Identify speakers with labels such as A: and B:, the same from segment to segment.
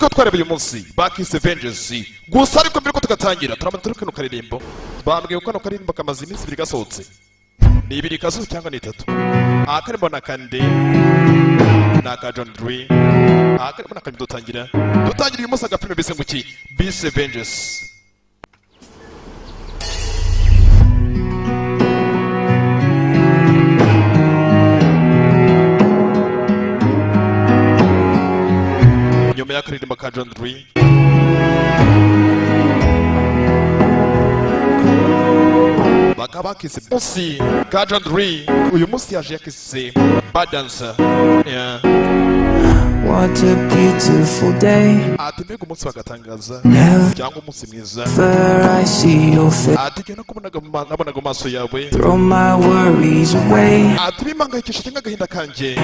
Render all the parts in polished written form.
A: Tukaba twareba uyu munsi bakise Vengeance. Gusa ariko mbere ko tugatangira, turabanza turi kano karirimbo. Bambwiye ko kano karirimbo kamaze iminsi 2 gasohotse, ni 2 kasohotse cyangwa ni 3. Akarimo na kande ni aka John Dre. Akarimo na kande. Dutangira uyu munsi agafilme bise ngo iki? Bise Vengeance. Nyuma y'akaririmbo ka John Dre, bakaba bakise munsi ka John Dre, uyu munsi yaje yakise Bad Dancer, yeah.
B: What a beautiful day.
A: Ati mbega umunsi bagatangaza
B: Never
A: cyangwa umunsi mwiza.
B: I see your face.
A: Ati igihe nakubonaga nabonaga mu maso yawe.
B: Throw my worries away.
A: Ati bimpangayikisha cyangwa agahinda kanjye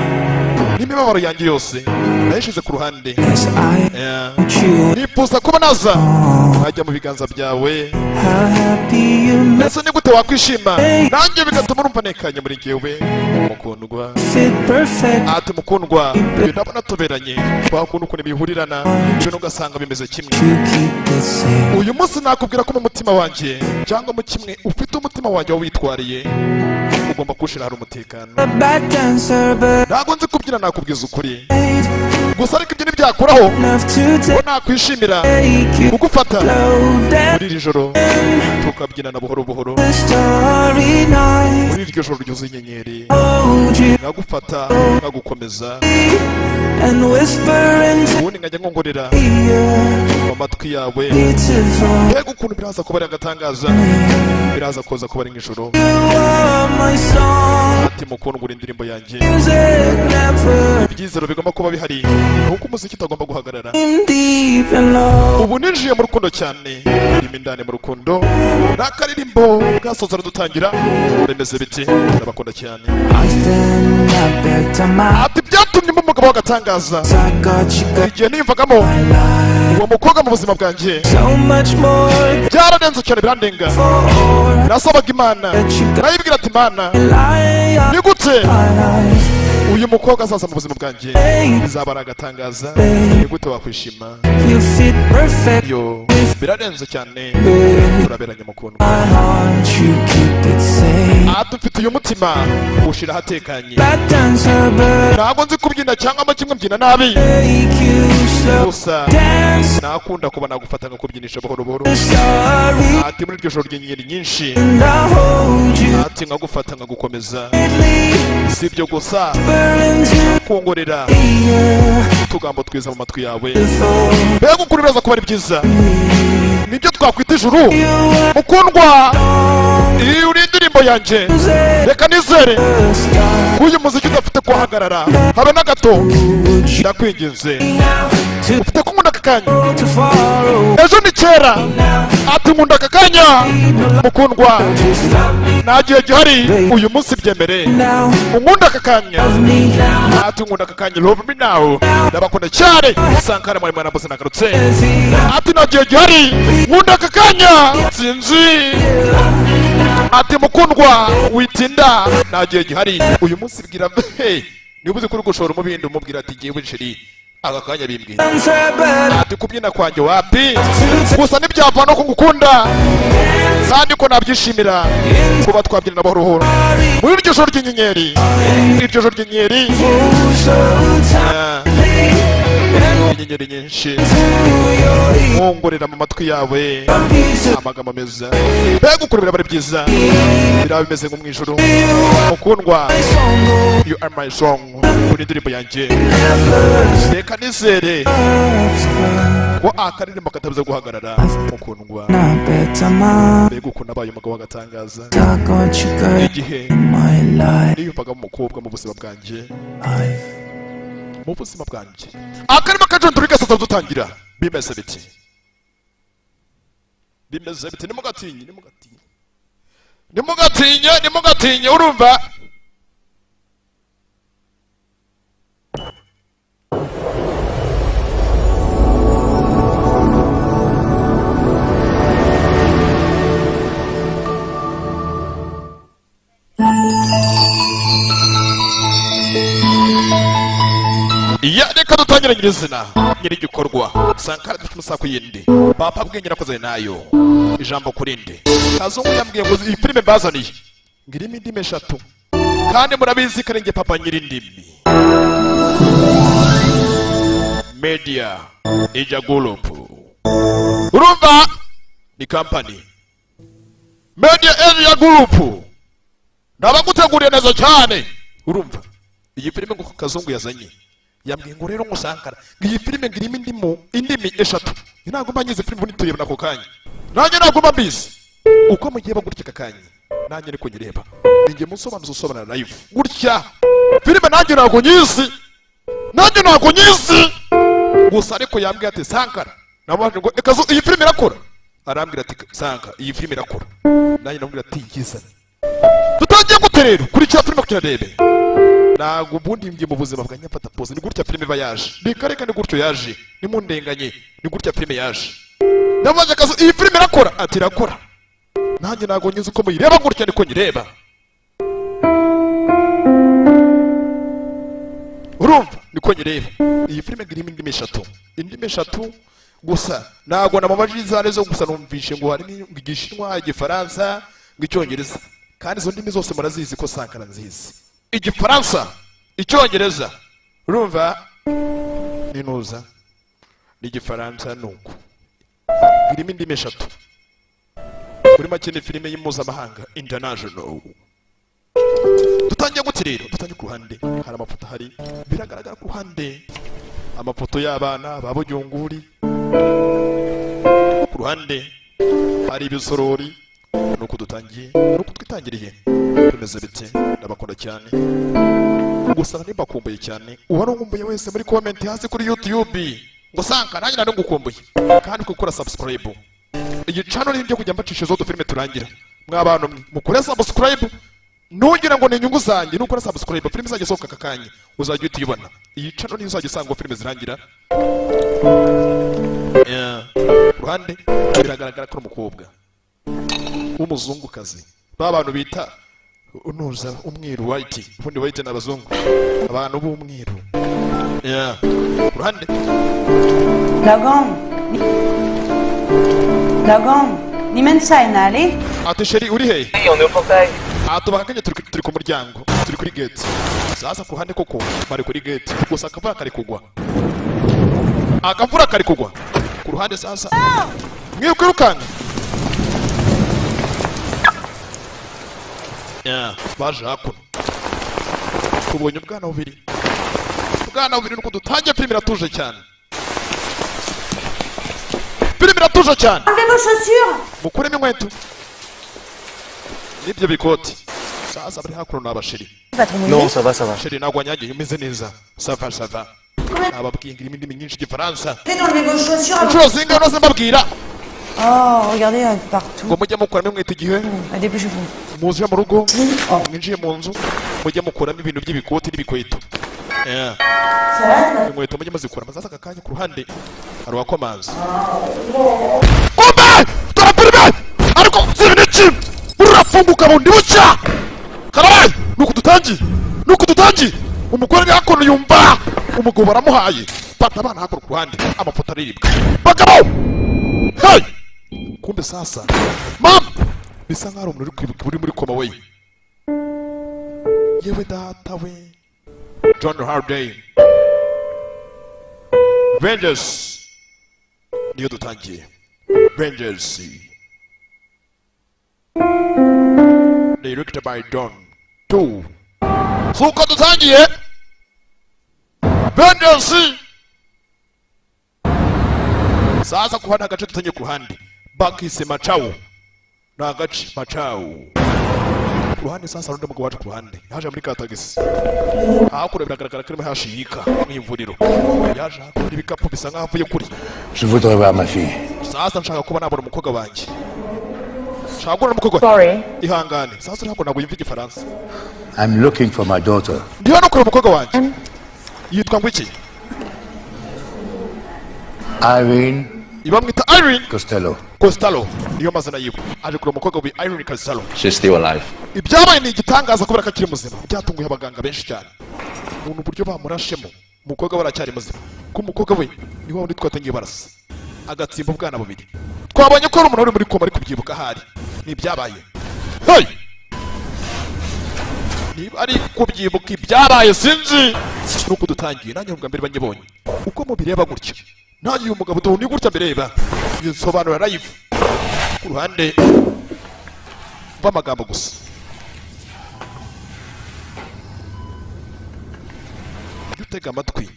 A: n'imibabaro yanjye yose nayishize ku ruhande.
B: Yes, I
A: Yeah.
B: want you.
A: Nifuza kuba naza nkajya mu biganza byawe.
B: How happy you make
A: Ndetse ni gute wakwishima nanjye bigatuma urumva ntekanye muri njyewe, mukundwa.
B: Fit perfect.
A: Ati mukundwa, ibyo ndabona tuberanye, twakunda ukuntu bihurirana, ibintu ugasanga bimeze kimwe.
B: You keep it safe.
A: Uyu munsi nakubwira ko mu mutima wanjye cyangwa mu kimwe ufite umutima wanjye witwariye, ugomba kuwushyira hari umutekano.
B: A bad dancer, but
A: Ntabwo nzi kubyina, nakubwiza ukuri gusa, ariko ibyo ntibyakuraho
B: enough to
A: ko nakwishimira
B: take you
A: kugufata
B: slow down.
A: muri iri joro tukabyinana buhoro buhoro.
B: The starry night.
A: Muri iryo joro ryuzuye inyenyeri,
B: Hold you
A: nkagufata nkagukomeza
B: and whisper into
A: ubundi nkajya nkongorera
B: your
A: mu matwi yawe.
B: Beautiful.
A: Mbega ukuntu biraza kuba ari agatangaza, biraza kuza kuba ari nk'ijoro.
B: You are my song.
A: Ati mukundwa, uri indirimbo yanjye.
B: Music never
A: Ibyizero bigomba kuba bihari ni uko umuziki utagomba guhagarara.
B: I'm deep in love.
A: Ubu ninjiye mu rukundo cyane, ndimo indani mu rukundo. Ni akaririmbo gasoza dutangira. Bimeze biti, ndabakunda cyane.
B: I stand up at my
A: Ati byatumye mba umugabo w'agatangaza
B: I got you, got
A: igihe niyumvagamo
B: my life.
A: uwo mukobwa mu buzima bwanjye.
B: So much more
A: Byararenze cyane, birandenga.
B: For
A: Nasabaga Imana, nayibwira ati: "Imana,
B: lie
A: ni gute
B: my life.
A: uyu mukobwa azaza mu buzima bwanjye? Bizaba ari agatangaza. Ni gute wakwishima?"
B: You fit perfect.
A: Yo, birarenze cyane, turaberanye mukundwa.
B: My heart, you keep it safe.
A: Ati mfite uyu mutima ushira ahatekanye.
B: Bad dancer, but
A: Ntabwo nzi kubyina cyangwa mo kimwe mbyina nabi.
B: take you slow.
A: Gusa
B: Dance
A: nakunda kuba nagufata nkakubyinisha buhoro buhoro.
B: The starry
A: Ati muri iryo joro ry'inyenyeri nyinshi,
B: and I hold you
A: ati nkagufata nkagukomeza.
B: tightly.
A: Si ibyo gusa,
B: Whisper into
A: kongorera
B: your
A: utugambo twiza mu matwi yawe.
B: Beautiful.
A: Mbega ukuntu biraza kuba ari byiza, nibyo twakwita ijuru.
B: You are
A: Mukundwa, iyi uri indirimbo yanjye.
B: music.
A: Reka nizere
B: The star.
A: ko uyu muziki udafite guhagarara habe na gato.
B: Would you
A: Ndakwinginze,
B: now to
A: ufite kunkunda aka kanya.
B: too far away
A: Ejo ni kera.
B: Now?
A: Ati nkunda aka kanya, mukundwa.
B: Just love me
A: Nta gihe gihari uyu munsi, byemere
B: now.
A: unkunda aka kanya.
B: Love me now.
A: Ati nkunda aka kanya, love me now. Ndabakunda cyane. Sankara mwari mwana bose nagarutse. Ati nta gihe gihari, nkunda aka kanya, sinzi. Ati mukundwa, witinda, nta gihe gihari uyu munsi. Bwira, hey, niba uzi ko uri gushora umubindi, umubwira ati: "Jyewe chérie, aka kanya bimbwira."
B: Dancer, but
A: Ati kubyina kwanjye wapi, gusa ntibyava no kugukunda kandi ko nabyishimira kuba twabyinana buhoro buhoro muri iryo joro ry'inyenyeri, iryo joro ry'inyenyeri.
B: Oh, so
A: Ah,
B: tightly and
A: inyenyeri nyinshi,
B: to your ear.
A: mwongorera mu matwi yawe
B: Beautiful.
A: amagambo meza. Mbega ukuntu biraba ari byiza, biraba bimeze nko mu ijuru, mukundwa.
B: Song
A: You are my song, uri indirimbo yanjye.
B: never
A: Reka nizere
B: stops.
A: ko akaririmbo katabuze guhagarara, mukundwa.
B: Not better, my
A: Mbega ukuntu abaye umugabo w'agatangaza
B: I got you, girl.
A: igihe
B: My life.
A: niyumvaga umukobwa mu buzima bwanjye, mu buzima bwanjye. Akarima kajonduri gasaza dutangira. Bimeze biti, bimeze biti. Nimugatinye, nimugatinye, nimugatinye, nimugatinye, urumva? Ya, reka dutangire nyirizina. Nyir'igikorwa Sankara, dufite umusako yindi papa bwenge nakoze nayo ijambo kurinde. Kazungu yambwiye ngo iyi filime mbazaniye ngo irimo indimi eshatu, kandi murabizi ko ari njye papa nyir'indimi. Media Ija Group, urumva ni company Media Area Group, ndabaguteguriye neza cyane. Urumva iyi filime ngo Kazungu yazanye, yambwiye ngo rero ngo Sankara, ngo iyi filime ngo irimo indimi eshatu. Ntabwo mba ngize filime ubundi tuyibona ako kanya, nanjye ntabwo mba mbizi. Uko mugiye gutya aka kanya, nanjye niko nyireba, ninjye musobanuzi usobanura live gutya filime. Nanjye ntabwo nyizi, nanjye ntabwo nyizi gusa, ariko yambwiye ati Sankara, namubajije ngo ekazo iyi filime irakora, arambwira ati Sankara, iyi filime irakora. Nanjye namubwira ati yizane. Tutangiye gute rero kurikira filime kugira ndebe? Ntabwo ubundi njye mu buzima bwa nyafata pose, ni gutya filime iba yaje. Reka reka, ni gutyo yaje, nimundenganye, ni gutya filime yaje. Ndamubaza akazi, iyi filime irakora? Ati irakora. Nanjye ntabwo nyizi, uko muyireba gutya niko nyireba. Urumva niko nyireba. Iyi filime irimo indimi eshatu, indimi eshatu gusa. Ntabwo namubajije izo arizo, gusa numvishe ngo harimo Igishinwa, Igifaransa, ngo Icyongereza, kandi izo ndimi zose murazizi ko Sankara nzizi: Igifaransa, Icyongereza, urumva ninuza n'Igifaransa. Nuko irimo indimi eshatu. Muri make ni filime y'impuzamahanga, international. Dutangiye gute rero? Dutangiye ku ruhande hari amafoto ahari, biragaragara ku ruhande amafoto y'abana ba Bujyunguri, ku ruhande hari ibisorori. Nuko dutangiye, nuko twitangiriye. Bimeze bite? Ndabakunda cyane, gusa nimbakumbuye cyane. Uwari wese muri comment hasi kuri YouTube ngo Sanka, nanjye nari ngukumbuye, kandi gukora subscribe. Iyi channel ni ibyo kujya mbacisha izo filime turangira. Mwabantu mwe mukore subscribe, ntugira ngo ni inyungu zanjye. Nukora subscribe, filime izajya isohoka aka kanya uzajya uhita uyibona. Iyi channel niyo uzajya usanga filime zirangira. Yeah. Ku ruhande biragaragara ko ari umukobwa w'umuzungukazi, ba bantu bita unuza umweru, white. Ubundi white ni abazungu, abantu b'umweru. Yeah. Ku ruhande.
C: Lagom. Lagom. Ni mensa ali?
A: Ati chérie, uri hehe?
D: Oui, on est au portail.
A: Aha tubahakanye, turi ku muryango, turi kuri gate. Sasa ku ruhande koko bari kuri gate, gusa akavura kari kugwa, akavura kari kugwa ku ruhande. Sasa mwikwirukanka. Yeah, baje hakuno, tubonye ubwana bubiri, ubwana bubiri. Nuko dutangiye filime, iratuje cyane, filime iratuje cyane.
C: Enlevez vos chaussures.
A: Mukuremo inkweto n'ibyo bikoti. Sasa bari hakuno ni abasheri.
C: Pas trop mouillé.
D: Non, ça va, ça va.
A: Chérie, ntabwo wanyagiye, umeze neza, ça va, ça va. Nababwiye ngo irimo indimi nyinshi, Igifaransa.
C: Faites d'enlever vos chaussures avant.
A: Inshuro zingahe unoze mbabwira?
C: Oh, regardez partout.
A: Ngo mujye mukuramo inkweto igihe
C: Ah, dépêchez-vous.
A: muje mu rugo, mwinjiye mu nzu, mujye mukuramo ibintu by'ibikoti n'ibikweto. Yeah.
C: Ça va?
A: Inkweto mujye muzikuramo. Sasa aka kanya ku ruhande hari uwakomanze. Kumbe dore filime, ariko ziri n'iki, rurafunguka bundi bucya, karabaye. Nuko dutangiye, nuko dutangiye. Umugore ari hakuno yumva umugabo baramuhaye, fata abana hakuno. Ku ruhande amafoto aribwa bagabo. Hey! Kumbe sasa mama bisa nkaho ari umuntu uri kwibuka uri muri koma we. Yewe data we! John Harday Vengeance niyo dutangiye. Vengeance, directed by Don 2. Suko dutangiye Vengeance. Sasa ku ruhande agace dutangiye ku ruhande bakise Macau, ni agace Macau. Ku ruhande sasa hari undi mugabo waje ku ruhande, yaje muri ka tagisi. Hakuno biragaragara ko arimo hashiyika mu ivuriro, yaje hakuno ibikapu bisa nkaho avuye kuri.
E: Je voudrais voir ma fille.
A: Sasa nshaka kuba nabona umukobwa wanjye, nshaka kubona umukobwa.
F: Sorry.
A: Ihangane. Sasa ntabwo yumva Igifaransa.
E: I'm looking for my daughter.
A: Ndiho no kureba umukobwa wanjye, yitwa ngo iki?
E: Irene
A: Ibamwita Irene
E: Costello.
A: Costello, niyo mazina yiwe. Aje kureba umukobwa we Irene Costello.
D: She's still alive.
A: Ibyabaye ni igitangaza kubera ko akiri muzima, byatunguye abaganga benshi cyane. Umuntu uburyo bamurashemo, umukobwa we aracyari muzima. K'umukobwa we ni wa wundi twatangiye barasa agatsimba ubwana bubiri. Twabonye ko ari umuntu uri muri koma, ari kubyibuka ahari ni ibyabaye. Hey! Niba ari kubyibuka ibyabaye sinzi, nuko dutangiye. Nanjye ubwa mbere banyibonye uko mubireba gutya, nanjye uyu mugabo duhu ni gutya mbireba, nsobanura live ku ruhande rw'amagambo gusa. Jya utega amatwi.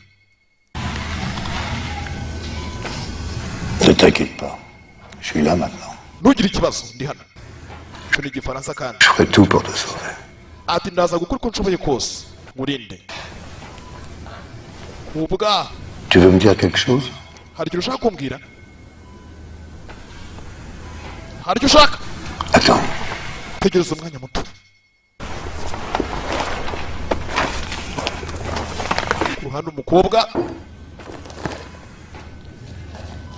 E: Ne t'inquiète pas. Je suis là maintenant.
A: Ntugire ikibazo, ndi hano. Icyo ni Igifaransa kandi.
E: Je ferai tout pour te sauver.
A: Ati ndaza gukora uko nshoboye kose nkurinde ubwa.
E: Tu veux me dire quelque chose?
A: Hari ikintu ushaka kumbwira? Hari icyo ushaka?
E: Attends.
A: Tegereza umwanya muto. Ku ruhande umukobwa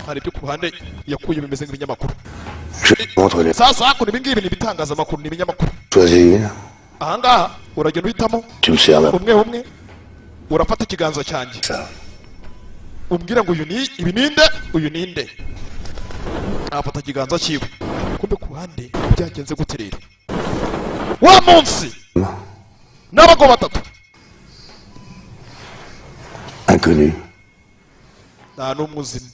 A: hari ibyo ku ruhande yakuye bimeze nk'ibinyamakuru.
E: Je te montre les.
A: Sasa hakuno ibi ngibi ni ibitangazamakuru, ni ibinyamakuru.
E: Choisis une.
A: Ahangaha uragenda uhitamo.
E: Tu me sers là.
A: Umwe umwe urafata ikiganza cyanjye.
E: Ça.
A: Umbwira ngo uyu ni ibi ninde, uyu ninde. Afata ikiganza cyiwe. Kumbe ku ruhande byagenze gute rero wa munsi n'abagabo batatu?
E: Inconnu.
A: Nta n'umwe uzimo.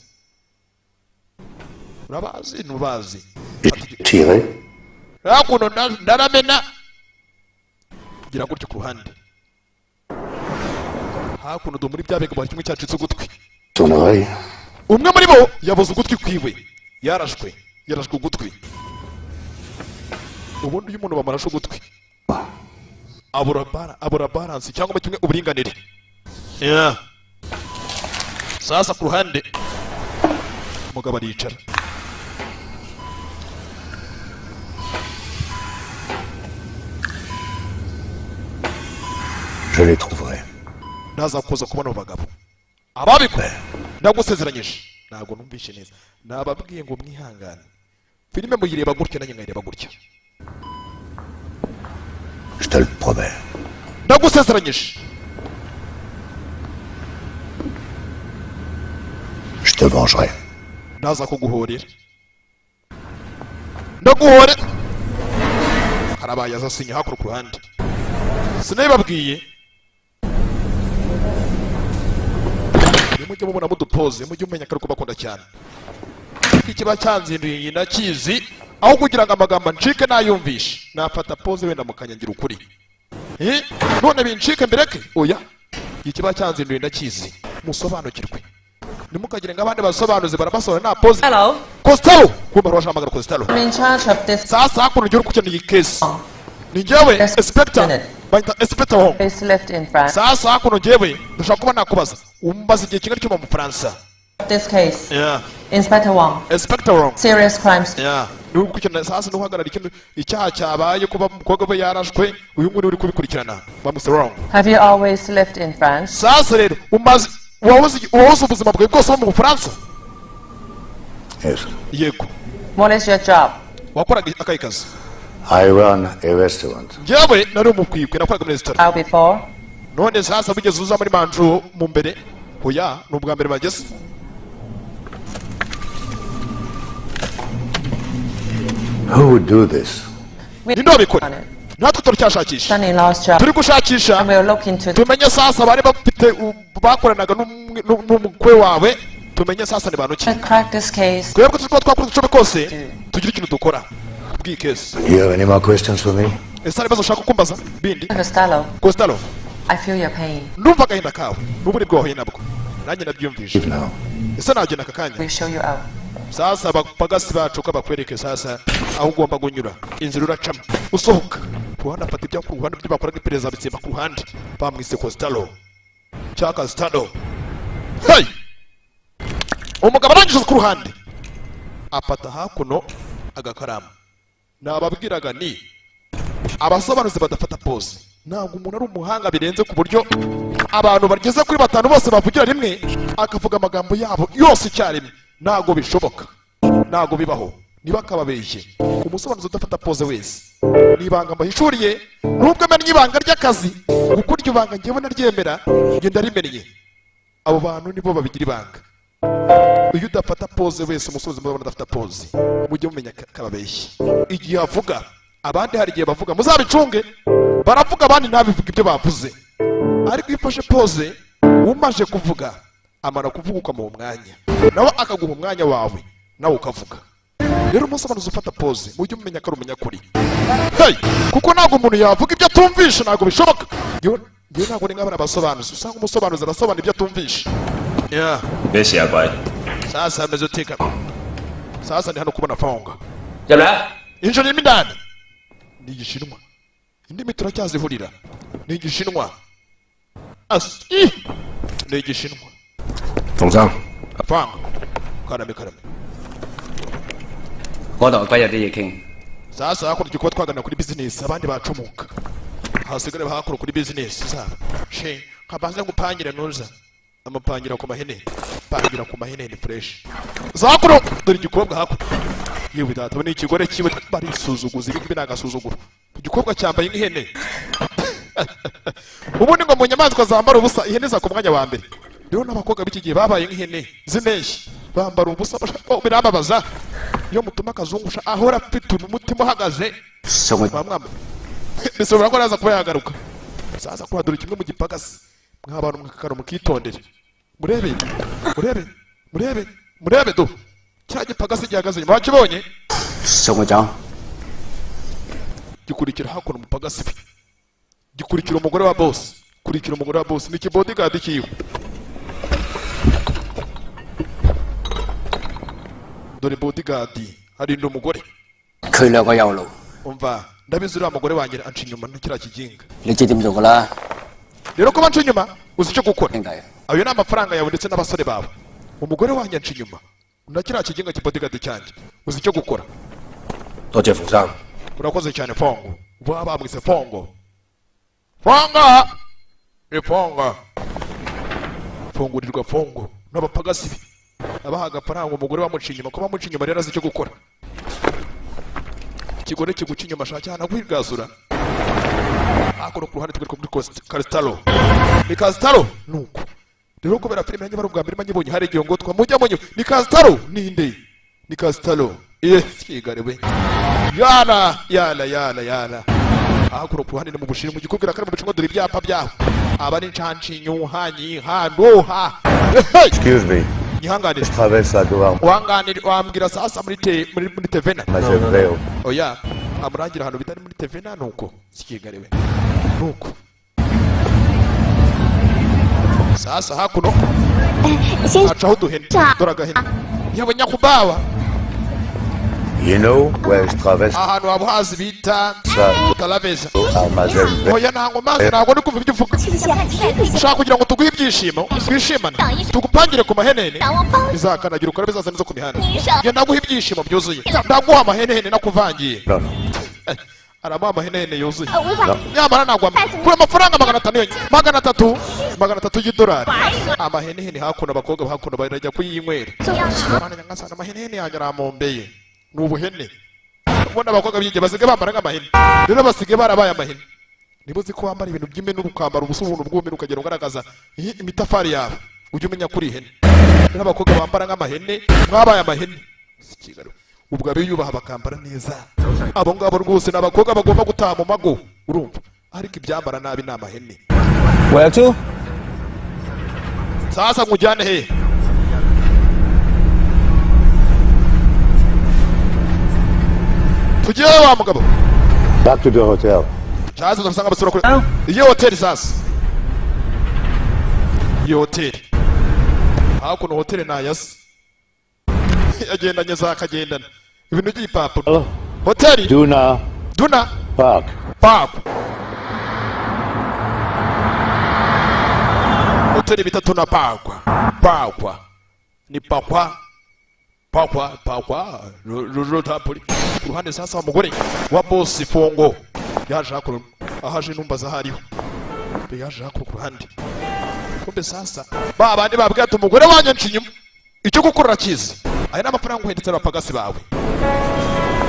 A: Urabazi? Ntubazi.
E: J'ai tiré.
A: Hakuno ndaramena gira gutyo ku ruhande. Hakuno do muri bya bigabo hari kimwe cyacitse ugutwi.
E: Son oreille.
A: Umwe muri bo yabuze ugutwi kwiwe, yarashwe, yarashwe ugutwi. Ubundi iyo umuntu bamurashe ugutwi abura balance cyangwa kimwe uburinganire. Yeah. Sasa ku ruhande umugabo aricara.
E: Je les trouverai.
A: Ndaza kuza kubona abo bagabo ababikora, ndagusezeranyije. Ntabwo numvishe neza, nababwiye ngo mwihangane, filime muyireba gutya nanjye nkayireba gutya.
E: Je te le promets.
A: Ndagusezeranyije.
E: Je te vengerai.
A: Ndaza kuguhorera, ndaguhore. Harabaye azasinya hakuno ku ruhande, sinabibabwiye. Nimujye mubona mudupoze, mujye mumenya ko ari kubakunda cyane. Ikiba cyanzinduye iyi ndakizi, aho kugira ngo amagambo ancike nayumvishe nafata pose wenda mukanyangira ukuri. Eh, none bincike mbireke? Oya, ikiba cyanzinduye ndakizi, musobanukirwe. Ntimukagire ngo abandi basobanuzi barabasobanura nta pose.
D: Hello,
A: Costello, kumva rwashamagara Costello.
D: I'm in charge of this
A: Sasa hakuno igihugu ukeneye iyi case ni njyewe inspector, bayita Inspector Home.
D: case left in France.
A: Sasa hakuno njyewe ndashaka kuba nakubaza, umbaza igihe kingana cyuma mu Bufaransa.
D: This case,
A: Yeah.
D: Inspector Wong,
A: Inspector Wong.
D: serious crimes.
A: Yeah. Niwe ukurikirana sasa, niwe uhagarara ikintu icyaha cyabaye kuba umukobwa we yarashwe, uyu nguyu niwe uri kubikurikirana, bamuse Wrong.
D: Have you always lived in France?
A: Sasa rero umaze wahoze ubuzima bwawe bwose uba mu Bufaransa?
E: Yes.
A: Yego.
D: What is your job?
A: Wakoraga akahe kazi?
E: I run a restaurant.
A: Njyewe nari umukwikwi, nakoraga muri resitora.
D: Out before?
A: None sasa wigeze uza muri manju mu mbere? Oya, ni ubwa mbere bageze.
E: Who would do this?
D: We
A: Ninde wabikora?
D: on it.
A: Natwe turacyashakisha.
D: Son-in-law's job.
A: Turi gushakisha.
D: And we'll look into
A: Tumenye sasa bari bafite bakoranaga n'umukwe wawe, tumenye sasa ni bantu ki.
D: to crack this case.
A: Twebwe turi kuba twakora uducobe kose tugire ikintu dukora kubw'iyi kesi.
E: Do you have any more questions for me?
A: Ese hari ibibazo ushaka kumbaza bindi?
D: Costello,
A: Costello,
D: I feel your pain.
A: ndumva agahinda kawe n'uburibwe wahuye nabwo, nanjye nabyiyumvishe.
E: Leave now.
A: Ese nagenda aka kanya?
D: We'll show you out.
A: Sasa abapagasi bacu ko bakwereke sasa aho ugomba kunyura, inzira uracamo usohoka. Ku ruhande afata ibyo ku ruhande byo bakoraga iperereza bitsimba ku ruhande, bamwise Costello cyangwa Castano. Hey! Umugabo arangije ku ruhande afata hakuno agakaramu. Nababwiraga ni abasobanuzi badafata pose, ntabwo umuntu ari umuhanga birenze ku buryo abantu bageze kuri batanu bose bavugira rimwe akavuga amagambo yabo yose icyarimwe. Ntabwo bishoboka, ntabwo bibaho, niba akababeshye. Umusobanuzi udafata pose wese ni ibanga mbahishuriye. Nubwo amennye ibanga ry'akazi, kuko iryo banga njyewe naryemera, njye ndarimennye. Abo bantu nibo babigira ibanga. Iyo udafata pause wese, umusozi muzabona adafata pause, mujye mumenya kababeshya. Igihe avuga, abandi hari igihe bavuga, muzabicunge, baravuga abandi ntabivuga ibyo bavuze. Ariko iyo ufashe pause, umaze kuvuga, amara kuvuga ukamuha umwanya, nawe akaguha umwanya wawe, nawe ukavuga. Rero umusobanuzi ufata pause, mujye mumenya ko ari umunyakuri. Hey! Kuko ntabwo umuntu yavuga ibyo atumvisha, ntabwo bishoboka. Njyewe ntabwo ni nk'abari abasobanuzi, usanga umusobanuzi arasobanura ibyo atumvisha. Yeah.
F: 咩事啊，鬼？
A: Sasa ameze utika. Sasa ndi hano kubona Fonga.
F: 入嚟啊！
A: Injira indani. Ni Igishinwa. Indimi turacyazihurira. Ni Igishinwa. As i. Ni Igishinwa.
F: 馮生，
A: Fanga. Karame karame.
F: 我同阿龜有啲嘢傾。
A: Sasa hakuno tugiye kuba twaganira kuri business, abandi bacomoka. Hasigare hakuno kuri business zabo. She, kabanze ngupangire nuza. Amupangira ku mahene. Pangira ku mahene ni fresh. Zakuno dore igikobwa hakuno. Yewe data, ni ikigore kiwe, barisuzuguza, ibi ngibi ni agasuzuguro. Igikobwa cyambaye nk'ihene. Ubundi ngo mu nyamaswa zambara ubusa, ihene za ku mwanya wa mbere. Rero n'abakobwa b'iki gihe babaye nk'ihene z'impeshyi, bambara ubusa, oh, birababaza. Iyo mutuma akazungusha ahora afite umutima uhagaze.
F: 送佢
A: Bamwamba. Bisobanura ko araza kuba yagaruka. Sasa kuhadura kimwe mu gipagasi. Mw'abantu mwakakaro mukitondere. Murebe, murebe, murebe, murebe do. Cya gipagasi gihagaze inyuma wakibonye?
F: 送佢走。
A: Gikurikira hakuno umupagasi we. Gikurikira umugore wa boss. Kurikira umugore wa boss ni ikibodyguard kiwe. Dore bodyguard arinda umugore.
F: 佢兩個有路，
A: Umva, ndabizi uriya mugore wanjye anca inyuma na kiriya kiginga.
F: 你知點做㗎啦，
A: Rero kuba anca inyuma, uzi icyo gukora.
F: 兄弟。
A: Ayo ni amafaranga yawe ndetse n'abasore bawe. Umugore wanjye anca inyuma na kiriya kiginga kibodyguard cyanjye, uzi icyo gukora.
F: 多謝馮生。
A: Urakoze cyane Fongo. Baba bamwise Fongo. Fongo ni Fongo, fungurirwa Fongo n'abapagasi be, abaha agafaranga umugore bamuca inyuma. Ko bamuca inyuma rero, azi icyo gukora. Ikigore kiguca inyuma ashaka cyane kwigasura. Hakuno ku ruhande turi kuri Kasitaro, ni Kasitaro. Nuko rero kubera filime yanjye bari ubwa mbere manyibonye, hari igihe ngo twamujya munyo ni Kasitaro, ninde ni Kasitaro? Iye kigare we, yala yala yala yala. Hakuno ku ruhande ni mu Bushinwa, mu gikubwira kari mu Bushinwa. Dore ibyapa byaho, aba ni nshanshi nyuha nyiha nuha. Hey!
E: Excuse me.
A: Nyihanganire.
E: Je traverse la Doha.
A: Wanganire, wambwira sasa muri te muri muri Tevena?
E: Major
A: Oya, amurangira ahantu bitari muri Tevena. Nuko sikigariwe, nuko sasa hakuno hacaho uduhene. Dore agahene, yewe nyakubawa.
E: You know where je traverse
A: Ahantu waba uhazi bita Taraveza?
E: Mademoiselle
A: Oya, ntabwo mazi, ntabwo ndi kumva ibyo uvuga. Ushaka kugira ngo tuguhe ibyishimo, twishimane, tugupangire ku mahenene, bizakanagira ukora bizaza neza ku mihanda. Njye ndaguha ibyishimo byuzuye, ndaguha amahenehene nakuvangiye.
E: Non, non.
A: Aramuha amahenehene yuzuye, nyamara ntabwo kuri amafaranga 500 yonyine, 300, 300 y'idolari. Amahenehene hakuno, abakobwa hakuno barajya kuyinywera. Mana nyagasani, amahenehene yanjye aramumbeye, ni ubuhene. Ubundi abakobwa b'igihe basigaye bambara nk'amahene, rero basigaye barabaye amahene. Niba uzi ko wambara ibintu by'imena, ukambara ubusa, ubuntu bw'umena, ukagenda ugaragaza imitafari yawe, ujye umenya kuri ihene. Rero abakobwa bambara nk'amahene, mwabaye amahene. Si Kigali. Ubwo abiyubaha bakambara neza, abo ngabo rwose ni abakobwa bagomba gutaha mu mago, urumva? Ariko ibyambara nabi ni amahene.
F: Where to?
A: Sasa nkujyane he? Tugiye wa mugabo.
E: Back to the hotel.
A: Sasa turasanga basura kuri iyo hoteli. Sasa iyo hoteli hakuno, hoteli nayasi yagendanye zakagendana ibintu by'ibipapuro, hoteli
E: Duna
A: Duna
E: Park.
A: Park, hoteli bita Duna Park. Park ni pakwa pakwa pakwa rutapuri. Ku ruhande sasa, wa mugore wa boss Fongo yaje hakuno, ahaje numva zahariho, yaje hakuno ku ruhande. Kumbe sasa ba bandi babwiye ati umugore wanjye nca inyuma, icyo gukora urakizi, aya ni amafaranga uhendetse abapagasi bawe.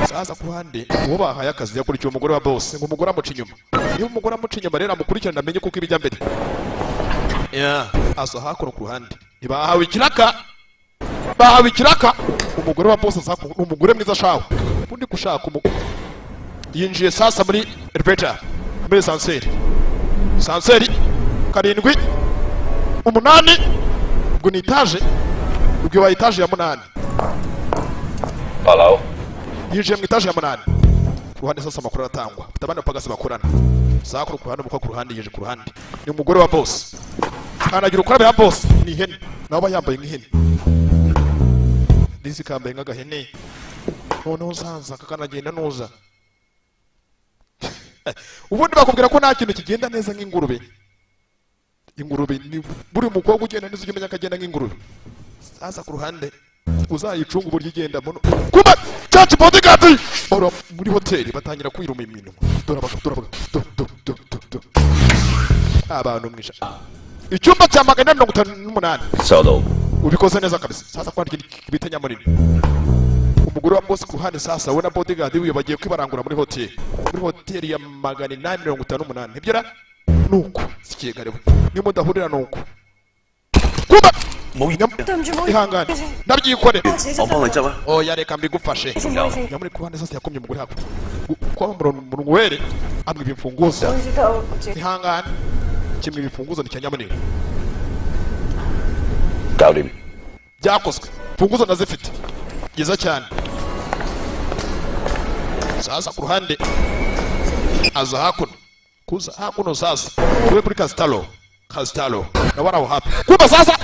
A: Sasa ku ruhande, uwo bahaye akazi yakurikiye umugore wa boss, ngo umugore amuca inyuma. Niba umugore amuca inyuma rero, amukurikirane amenye kuko ibijya mbere. Yeah, aza hakuno ku ruhande, ntibahawe ikiraka, bahawe ikiraka. Umugore wa boss aza hakuno, ni umugore mwiza shawe. Ubundi gushaka umugore. Yinjiye sasa muri elevator, muri ascenseur. Ascenseur 7, 8, ubwo ni etaje, ubwo ibaye etaje ya 8.
E: 八楼。
A: Yinjiye mu etaje ya 8. Ku ruhande sasa amakuru aratangwa, afite abandi bapagasi bakorana. Sakuru ku ruhande, umukobwa ku ruhande, yinjiye ku ruhande, ni umugore wa boss. Kandagira ukarabe ya boss ni ihene, nawe aba yambaye nk'ihene, disi kambaye nk'agahene. Noneho usanza kakanagenda nuza. Ubundi bakubwira ko nta kintu kigenda neza nk'ingurube. Ingurube ni buri mukobwa ugenda neza, ujya umenya ko agenda nk'ingurube. Sasa ku ruhande uzayicunga uburyo igenda muno. Kuba church bodyguard bahora muri hoteli, batangira kwiruma iminwa. Dore abagabo, dore abagabo, do do do do do, abantu mwisha icyumba cya 458.
E: 收到。
A: Ubikoze neza kabisa. Sasa kwandika bita nyamunini, umugore wa boss ku ruhande. Sasa we na bodyguard wiwe bagiye kwibarangura muri hoteli, muri hoteli ya 858. Nibyo ra nuko sikigarewe nimudahurira nuko kuba. Ihangane, ndabyikorera.
E: 我幫你執啊。
A: Oya, reka mbigufashe. Nyamuri ku ruhande sasa yakomye umugore hakurya kwa murongo were, amwiba imfunguzo. Ihangane, kimwe ibifunguzo ni cya nyamunini.
E: 搞掂。
A: Byakozwe, imfunguzo ndazifite, byiza cyane. Sasa ku ruhande aza hakuno, kuza hakuno sasa we kuri Castalo. Castalo nawe ari aho hafi. Kumba sasa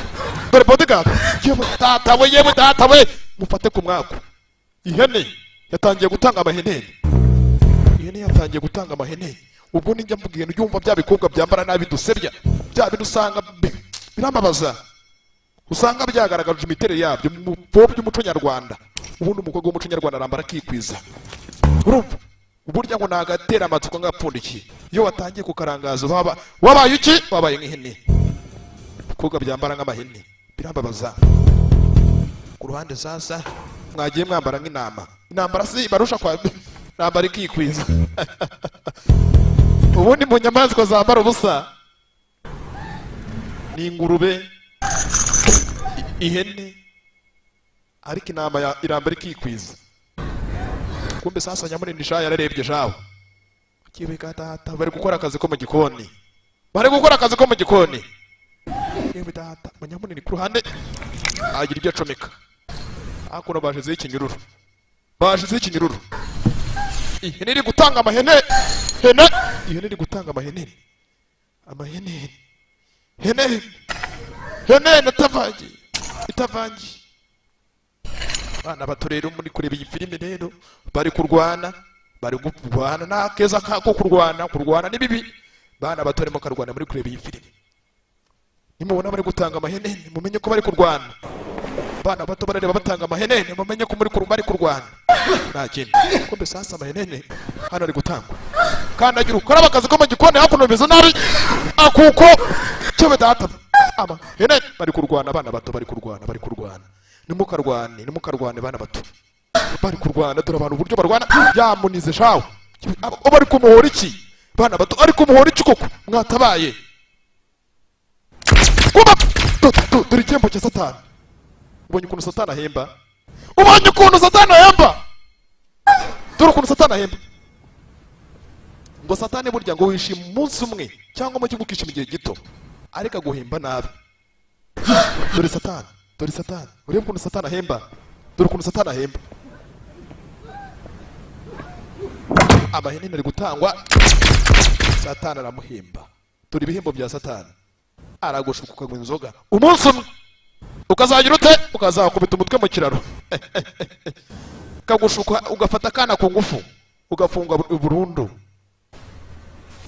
A: dore bodyguard. Yewe data we, yewe data we, mufate ku mwaku. Ihene yatangiye gutanga amaheneni, ihene yatangiye gutanga amaheneni. Ubwo nijya mvuga ibintu byumva bya bikobwa byambara nabi dusebya, bya bintu usanga birambabaza, usanga byagaragaje imiterere yabyo mu by'umuco nyarwanda. Ubundi umukobwa w'umuco nyarwanda arambara akikwiza, urumva uburyo ngo nagatera amatsiko ngapfundikiye. Iyo watangiye kukarangaza waba wabaye iki? Wabaye nk'ihene. Ibikorwa byambara nk'amahene birambabaza. Ku ruhande sasa mwagiye mwambara nk'intama. Intambara si barusha kwa intambara ikikwiza. Ubundi mu nyamaswa zambara ubusa ni ingurube, ihene, ariko intama irambara ikikwiza. Kumbe sasa nyamunini sha yararebye shawe kibika data, bari gukora akazi ko mu gikoni, bari gukora akazi ko mu gikoni. Yewe data, munyamunini ku ruhande agira ibyo acomeka hakuno. Bashizeho ikinyururu, bashizeho ikinyururu. Ihene iri gutanga amahene hene, ihene iri gutanga amahene, amahene hene hene itavangiye, itavangiye. Abana bato rero muri kureba iyi filime rero, bari kurwana, bari kurwana. Nta keza ko kurwana, kurwana ni bibi. Bana bato barimo karwana muri kureba iyi filime. Nimubona bari gutanga amahene, mumenye ko bari kurwana. Bana bato barareba batanga amahene, mumenye ko muri bari kurwana, nta kindi. Kumbe sasa amahene hano ari gutangwa. Kandagira ukora akazi ko mu gikoni hakuno bimeze nabi akuko cyewe data, amahene bari kurwana. Abana bato bari kurwana, bari kurwana. Nimukarwane, nimukarwane bana bato. Bari kurwana, dore abantu uburyo barwana. Yamunize shawe. Bari kumuhora iki bana bato? Ari kumuhora iki koko? Mwatabaye kuba. Dore igihembo cya Satani. Ubonye ukuntu Satani ahemba? Ubonye ukuntu Satani ahemba? Dore ukuntu Satani ahemba. Ngo Satani burya ngo wishima umunsi umwe cyangwa mu gihugu ukishima igihe gito, ariko aguhemba nabi. Dore Satani, dore Satani, urebe ukuntu Satani ahemba, dore ukuntu Satani ahemba. Amahene ari gutangwa, Satani aramuhemba. Dore ibihembo bya Satani: aragushuka ukanywa inzoga umunsi umwe, ukazagira ute? Ukazakubita umutwe mu kiraro. Kagushuka ugafata akana ku ngufu, ugafungwa burundu.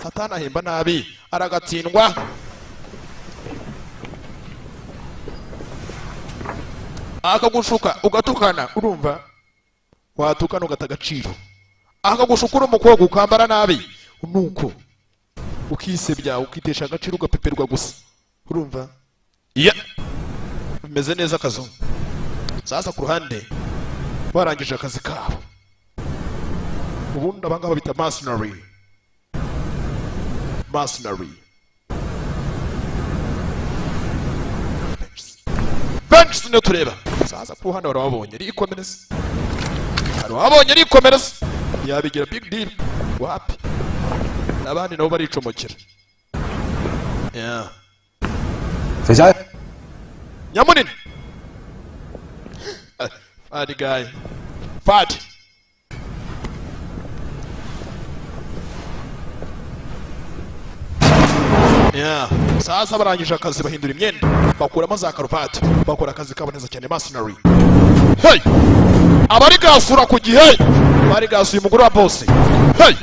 A: Satani ahemba nabi, aragatsindwa. Akagushuka ugatukana, urumva watukana ugata agaciro. Akagushuka uri umukobwa ukambara nabi, nuko ukisebya, ukitesha agaciro, ugapeperwa gusa, urumva iya bimeze neza akazungu. Sasa ku ruhande barangije akazi kabo. Ubundi abangaba bita mercenary, mercenary. Revenge niyo tureba. Sasa ku ruhande warababonye rikomereza, hari uwabonye rikomereza, yabigira big deal wapi, abandi nabo baricomokera. Yeah.
F: 肥仔，
A: Nyamunini fat guy fat. Yeah. Sasa barangije akazi, bahindura imyenda, bakuramo za karuvati, bakora akazi kabo neza cyane. Mercenary, hey, abari gasura ku gihe bari gasuye umugore wa boss. Hey,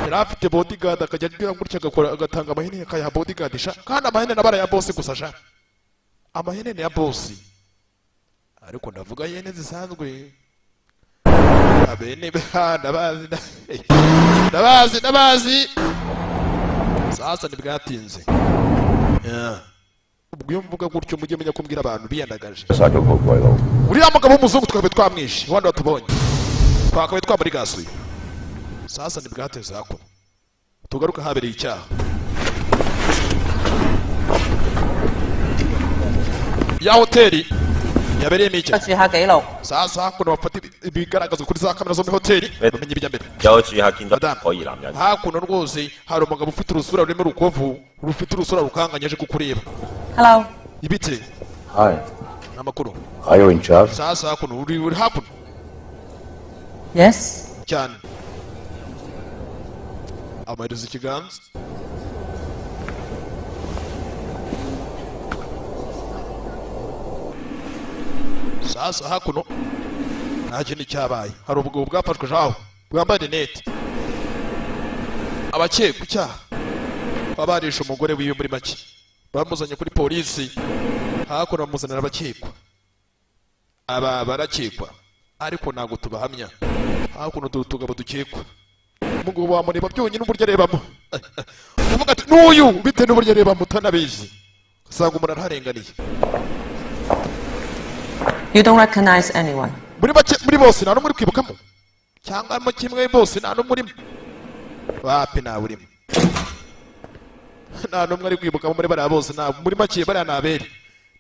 A: yari afite bodyguard, akajya agira gutya agakora, agatanga amahene akayaha bodyguard sha. Kandi amahene nabara ya boss gusa sha, amahene ni ya boss, ariko ndavuga ihene zisanzwe. Abene ndabazi, ndabazi, ndabazi. Sasa ntibwatinze. Yeah. Ubwo iyo mvuga gutyo mujye menya kumbwira abantu biyandagaje.
E: 殺咗個鬼佬。
A: Uriya mugabo w'umuzungu twakabaye twamwishe, wandi watubonye twakabaye twamuri gasuye. Sasa ntibwateze hakuno, tugaruka habereye icyaha ya hoteli yabereyemo icyaha.
D: 住客記錄，
A: Sasa hakuno bafata ibigaragazwa kuri za kamera zo muri hoteli, bamenye ibijya mbere.
G: 有住客見到
A: Madame.
G: 可疑男人，
A: Hakuno rwose hari umugabo ufite urusura rurimo urukovu, rufite urusura rukanganye, aje kukureba.
D: Hello，
A: Ibiti.
E: Hi.
A: Amakuru.
E: Are you in charge?
A: Sasa hakuno uri hakuno.
D: Yes，
A: Cyane amaherezo ikiganza. Sasa hakuno nta kindi cyabaye, hari ubugabo bwafashwe jaho bwambaye rinete, abakekwa icyaha baba barishe umugore wiwe. Muri make bamuzanye kuri polisi, hakuno bamuzanira abakekwa. Aba barakekwa ariko ntabwo tubahamya. Hakuno dore utugabo dukekwa. Umugabo wamureba byonyine uburyo arebamo, uvuga ati n'uyu, bitewe n'uburyo arebamo utanabizi, usanga umuntu araharenganiye.
D: You don't recognize anyone。
A: Muri make muri bose nta n'umwe uri kwibukamo, cyangwa mo kimwe bose nta n'umwe urimo. Wapi, ntawe urimo, nta n'umwe ari kwibukamo muri bariya bose. Nta muri make bariya ni abere,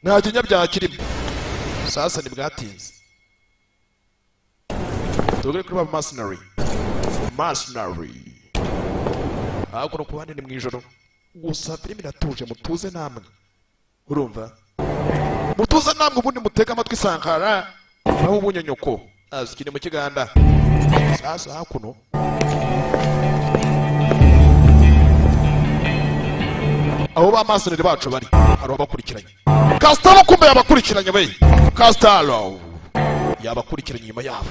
A: nta kinyabyaha kirimo. Sasa ntibwatinze, tugere kuri ba mercenary. Mercenary hakuno ku ruhande ni mu ijoro gusa, filime iratuje, mutuze namwe, urumva, mutuze namwe, ubundi mutege amatwi Sankara naho ubunyonyoko azikiri mu kiganda. Sasa hakuno abo ba mercenary bacu bari hari abakurikiranye Castro, kumbe yabakurikiranye we. Castro yabakurikiranye, inyuma yabo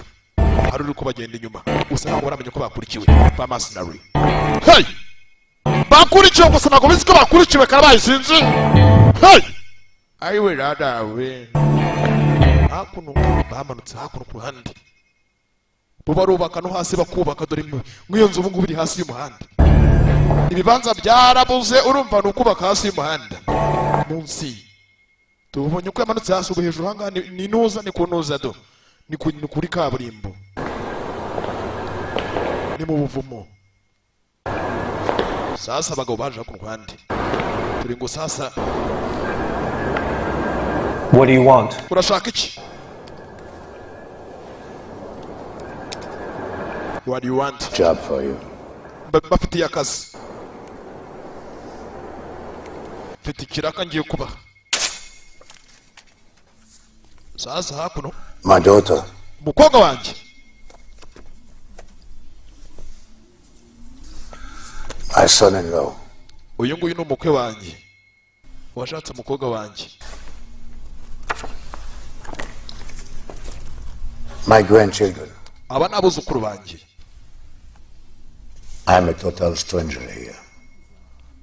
A: hari uri kubagenda inyuma gusa, ntabwo baramenya ko bakurikiwe. Ba mercenary, hey, bakurikiwe gusa ntabwo bizi ko bakurikiwe, karabaye sinzi. Hey, ayiwe radawe, hakuno bamanutse hakuno ku ruhande, bo barubaka no hasi bakubaka. Dore nk'iyo nzu ubu ngubu iri hasi y'umuhanda, ibibanza byarabuze, urumva ni ukubaka hasi y'umuhanda munsi. Tubonye ko yamanutse hasi, ubu hejuru ahangaha ni nuza, ni ku nuza do, ni kuri kaburimbo, ni mu buvumo. Sasa abagabo baje ku ruhande turi ngo sasa.
F: What do you want?
A: Urashaka iki? What do you want?
E: Job for you.
A: Bafitiye akazi, mfite ikiraka ngiye kubaha. Sasa hakuno
E: My daughter.
A: Umukobwa wanjye.
E: My son-in-law.
A: Uyu nguyu ni umukwe wanjye washatse umukobwa wanjye.
E: My grandchildren.
A: Aba ni abuzukuru banjye.
E: I'm a total stranger here.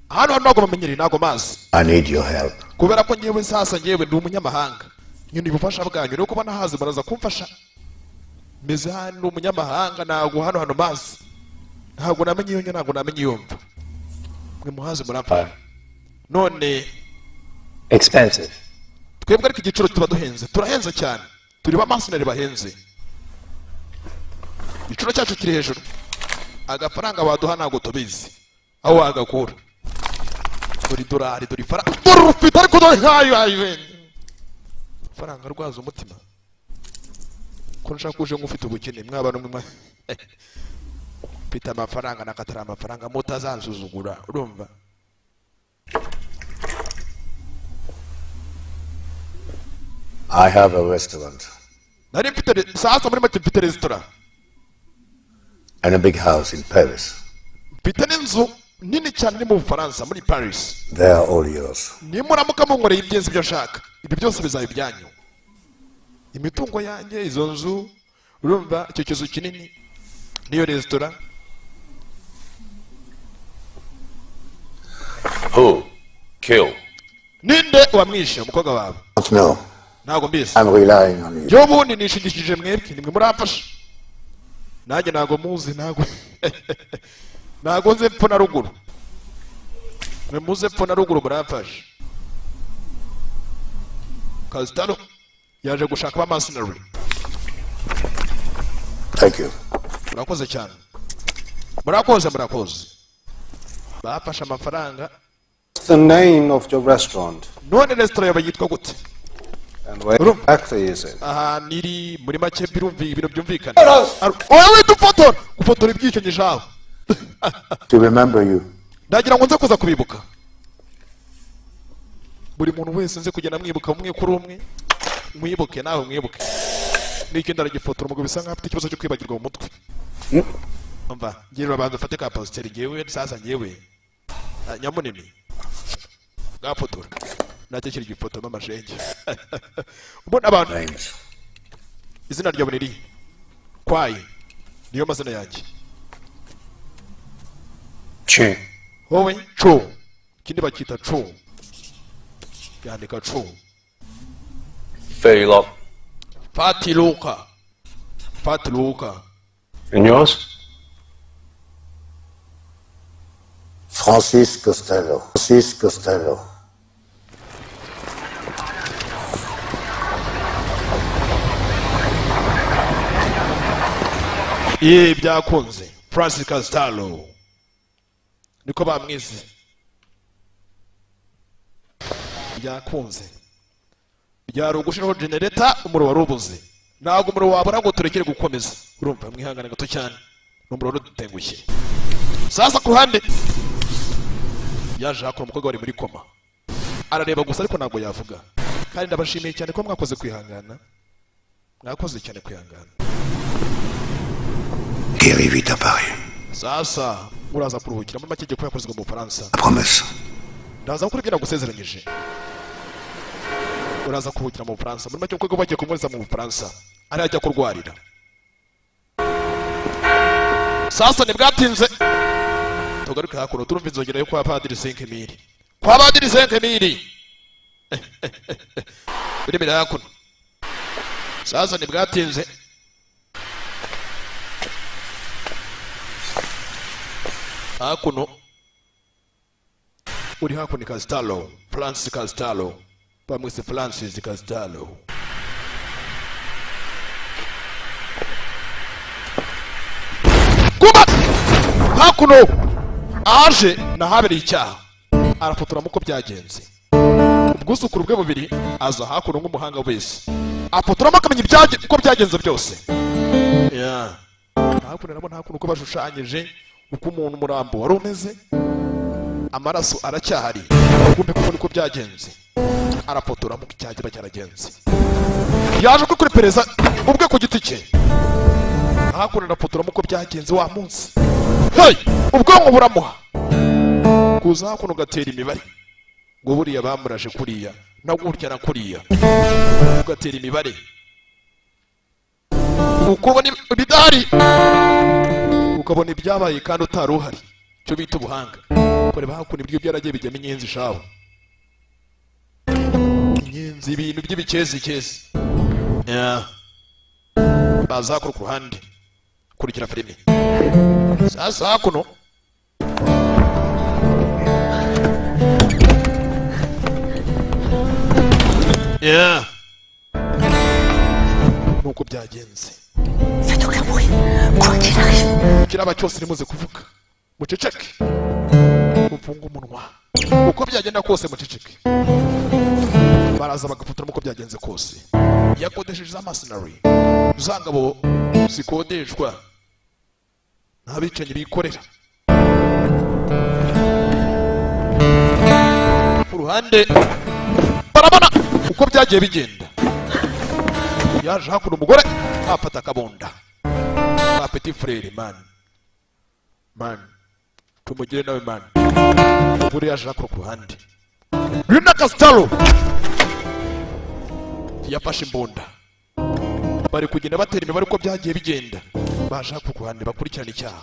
A: Hano hano ntabwo bamenyereye, ntabwo mazi.
E: I need your help.
A: Kubera ko ngewe sasa ngewe ndi umunyamahanga, nyine ubufasha bwanyu nuko banahazi muraza kumfasha. Meze hano ndi umunyamahanga, ntabwo hano hano mazi, ntabwo namenye iyo njya, ntabwo namenye iyo mva. Mwe muhazi muramfasha none.
F: Expensive.
A: Twebwe ariko igiciro tuba duhenze, turahenze cyane, turi ba mercenary bahenze, igiciro cyacu kiri hejuru. Agafaranga baduha ntabwo tubizi aho wagakura. Dore idolari, dore ifaranga, dore urufite, ariko dore nkayo ayo. Faranga rwaza umutima ko nshaka uje nk'ufite ubukene mwaba numwe mfite amafaranga nakatari amafaranga mutazansuzugura urumva.
E: I have a restaurant.
A: Nari mfite sasa muri make mfite restaurant.
E: And a big house in Paris.
A: Mfite n'inzu nini cyane iri mu Bufaransa muri Paris.
E: They are all yours.
A: Nimuramuka munkoreye ibyenzi ibyo nshaka, ibyo byose bizaba ibyanyu. Imitungo yanjye, izo nzu, urumva icyo kizu kinini niyo restaurant.
G: Who kill?
A: Ninde wamwishe umukobwa wawe?
E: No.
A: Ntago mbizi.
E: I'm relying on you.
A: Yo bundi nishingikije mwebwe nimwe muramfasha. Nanjye ntago muzi ntago. Ntago nze mpfo na ruguru. Mwe muze mpfo na ruguru muramfasha. Kazitano yaje gushaka ba mercenary.
E: Thank you.
A: Murakoze cyane. Murakoze murakoze. Bafashe amafaranga.
F: The name of your restaurant.
A: None restaurant yawe yitwa gute?
F: And where exactly is it?
A: Aha niri muri make birumvi ibintu byumvikana. Oya dufotora, gufotora ibyicanyi jawe.
E: To remember you.
A: Ndagira ngo nze kuza kubibuka. Buri muntu wese nze kugenda mwibuka umwe kuri umwe, mwibuke nawe mwibuke. N'ikindi aragifotora umugabo bisa nkaho afite ikibazo cyo kwibagirwa mu mutwe. Umva, ngira abantu bafate ka pasiteri ngewe sasa ngewe. Nyamunini. Gafotora. Nacyo kiri gifoto n'amashenge. Ubona abantu. Izina ryawe ni irihe? Kwaye. Niyo mazina yanjye.
F: Chu.
A: Wowe Chu. Ikindi bakita Chu. Yandika Chu.
G: Failok.
A: Fatiluka. Fatiluka.
F: And yours?
E: Francis Costello. Francis Costello.
A: Ye byakunze Francis Costello niko bamwize byakunze byari ugushiraho generator umuriro warubuze ntabwo umuriro wabura ngo turekere gukomeza urumva mwihangane gato cyane n'umuriro udutengushye. Sasa ku ruhande yaje hakora umukobwa wari muri koma arareba gusa ariko ntabwo yavuga. Kandi ndabashimiye cyane ko mwakoze kwihangana, mwakoze cyane kwihangana.
E: Guéris vite à Paris.
A: Sasa uraza kuruhukira muri make ko yakozwe mu Bufaransa.
E: Promesse.
A: Ndaza gukora ibyo nagusezeranyije. Uraza kuruhukira mu Bufaransa muri make kuko bagiye kumwohereza mu Bufaransa ari ajya kurwarira. Sasa ntibwatinze tugaruke hakuno turumva inzogera yo kwa Padiri Senkemiri. Kwa Padiri Senkemiri biri imbere hakuno. Sasa ntibwatinze hakuno uri hakuno Costello, Francis Costello, bamwise Francis Costello. Kuba hakuno aje nahabereye icyaha arafotora muko byagenze. Ubwuzukuru bwe bubiri aza hakuno nk'umuhanga wese afotoramo akamenya uko byagenze byose. Yeah. Hakuno nabo hakuno uko bashushanyije uko umuntu umurambo wari umeze, amaraso aracyahari kumbe kuko niko byagenze. Arafotora mu cyagiba cyaragenze. Yaje kuri pereza ubwe ku giti cye. Hakuno arafotora muko byagenze wa munsi. Hey, ubwonko buramuha kuza hakuno gatera imibare ngo buriya bamuraje kuriya na gutya na kuriya, ugatera imibare ukubona ibidahari ukabona ibyabaye kandi utari uhari, cyo bita ubuhanga. Kureba hakuno ibyo byaragiye bijyamo inyenzi shaho, inyenzi ibintu by'ibikezi kezi. Yeah. Baza ku ruhande kurikira filimi. Sasa hakuno yeah. Nuko byagenze.
D: Faites aucun bruit. Quoi qu'il arrive.
A: Kiraba cyose nimuze kuvuga. Muceceke. Mufunge umunwa. Uko byagenda kose muceceke. Baraza bagafotora uko byagenze kose. Yakodesheje za mercenary, za ngabo zikodeshwa n'abicanyi bikorera ku ruhande. Barabona uko byagiye bigenda. Yaje hakuno, umugore afata akabunda ka petit frère. Man, man, tumugire nawe man. Umugore yaje hakuno ku ruhande. Rina Castelo yafashe imbunda, bari kugenda batera imibare uko byagiye bigenda. Baje hakuno ku ruhande bakurikirana icyaha.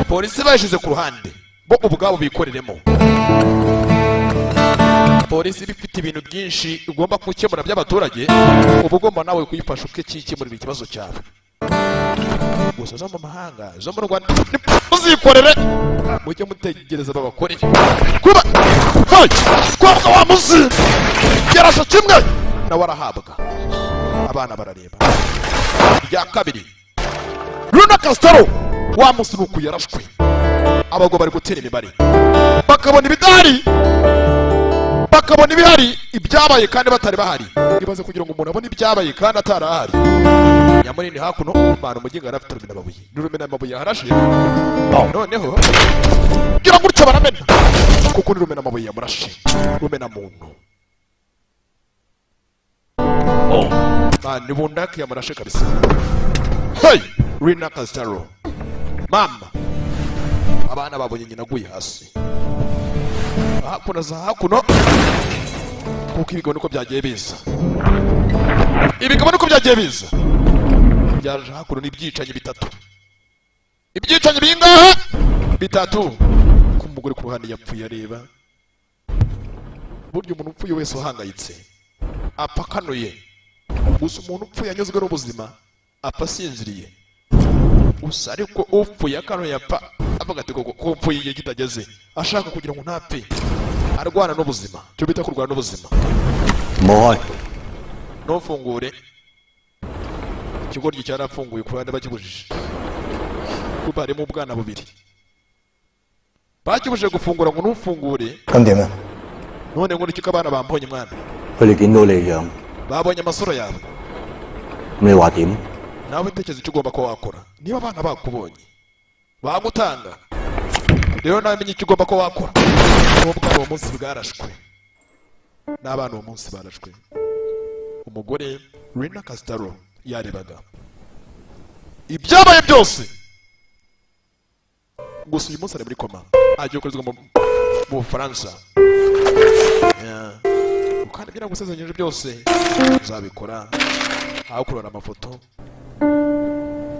A: Polisi bayishyize ku ruhande, bo ubwabo bikoreremo. Polisi iba ifite ibintu byinshi igomba gukemura by'abaturage, uba ugomba nawe kuyifasha ukikemurira ikibazo cyawe. Gusa zo mu mahanga, zo mu Rwanda muzikorere, mujye mutegereza babakorere. Kuba hey! Kobwa wa muzi yarashe kimwe, nawe arahabwa. Abana barareba. Irya kabiri, Luna Castro wa musi nuku yarashwe. Abagabo bari gutera imibare, bakabona ibidahari, bakabona ibihari, ibyabaye kandi batari bahari. Ibaze kugira ngo umuntu abone ibyabaye kandi atarahari. Nyamunini hakuno mwana umuginga yari afite rumena amabuye, n'urumena amabuye yarashe. Noneho gira gutya baramena, kuko ni rumena amabuye yamurashe, rumena muntu. Man, ni bundaki yamurashe kabisa. Hey, Rina Castro, mama, abana babonye nyina aguye hasi. Hakuno za hakuno, kuko ibigabo niko byagiye biza, ibigabo niko byagiye biza, byaje hakuno n'ibyicanyi bitatu. Ibyicanyi bingahe? Bitatu. Ko umugore ku ruhande yapfuye areba. Burya umuntu upfuye wese uhangayitse apfa akanuye. Gusa umuntu upfuye anyuzwe n'ubuzima apfa asinziriye gusa. Ariko upfuye akanuye apfa avuga ati: "Koko ko upfuye igihe kitageze," ashaka kugira ngo ntapfe, arwana n'ubuzima, icyo bita kurwana n'ubuzima.
E: 唔好開。
A: Ntufungure. Ikigoryi cyarafunguye ku ruhande bakibujije, kuko harimo ubwana bubiri. Bakibujije gufungura ngo ntufungure.
E: 咁點啊？
A: None ngo niki ko abana bambonye mwana?
E: 佢哋見到你樣，
A: Babonye amasura yawe.
E: 咁你話點？
A: Nawe tekereza icyo ugomba kuba wakora niba abana bakubonye bagutanga. Rero nawe menye icyo ugomba kuba wakora. N'ubwana uwo munsi bwarashwe, n'abana uwo munsi barashwe. Umugore Rina Castro yarebaga ibyabaye byose. Gusa uyu munsi ari muri koma, agiye gukorezwa mu Bufaransa. Yeah. Kandi ibyo nagusezeranyije byose nzabikora. Aho kurora amafoto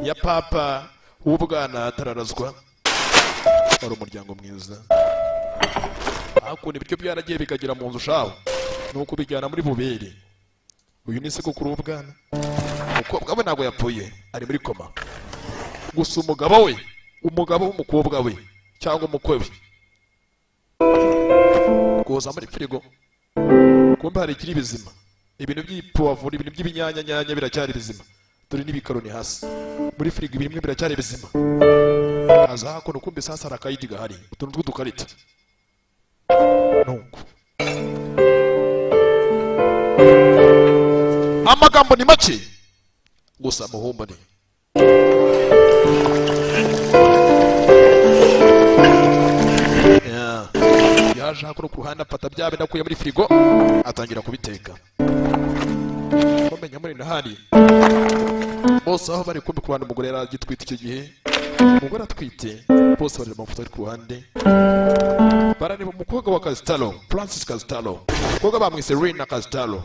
A: ya papa w'ubwana atararazwa, wari umuryango mwiza. Hakuno ibiryo byaragiye bikagera mu nzu shaho, ni ukubijyana muri bubere. Uyu ni sekukuru w'ubwana. Umukobwa we ntabwo yapfuye, ari muri koma. Gusa umugabo we, umugabo w'umukobwa we cyangwa umukwe we, kuza muri firigo, kumbe hari ikiri bizima, ibintu by'ipuwavuro, ibintu by'ibinyanyanyanya biracyari bizima. Dore n'ibikaroni hasi muri firigo, bimwe biracyari bizima. Aza hakuno, kumbe sasa hari akayidi gahari, utuntu tw'udukarita. Nuko amagambo ni make gusa muhumbane. Yeah. Yaje hakuno ku ruhande, afata bya bindi akuye muri firigo, atangira kubiteka. Bamenya muri ndahari bose aho bari. Kumbi ku ruhande umugore yari agitwite icyo gihe, umugore atwite. Bose bareba amafoto ari ku ruhande, barareba umukobwa wa Castalo, Francis Castalo. Umukobwa bamwise Rina Castalo.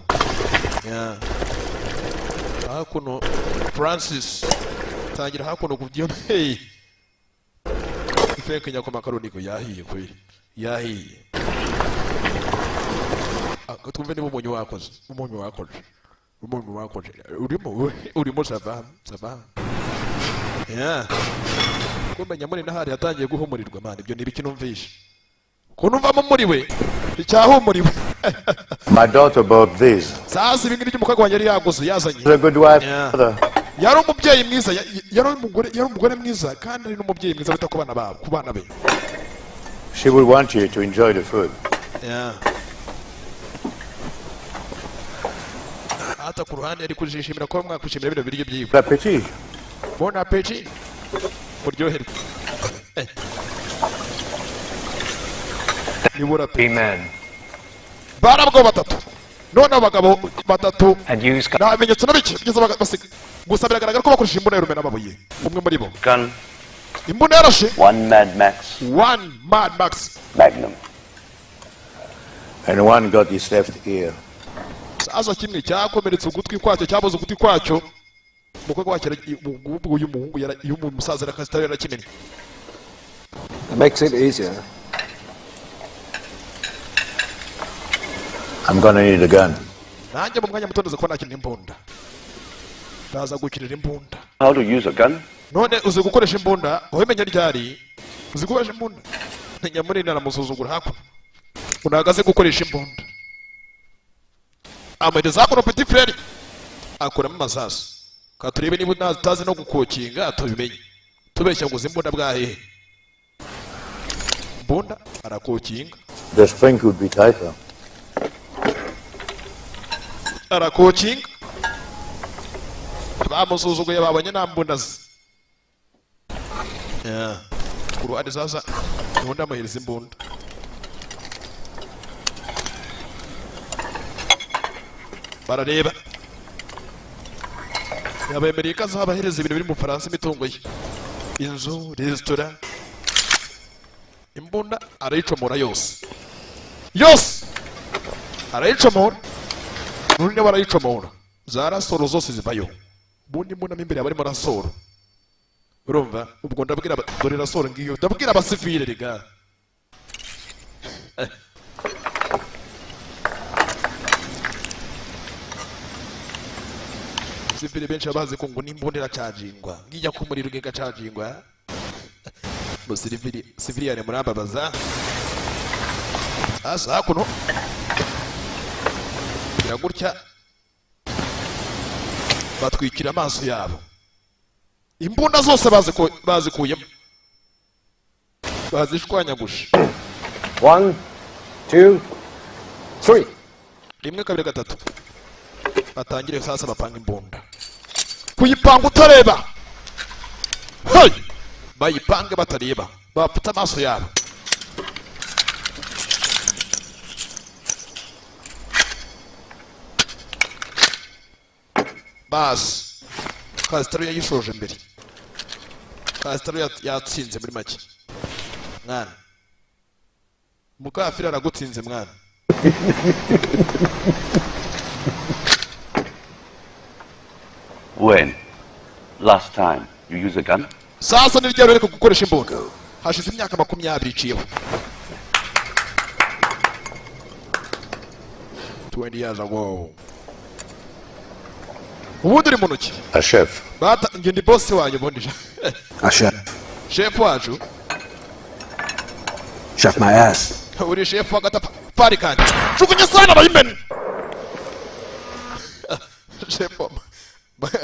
A: Yeah. Hakuno Francis tangira hakuno kubyina. Hey, ifeke nyako, makaroni ko yahiye kweli, yahiye. Ako twumve niba umunyu wakoze, umunyu wakoze, umunyu wakoze. Urimo, urimo. Ça va, ça va. Yeah. Kumenya muri nahari yatangiye guhumurirwa. Man, ibyo ni ibiki numvishe ko numvamo muri we icyahumuriwe?
E: My daughter bought these.
A: Sasa ibi ngibi by'umukobwa wanjye yari yaguze, yazanye.
E: A good wife.
A: Yeah.
E: Mother.
A: Yari umubyeyi mwiza, yari umugore mwiza kandi ari n'umubyeyi mwiza wita ku bana babo, ku bana be.
E: She would want you to enjoy the food.
A: Yeah. Hata ku ruhande ari kujishimira ko mwakwishimira bino biryo byiwe.
E: Bon appétit.
A: Bon appétit, muryoherwe. Nibura pe.
H: Three men
A: Barabwo batatu, none abagabo batatu
H: had used
A: nta bimenyetso na bike bigeze basiga, gusa biragaragara ko bakoresheje imbunda y'urume n'amabuye. Umwe muri bo
G: Gun,
A: imbunda yarashe.
G: One Mad Max,
A: One Mad Max.
G: Magnum.
E: And one got his left ear.
A: Sasa kimwe cyakomeretse ugutwi kwacyo, cyabuze ugutwi kwacyo. Umukobwa wacyo uyu muhungu uyu musaza arakasitari yarakimennye.
F: That makes it easier.
E: I'm gonna need a gun.
A: Nanjye mu mwanya muto ndaza kuba nakenera imbunda, ndaza gukinira imbunda.
G: How to use a gun?
A: None uzi gukoresha imbunda? Wabimenya ryari? Uzi gukoresha imbunda? Nyamunini aramusuzugura hakuno, unahagaze gukoresha imbunda. Amuhereza hakuno petit frere, akuramo amasasu. Ka turebe niba utazi no gukokinga, tubimenye. Tubeshya ngo uzi imbunda bwahehe? Imbunda arakokinga.
E: The spring could be tighter.
A: Arakokinga. Bamusuzuguye, babonye nta mbunda ze. Yeah. Ku ruhande sasa ubundi amuhereza imbunda, barareba. Yabemereye ko azabahereza ibintu biri mu Bufaransa, imitungo ye, inzu, resitora. Imbunda arayicomora yose yose, arayicomora. N'undi nawe arayicomora, za rasoro zose zivayo. Ubundi imbunda mo imbere haba harimo rasoro, urumva? Ubwo ndabwira dore rasoro ngiyo, ndabwira abasivile rega. Sivile benshi baba bazi ko ngo n'imbunda iracajingwa, ngijya ku muriro igacajingwa. Ngo siviliyane murambabaza. Sasa hakuno gira gutya batwikira amaso yabo, imbunda zose bazikuyemo, bazishwanyaguje.
F: One, two, three.
A: Rimwe, kabiri, gatatu, batangire. Sasa bapanga imbunda, kuyipanga utareba. Hey! Bayipange batareba, bapfutse amaso yabo. Basi Kasitaro yayishoje mbere. Kasitaro yatsinze muri make. Mwana mukafiri aragutsinze mwana.
G: When? Last time you use a gun?
A: Sasa ni ryari uheruka gukoresha imbunda? Hashize imyaka 20 iciyeho, 20 years ago. Ubundi uri mu ntoki.
E: A chef.
A: Bata njye ndi boss wanyu ubundi.
F: A chef.
A: Chef wacu.
F: Chef my ass.
A: Uri chef w'agatafari kanjye, jugunya sana bayimena. Chef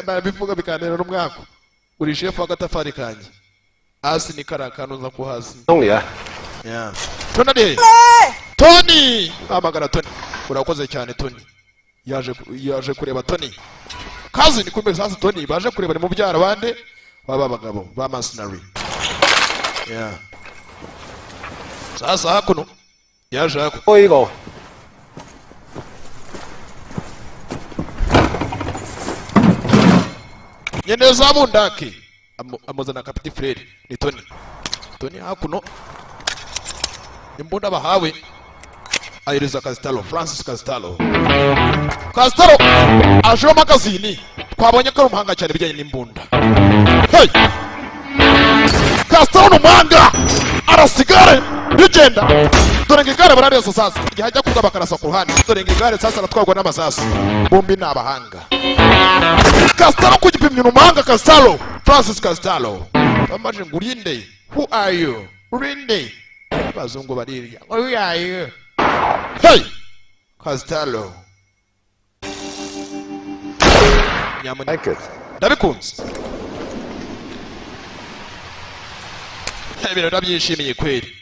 A: nabivuga bikantera n'umwaku. Uri chef w'agatafari kanjye, hasi ni kariya kantu uza ko hasi.
F: Tony, yeah.
A: Yeah. Tony ari he? Tony! Hamagara Tony. Urakoze cyane Tony. Yaje kureba Tony. Kazi ni kumbe sasa Tony baje kureba ni mubyara bande baba bagabo ba mercenary. Yeah. Sasa hakuno yaje hakuno.
F: Oigo.
A: Nyene za bundake. Amuzana ka petit frere ni Tony. Tony hakuno imbunda bahawe ahereza Castalo, Francis Castalo. Castalo aje magazini, twabonye ko ari umuhanga cyane bijyanye n'imbunda. Hey! Castalo ni umuhanga, arasigare rigenda. Dore ngo igare bararesa sasa, igihe ajya kuza bakarasa ku ruhande. Dore ngo igare sasa aratwarwa n'amasasu. Bombi ni abahanga. Castalo ku gipimyo ni umuhanga. Castalo, Francis Castalo. Bamaje ngo urinde, who are you? Urinde. Abazungu barirya. Who are you? Hey! Castalo. Nyamuneka.
E: Like it.
A: Ndabikunze. Ibintu ndabyishimiye kweli.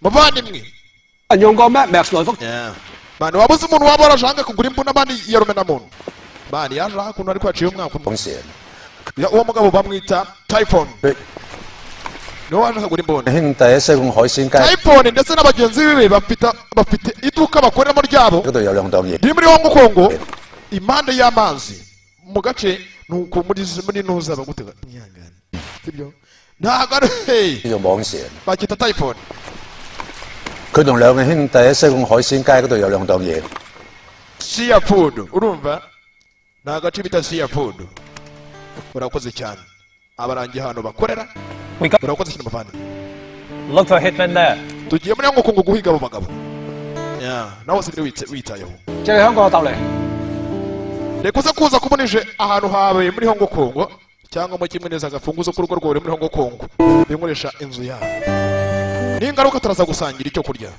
A: Muvandimwe.
F: 用過 Mad Max 來福。
A: Yeah. Mani wabuze umuntu waba warashaka kugura imbunda mani ya rumenamuntu. Bani yaje hakuno ariko haciye umwaka umwe.
E: 講蛇。
A: Uwo mugabo bamwita Typhon, niwe waje akagura imbunda.
E: 兄弟喺西貢海鮮街
A: Typhon ndetse n'abagenzi biwe bafite iduka bakoreramo ryabo
E: 嗰度有兩檔嘢。
A: riri muri Hong Kong, impande y'amazi mu gace nuko muri nuza bagutega mwihangane, sibyo? Ntabwo ari, hey,
E: 叫做網蛇。
A: bakita Typhon.
E: 佢同兩個兄弟喺西貢海鮮街嗰度有兩檔嘢。
A: Sea food, urumva ni agace bita sea food. Urakoze cyane, abarangiye ahantu bakorera.
H: We got
A: Urakoze cyane, muvandimwe.
H: look for hitmen there.
A: Tugiye muri Hong Kong guhiga abo bagabo. Yeah, nawe usigaye witayeho.
F: 借你香港我答你。
A: Reka uze kuza kubonije ahantu hawe muri Hong Kong, cyangwa mu kimwe neza agafunguzo k'urugo rwawe muri Hong Kong, binkoresha inzu yawe, n'ingaruka turaza gusangira icyo kurya.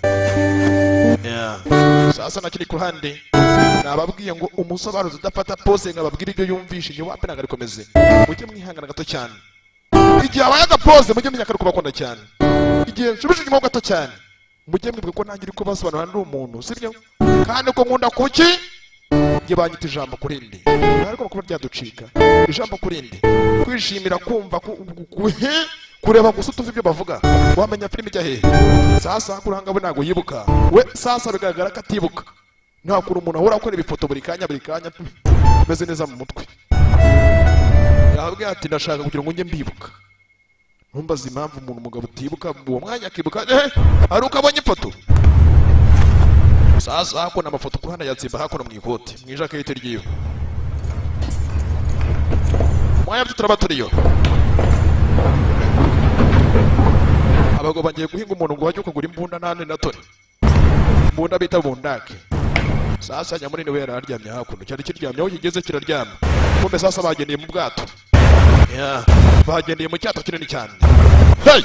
A: Yeah. Sasa nakiri ku ruhande nababwiye ngo umusobanuzi udafata pose ngo ababwire ibyo yumvishije wapi, ntabwo arikomeze. Mujye mwihangana gato cyane igihe abaye agapose, mujye menya ko ari kubakunda cyane. Igihe nshubije inyuma ho gato cyane, mujye mwibuka ko nanjye uri kubasobanurira ndi umuntu, sibyo? Kandi ko nkunda kuki njye banyita ijambo ku rindi, ariko kuba ryaducika ijambo ku rindi, kwishimira kumva kureba gusa utuva ibyo bavuga, wamenya filime ijya hehe. Sasa kuranga we ntabwo yibuka we, sasa bigaragara ko atibuka. Nta kuntu umuntu ahora akora ibifoto buri kanya buri kanya ameze neza mu mutwe. Yababwiye ati ndashaka kugira ngo njye mbibuka. Ntumbaze impamvu umuntu umugabo utibuka uwo mwanya akibuka ari uko abonye ifoto. Sasa hakuno amafoto kuhana yatsimba hakuno mu ikoti mu ijaketi ryiwe, mwanya byo turaba turiyo. Abagabo bagiye guhinga umuntu ngo bajye kugura imbunda nane na toni imbunda bita bundake. Sasa nyamunini we yari aryamye hakuno, cyari kiryamye aho kigeze kiraryama. Kumbe sasa bagendeye mu bwato. Yeah, bagendeye mu cyato kinini cyane. Hey!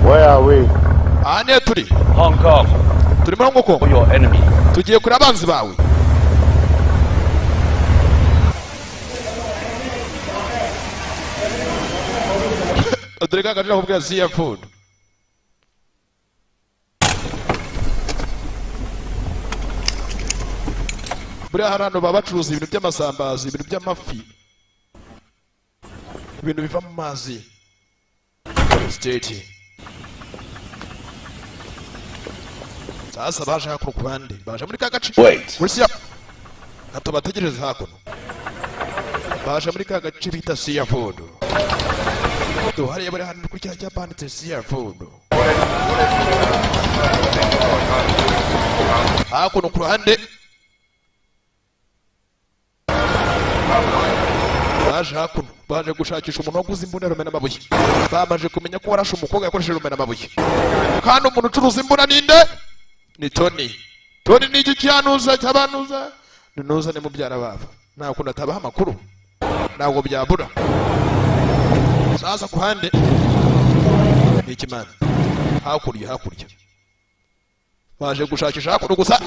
E: Where are we?
A: Aha niyo turi.
G: Hong Kong,
A: Turi muri Hong Kong.
G: for your enemy.
A: Tugiye kure abanzi bawe. Dore ka gace nakubwira, sea food. Buriya hari hano baba bacuruza ibintu by'amasambaza, ibintu by'amafi, ibintu biva mu mazi. State sasa baje hakuno ku ruhande, baje muri ka gace.
G: Wait.
A: Muri sea hato bategereze hakuno, baje muri ka gace bita sea food. Hariya bari hano kuri cya cyapa handitse sea food. Hakuno ku ruhande baje hakuno, baje gushakisha umuntu waguze imbunda rumena amabuye. Bamaze kumenya ko warashe umukobwa yakoresheje rumena amabuye, kandi umuntu ucuruza imbunda ninde? Ni Tony. Tony ni iki cyanuza cyabanuza ni nuza, ni mubyara babo, nta kuntu atabaha amakuru, ntabwo byabura. Sasa ku ruhande ni ikimana hakurya, hakurya baje gushakisha hakuno gusa.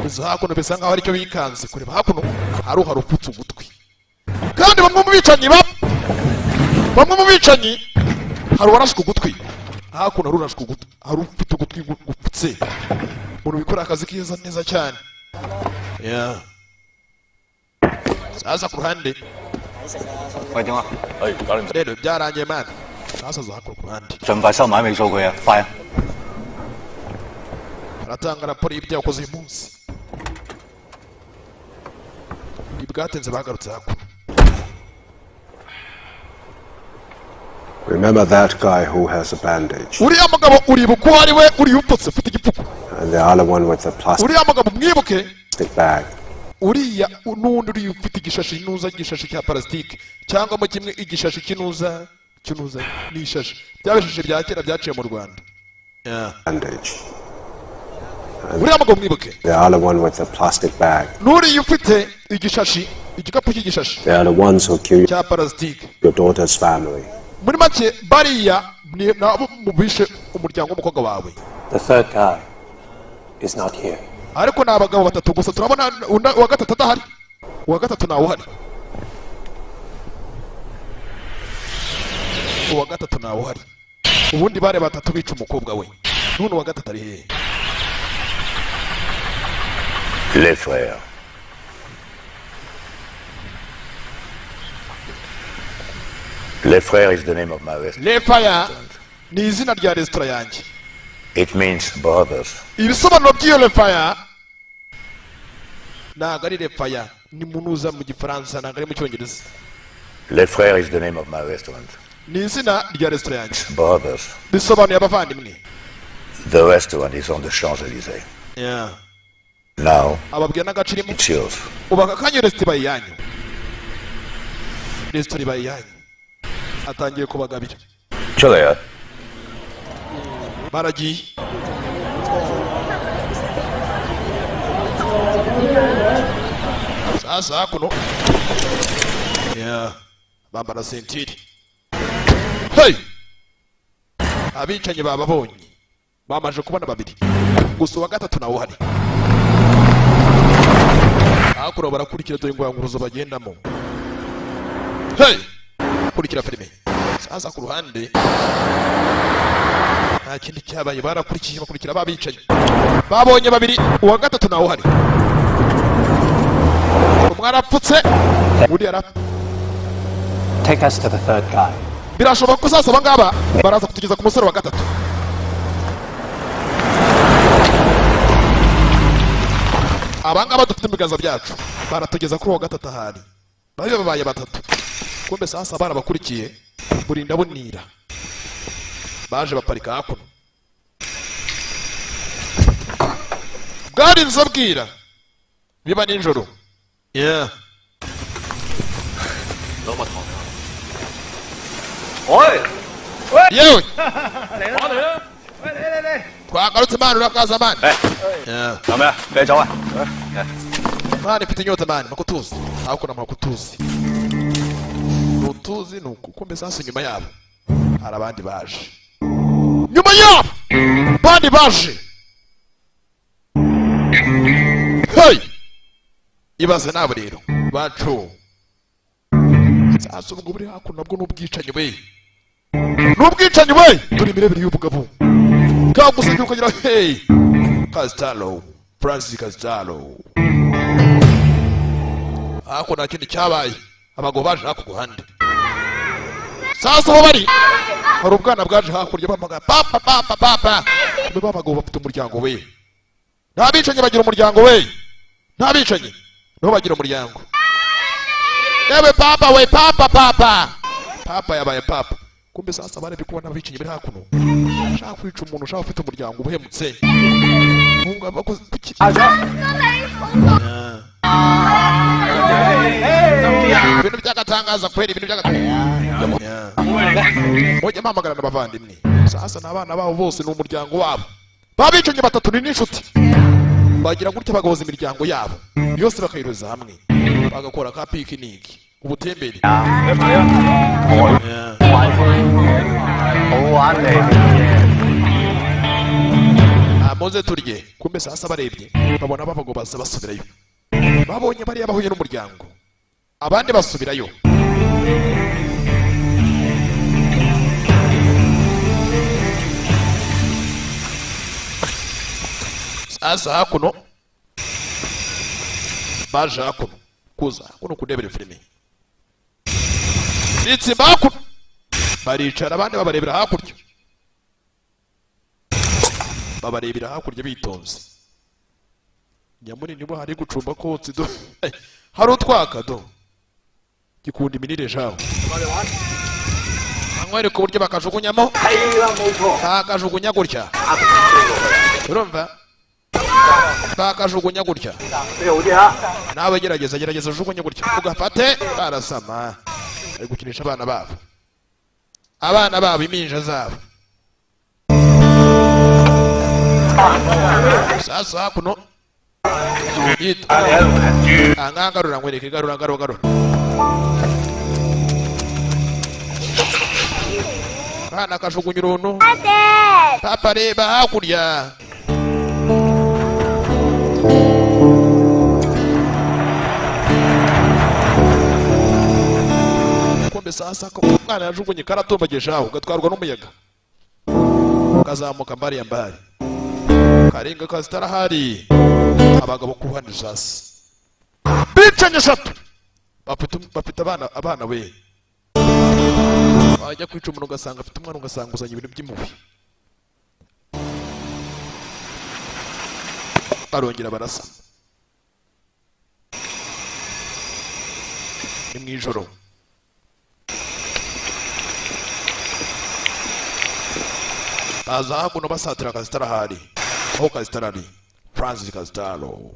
A: Gusa hakuno bisa nkaho aricyo bikanze kureba hakuno, hari uhari upfutse ugutwi. Kandi bamwe mu bicanyi hari uwarashwe ugutwi hakuno, hari urashwe ugutwi, hari ufite ugutwi gupfutse, umuntu wikora akazi keza neza cyane. Yeah. Sasa ku ruhande
G: 喂，點啊？誒，搞掂。
A: Rero byarangiye man. Sasa za hakuno ku ruhande
G: 盡快收埋尾數據啊！快啊！
A: Aratanga raporo y'ibyo yakoze uyu munsi. Ntibwatinze bagarutse hakuno.
F: Remember that guy who has a bandage
A: Uriya mugabo uribuka uwo ari we? Uriya upfutse ufite igipfuko.
F: and the other one with the plastic
A: Uriya mugabo mwibuke.
F: bag.
A: Uriya n'undi uriya ufite igishashi nuza, igishashi cya parasitike, cyangwa mo kimwe igishashi cy'inuza cy'unuza n'ishashi, bya bishashi bya kera byaciye mu Rwanda. Yeah.
F: Bandage.
A: Uriya mugabo mwibuke.
F: The other one with the plastic bag.
A: N'uriya ufite igishashi, igikapu cy'igishashi
F: They are the ones who kill
A: cya parasitike.
F: your daughter's family.
A: Muri make bariya ni nabo mubishe umuryango w'umukobwa wawe.
H: The third guy is not here.
A: Ariko ni abagabo batatu gusa turabona, uwa gatatu adahari, uwa gatatu ntawe uhari. Uwa gatatu ntawe uhari. Ubundi bare batatu bica umukobwa we, none uwa gatatu ari hehe?
E: Les frères. Les frères is the name of my restaurant.
A: Les Frères ni izina rya resitora yanjye.
E: It means brothers.
A: Ibisobanuro by'iyo Les Frères, ntabwo ari Les Frères, ni munuza mu Gifaransa, ntabwo ari mu Cyongereza.
E: Les frères is the name of my restaurant.
A: Ni izina rya resitora yanjye.
E: Brothers.
A: Bisobanuye abavandimwe.
E: The restaurant is on the Champs-Élysées.
A: Yeah.
E: Now,
A: Ababwira n'agace irimo.
E: it's yours.
A: Ubu aka kanya resitora ibaye iyanyu, resitora ibaye iyanyu. Atangiye kubagabira.
G: 出嚟啊！
A: Baragiye. Sasa hakuno, yeah, bambara ceinture. Hey, abicanyi bababonye, bamaze kubona babiri gusa, uwa gatatu nawe uhari. Hakuno barakurikira, dore ingwanguruzo bagendamo. Hey, kurikira filime. Sasa ku ruhande nta kindi cyabaye, barakurikiye, bakurikira babicanyi, babonye babiri, uwa gatatu nawe uhari. Umwe arapfutse, undi yarapfa.
H: Take us to the third guy.
A: Birashoboka ko sasa abangaba baraza kutugeza ku musore wa gatatu. Abangaba dufite mu biganza byacu baratugeza kuri uwo gatatu ahari babe babaye batatu. Kumbe sasa barabakurikiye burinda bunira, baje baparika hakuno. Bwarinze bwira, biba nijoro, yeah.
G: 喂，
A: Yewe, twagarutse man, urakaza man. Yeah.
G: 有咩啊？啤酒啊？
A: Man, ifite inyota man, makutuzi hakuno, makutuzi nutuzi nuku. Kumbe sasa inyuma yabo hari abandi baje, nyuma yabo bandi baje. Hey, ibaze nabo rero bacu. Sasa ubwo buri hakuno nabwo n'ubwicanyi we, n'ubwicanyi we. Turi imirebere y'ubugabo bwagusabye ukagira. Hey, Castalo, Francis Castalo. Hakuno nta kindi cyabaye, abagabo baje hakurya guhande. Sasa aho bari hari ubwana bwaje hakurya bahamagara papa, papa, papa. Kumbe ba bagabo bafite umuryango we. Nta bicanyi bagira umuryango we, nta bicanyi niho bagira umuryango. Yewe papa we, papa, papa, papa, yabaye papa. Kumbe sasa barebye kubona abicanyi bari hakuno, ushaka kwica umuntu ushaka ufite umuryango ubuhemutse. Mungu abakoze kuki? Ibintu by'agatangaza kweri, ibintu by'agatangaza. Mujye muhamagarana abavandimwe. Sasa ni abana babo bose, ni umuryango wabo. Babicanyi batatu ni n'inshuti, bagira gutya bagahuza imiryango yabo yose, bakayiroza hamwe, bagakora ka picnic, ubutembere.
G: 好玩嚟。
A: Ah, muze turye. Kumbe sasa barebye babona babago baza basubirayo, babonye bariya bahuye n'umuryango, abandi basubirayo. Sasa hakuno baje hakuno kuza hakuno kurebera filime, bitsimba hakuno baricara, abandi babarebera hakurya, babarebera hakurya bitonze. Nyamunini bo hari gucumba kotsi do, hari utwaka do, gikunda iminire jawo. Anywereka uburyo bakajugunyamo, bakajugunya gutya, urumva, bakajugunya gutya. Nawe gerageza, gerageza ujugunye gutya ugafate. Barasama, bari gukinisha abana babo, abana babo, impinja zabo. Sasa hakuno yitwa ahangaha. Garura nkwereke, garura, garura, garura. Kana kajugunya uruntu. Papa, reba hakurya. Kumbe sasa ko umwana yajugunye karatumbageje aho, gatwarwa n'umuyaga, kazamuka mbari ya mbari, karenga kazitarahari. Abagabo ku ruhande sasa bicanye eshatu, bafite abana we. Wajya kwica umuntu ugasanga afite umwana, ugasanga uzanye ibintu by'impuhwe. Barongera barasa. Ni mu ijoro. Baza hakuno basatira Kazitarahari, aho Kazitarari Francis Kazitaro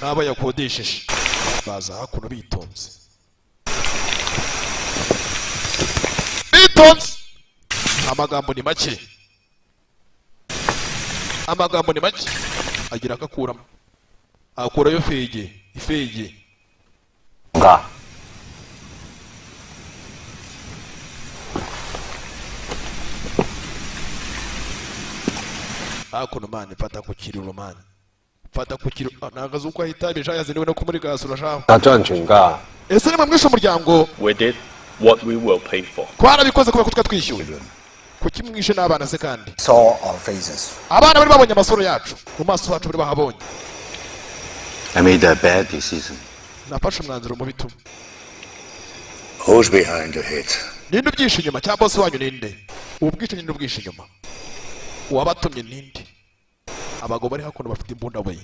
A: n'abo yakodesheje. Baza hakuno bitonze bitonze, amagambo ni make, amagambo ni make. Agira akakuramo, akurayo fege ifege.
G: 㗎。
A: Hakuno mani, fata ku kiriro mani, fata ku kiriro. Nagaze uko ahita ibisha yaziniwe no kumuri gasura shaho.
F: 他赚钱㗎。
A: Ese nimwe mwishe umuryango?
I: We did what we were paid for.
A: Twarabikoze kubera ko twa twishyuwe. Kuki mwishe n'abana se kandi?
J: Saw our faces.
A: Abana bari babonye amasura yacu, mu maso hacu bari bahabonye.
E: I made a bad decision.
A: Nafashe umwanzuro mubi tu.
E: Who's behind the hit?
A: Ninde ubwishe inyuma cyangwa boss wanyu ninde? Ubu bwicanyi ninde ubwishe inyuma? Uwabatumye ninde? Abagabo bari hakuno bafite imbunda we,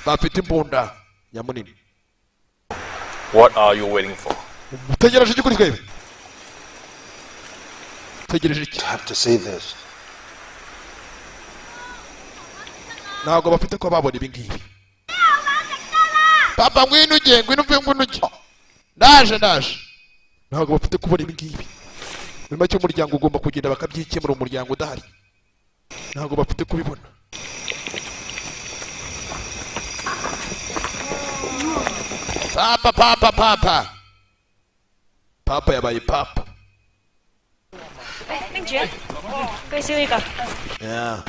A: bafite imbunda nyamunini.
I: What are you waiting for?
A: Utegereje iki kuri twebwe? Utegereje iki?
F: Have to see this.
A: Ntabwo bafite ko babona ibi ngibi. Papa, ngwino ujye, ngwino uve, ngwino ujye, ndaje, ndaje. Ntabwo bafite kubona ibi ngibi. Muri make umuryango ugomba kugenda bakabyikemura, umuryango udahari ntabwo bafite kubibona. Papa, papa, papa, papa yabaye papa.
D: 拎住啊！居燒呢個，
A: Yeah.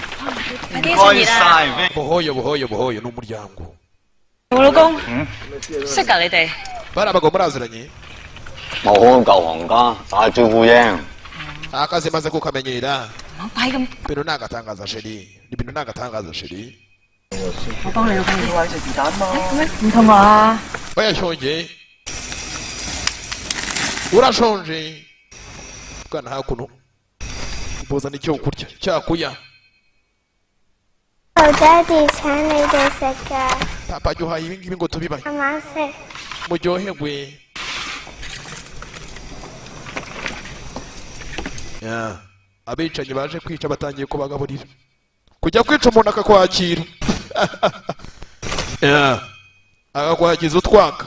D: 快啲趁熱啊！
A: Buhoyo buhoyo buhoyo, ni umuryango.
D: 我老公識㗎你哋？
A: Bari abagabo muraziranye?
G: 我好舊行家，打招呼啫。
A: Akazi maze kukamenyera.
D: 唔好擺咁，
A: Ibintu ni agatangaza chérie, ibintu ni agatangaza chérie.
C: 我幫你老公要食魚蛋嘛。唔痛啊？
A: Oya, shonje, urashonje bwana? Hakuno buzana icyo kurya cyakuya.
K: 我爹哋請你哋食嘅，
A: Papa jya ibi ngibi ngo tubibahe.
K: 慢慢食。
A: Muryoherwe. Yeah. Abicanyi baje kwica batangiye kubagaburira. Kujya kwica umuntu akakwakira. Yeah. Akakwakiza utwaka.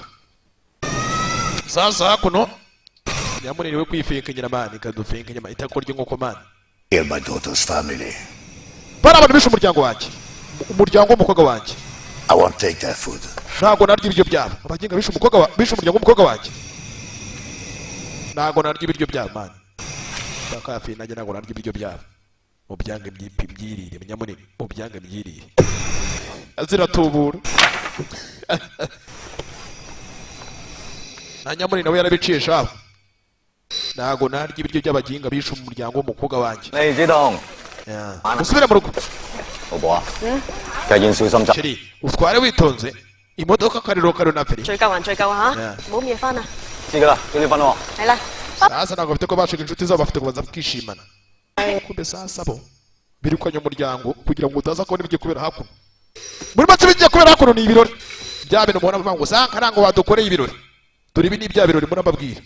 A: Sasa hakuno nyamunini kwifeka nyiramani kadufenka inyama itako ry'inkoko mani.
E: Kill my daughter's family.
A: Bari abantu bishe umuryango wanjye, umuryango w'umukobwa wanjye.
E: I won't take their food.
A: Ntabwo narya ibiryo byabo. Abagenga bishe umukobwa wa bishe umuryango w'umukobwa wanjye, ntabwo narya ibiryo byabo mani. Bakafi nanjye ntabwo narya ibiryo byabo. Mu byange byipi byirire nyamunini, mu byange byirire ziratubura. Na nyamunini nawe yarabiciye shaho. Ntabwo narya ibiryo by'abaginga bishe umuryango w'umukobwa wanjye.
G: 你知道，
A: Usubire mu rugo.
G: 老婆啊，計件小心執。
A: Chérie, utware witonze imodoka, kariro kariro na feri.
D: 追究還追究嚇
A: Yeah.，
D: 唔好咁夜翻啊！
G: 知㗎啦，早啲瞓喎。
D: 係啦。
A: Sasa ntabwo bafite ko bashinga inshuti zabo, bafite kubanza bakishimana. Kumbe sasa bo birukanye umuryango kugira ngo utaza kubona ibigiye kubera hakuno. Muri make ibigiye kubera hakuno ni ibirori bya bintu mubona bavuga ngo sankara ngo badukoreye ibirori. Dore ibi ni bya birori murababwira.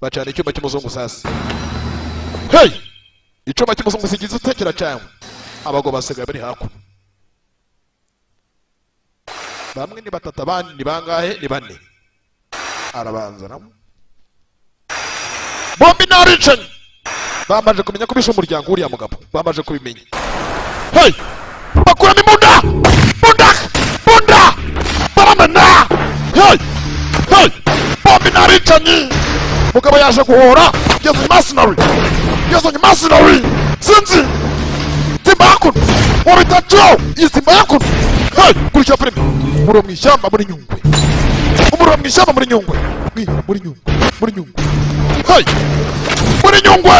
A: Bacana icyuma cy'umuzungu sasa. Hey, icyuma cy'umuzungu sigize utekera cyangwa abagabo basigaye bari hakuno. Bamwe ni batatu, abandi ni bangahe? Ni bane. Arabanza nabo bombi ni abicanyi, bamaze kumenya ko bishe umuryango uriya mugabo, bamaze kubimenya. Hey, bakuramo imbunda, bunda bunda, baramena. Hey, hey, bombi ni abicanyi. Mugabo yaje guhora, yazanye mercenary, yazanye mercenary. Sinzi simba hakuno wabita Joe, iyi simba hakuno. Hey, kurikira filime muri mu ishyamba muri Nyungwe. Umuriro mu ishyamba muri Nyungwe. Muri Nyungwe, muri Nyungwe. Hey! Muri Nyungwe!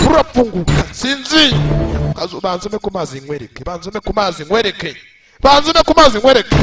A: Urafunguka. Sinzi. Kazu banzume ku mazi nkwereke. Banzume ku mazi nkwereke. Banzume ku mazi nkwereke.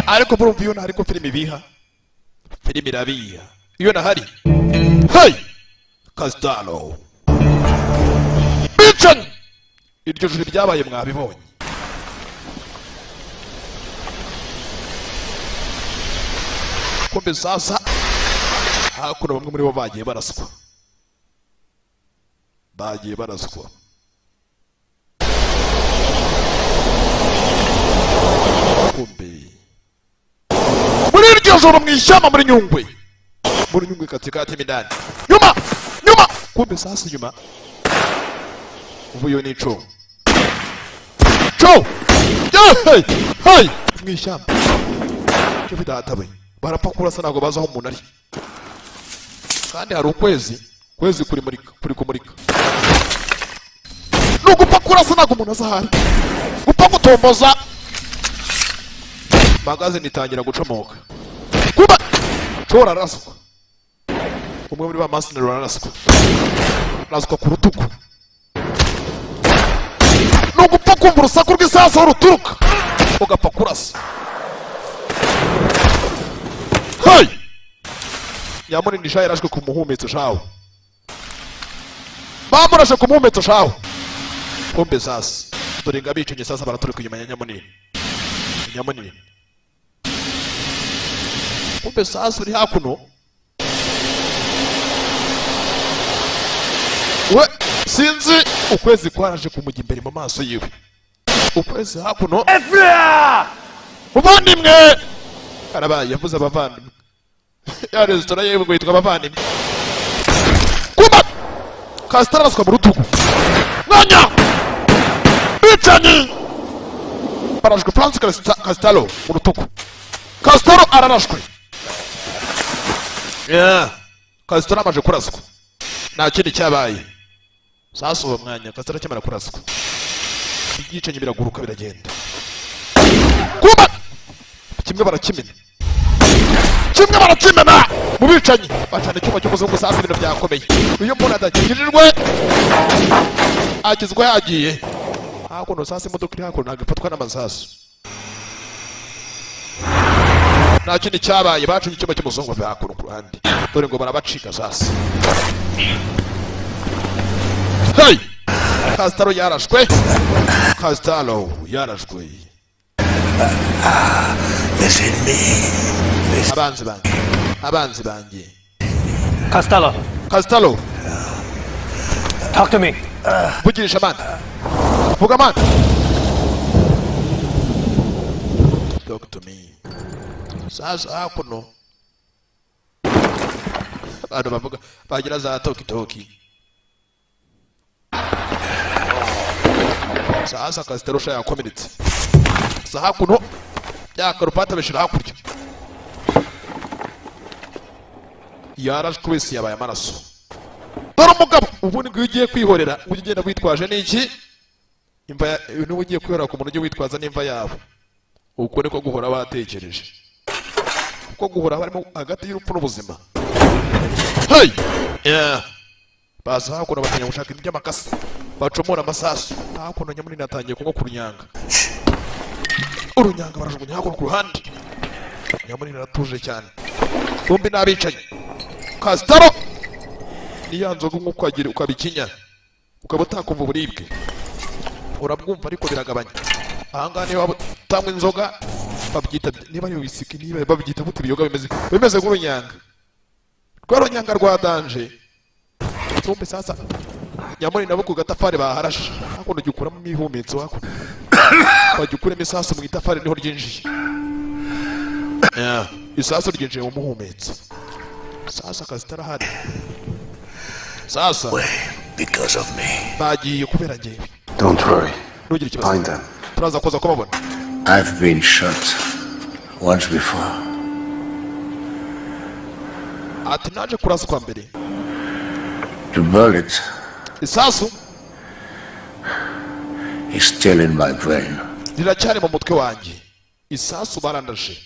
A: Ariko murumva iyo ntari ko filime ibiha, filime irabiha iyo nahari. Hey! Castalo bicanyi, iryo joro byabaye mwabibonye. Kumbe sasa hakuno bamwe muri bo bagiye baraswa, bagiye baraswa. Kumbe muri iryo joro mu ishyamba muri Nyungwe, muri Nyungwe katikati mindani, nyuma nyuma. Kumbe sasa nyuma ubu yo ni co co. Hey hey, mu ishyamba cyo bidatawe barapfa kurasa, ntabwo bazi aho umuntu ari. Kandi hari ukwezi, kwezi kuri murika, kuri kumurika. Nugupfa kurasa ntabwo umuntu azi aho ari, gupfa gutomboza. Magazine itangira gucomoka. Kuba chora araswa. Umwe muri ba masinero araswa. Araswa ku rutugu. Nugupfa kumva urusaku rw'isasu aho ruturuka, ugapfa kurasa. Hey! Nyamunini sha yarashwe ku muhumetso shawo. Bamurashe ku muhumetso shawo. Kumbe sasa dore ngabicinye sasa baraturika inyuma ya Nyamunini. Nyamunini. Kumbe sasa uri hakuno. We sinzi ukwezi kwaraje kumujya imbere mu maso yiwe. Ukwezi hakuno. Muvandimwe! Karabaye yavuze abavandimwe. Ya resitora yewe ngo yitwa abavandimwe. Kuba Castro araswa mu rutugu. Mwanya! Bicanyi! Barashwe Francis Castro mu rutugu. Castro ararashwe. Yeah. Castro amaje kuraswa. Nta kindi cyabaye. Sasa uwo mwanya Castro akimara kuraswa, ibyicanyi biraguruka biragenda. Kuba kimwe barakimena. Kimwe barakimena mu bicanyi. Bacana icyuma cy'umuzungu sasa ibintu byakomeye. Uyu muntu adakijijwe akizwa yagiye. Hakuno sasa imodoka iri hakuno ntabwo ifatwa n'amasasu. Nta kindi cyabaye, bacinye icyuma cy'umuzungu bava hakuno ku ruhande. Dore ngo barabacika sasa. Hey! Castro yarashwe. Castro yarashwe. Abanzi banjye. Abanzi banjye.
H: Costello.
A: Costello.
H: Talk to me.
A: Vugisha man. Vuga man. Talk to me. Sasa hakuno abantu bavuga bagira za toki toki. Sasa Castro sha yakomeretse. Sasa hakuno ya karupata bishira hakurya. Yarashwe wese yabaye amaraso. Dore umugabo ubundi ngo ugiye kwihorera ujye ugenda witwaje n'iki? Imva n'ubu ugiye kwihorera ku muntu ujye witwaza n'imva yabo. Uko niko guhora batekereje. Kuko guhora barimo hagati y'urupfu n'ubuzima. Hey, yeah. Baza hakuno batangiye gushaka ibintu by'amakasi bacomora amasasu. Hakuno nyamunini atangiye kunywa ku runyanga, urunyanga barajugunya hakuno ku ruhande. Nyamunini aratuje cyane, bombi n'abicanyi. Kasitaro ni ya nzoga unywa ukagira ukabikinya, ukaba utakumva uburibwe, urabwumva ariko biragabanya. Ahangaha niba waba utanywa inzoga babyita niba ari wisiki, niba babyita gute, ibiyoga bimeze nk'urunyanga, rwa runyanga rwa danger. Tumbe sasa nyamuri nabo ku gatafari baharashe hakuno, jya ukuramo imihumetso hakuno, wajya ukuramo isasu mu itafari niho ryinjiye. Yeah. Isasu ryinjiye mu muhumetso. Sasa akazi tarahari sasa.
E: Because of me.
A: Bagiye kubera njyewe.
F: Don't worry.
A: Ntugire ikibazo.
F: Find them.
A: Turaza kuza kubabona.
E: I've been shot once before.
A: Ati naje kuraswa mbere.
E: The bullet
A: Isasu
E: is still in my brain.
A: riracyari mu mutwe wanjye. Isasu barandashe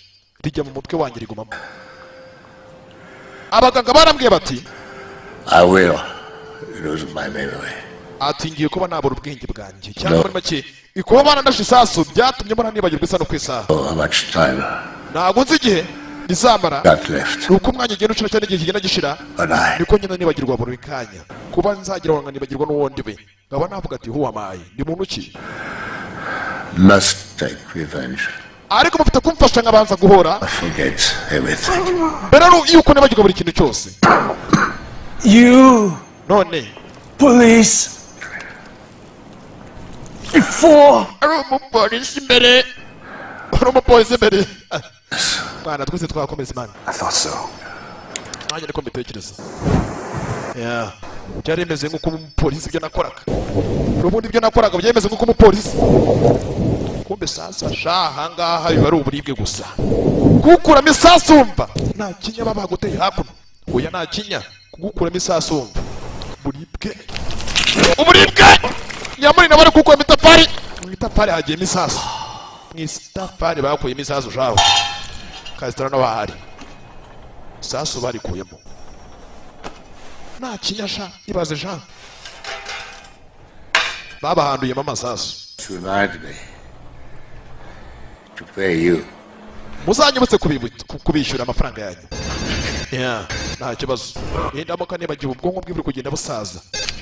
A: rijya mu mutwe wanjye rigumamo. Abaganga barambwiye bati
E: I will lose my memory.
A: Ati ngiye kuba nabura ubwenge bwanjye, cyangwa muri make kuba barandashe isasu byatumye mbona nibagirwa isa no ku isaha.
E: Oh, how much time
A: Ntabwo nzi igihe rizamara.
E: got left.
A: Ni uko umwanya ugenda ushira cyane, igihe kigenda gishira,
E: But I
A: niko ngenda nibagirwa buri kanya. Kuba nzagira ngo nibagirwa n'uwundi we, nkaba navuga ati who am I, ndi muntu ki?
E: Must take revenge.
A: Ariko mufite kumfasha nkabanza guhora
E: I forget everything.
A: mbere yuko nibagirwa buri kintu cyose.
H: You
A: None
H: police before
A: ari umupolisi imbere, ari umupolisi imbere. Mwana, twese twakomeza Imana.
F: I thought so.
A: Nanjye niko mbitekereza. Yeah. Byari bimeze nk'uko umupolisi ibyo nakoraga, n'ubundi ibyo nakoraga byari bimeze nk'uko umupolisi. Kumbe sasa sha, ahangaha biba ari uburibwe gusa kugukuramo isasu. Wumva nta kinya baba baguteye hakuno. Oya, nta kinya kugukuramo isasu, wumva uburibwe, uburibwe. Nyamuri nabo ari kugukuramo itafari, mu itafari hagiyemo isasu, mu itafari bakuyemo isasu shaho. Kasitara n'abahari isasu barikuyemo, nta kinya sha. Ibaze sha, babahanduyemo amasasu.
E: Remind me to pay you.
A: Muzanyibutse kubishyura amafaranga yanyu. Yeah, nta kibazo. Nindamuka nibagiwe, ubwonko bwe buri kugenda busaza,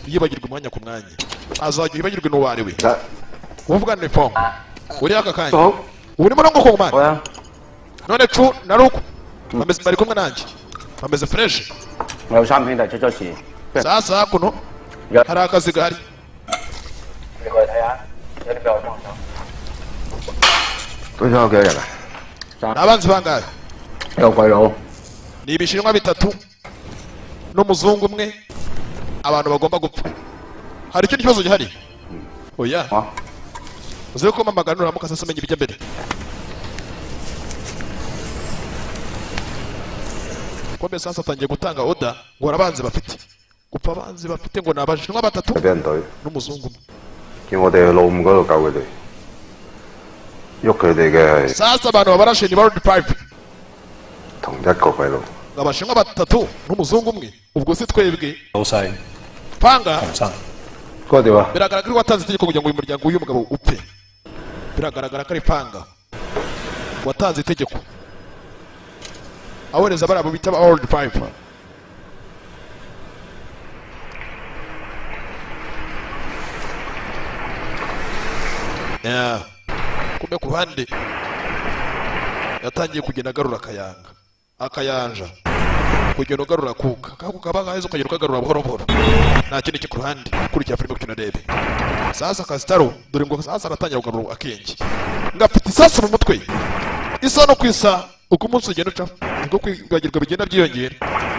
A: yibagirwa umwanya ku mwanya, azajya yibagirwe n'uwo ari we. Uvuga ni fong uri aka kanya ubu urimo no kongomani none cu na ruku bameze, bari kumwe nanjye, bameze fresh.
G: 我有三兄弟出咗事，
A: Sasa hakuno hari akazi gahari.
G: 你過嚟睇下，有啲俾我幫手。
F: 對方有幾多人啊？
A: Ni abanzi bangahe?
G: 有鬼佬，
A: Ni ibishinwa bitatu n'umuzungu umwe, abantu bagomba gupfa. Hari ikindi kibazo gihari? Oya, uzi ko mpamagara nuramuka sasa umenya ibijya mbere. Kombe sasa atangiye gutanga order ngo arabanzi bafite gupfa, abanzi bafite ngo ni abashinwa batatu
F: 俾人隊，
A: n'umuzungu umwe.
F: 叫我哋去老五嗰度救佢哋，喐佢哋嘅係
A: Sasa abantu babarashe ni ba Road 5.
F: 同一個鬼佬。
A: Abashinwa batatu n'umuzungu umwe, ubwo si twebwe.
H: 老細
A: Panga.
H: 唐生，
F: 嗰個點啊？
A: Biragaragara ko watanze itegeko kugira ngo uyu muryango w'uyu mugabo upfe. Biragaragara ko ari Panga watanze itegeko abohereza bariya bita ba Old Five. Yeah. Kumbe ku ruhande yatangiye kugenda agarura akayanga, akayanja, kugenda ugarura akuka kako kaba gaheze, ukagenda ukagarura buhoro buhoro. Nta kindi kiri ku ruhande. Kurikira filime kugira urebe. Sasa Kasitaro dore ngo sasa aratangira kugarura akenge, ngafite isasu mu mutwe. Isa no ku isa, uko umunsi ugenda ucaho niko kwibagirwa bigenda byiyongera,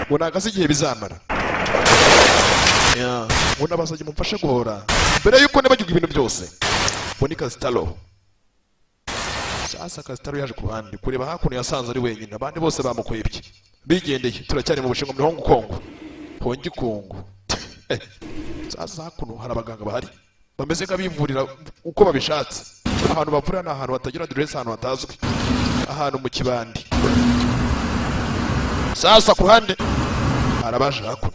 A: ngo ntabwo azi igihe bizamara. Yeah. Ngo nabasabye mumfashe guhora mbere yuko nibagirwa ibintu byose. Ngo ni Kasitaro. Sasa Kasitaro yaje ku ruhande kureba hakuno, yasanze ari wenyine, abandi bose bamukwebye bigendeye. Turacyari mu Bushinwa muri Hong Kong, Hong Kong. Sasa hakuno hari abaganga bahari bameze nk'abivurira uko babishatse. Ahantu bavurira ni ahantu hatagira aderesi, ahantu hatazwi, ahantu mu kibandi. Sasa ku ruhande Hari abaje hakuno,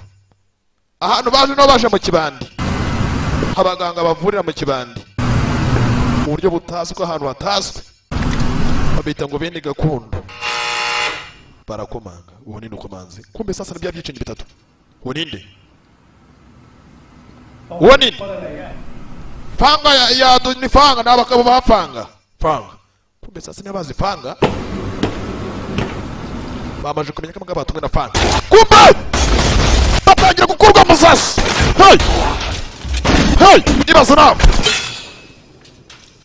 A: ahantu baje no baje mu kibandi, abaganga bavurira mu kibandi mu buryo butazwi, ahantu hatazwi babita ngo bene gakondo. Barakomanga. Uwo ni ukomanze, kumbe sasa ni bya byicanyi bitatu. Uwo ninde? Uwo ninde? Fanga ya ni fanga n'abakabo bafanga fanga. Kumbe sasa niba bazi fanga, bamaze kumenya ko abangaba batumwe na fanga. Kumbe batangira gukurwa musasi. Hey hey, ibaza nawe,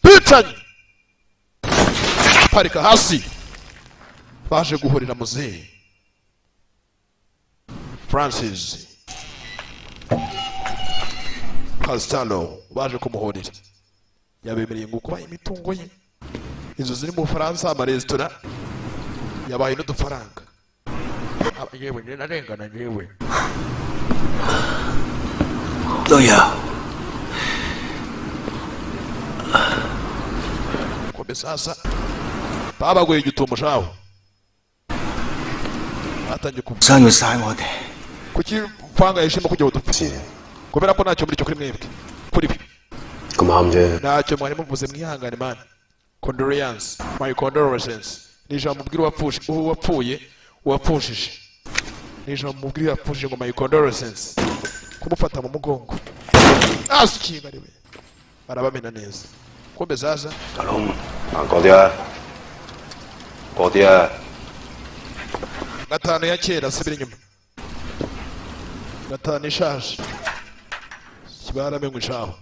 A: bicanyi parika hasi, baje guhurira muzehe Francis Castalo. Baje kumuhurira, yabemereye ngo kubaha imitungo ye, inzu ziri mu Bufaransa, amaresitora, yabaye n'udufaranga. Yewe, narengana yewe.
H: 老爷，
A: Kumbe sasa babaguye igitumo shawo, batangiye kuvuga.
H: 生要殺我哋，
A: Kuki Fanga yishima kugira ngo dupfe? Kubera ko ntacyo muri cyo kuri mwebwe, kuri we.
F: 咁啱啫。
A: Ntacyo mwari muvuze, mwihangane man. Condolence, my condolences, ni ijambo mubwira uwapfuje, uwapfuye, uwapfushije. Ni ijambo mubwira uwapfushije ngo my condolences, kumufata mu mugongo. Asikinga ariwe barabamena neza. Kumbe zaza.
F: 大佬，行過啲啊，過啲啊。
A: Gatanu ya kera, asubira inyuma, gatanu ishaje. Baramenywe ishaho,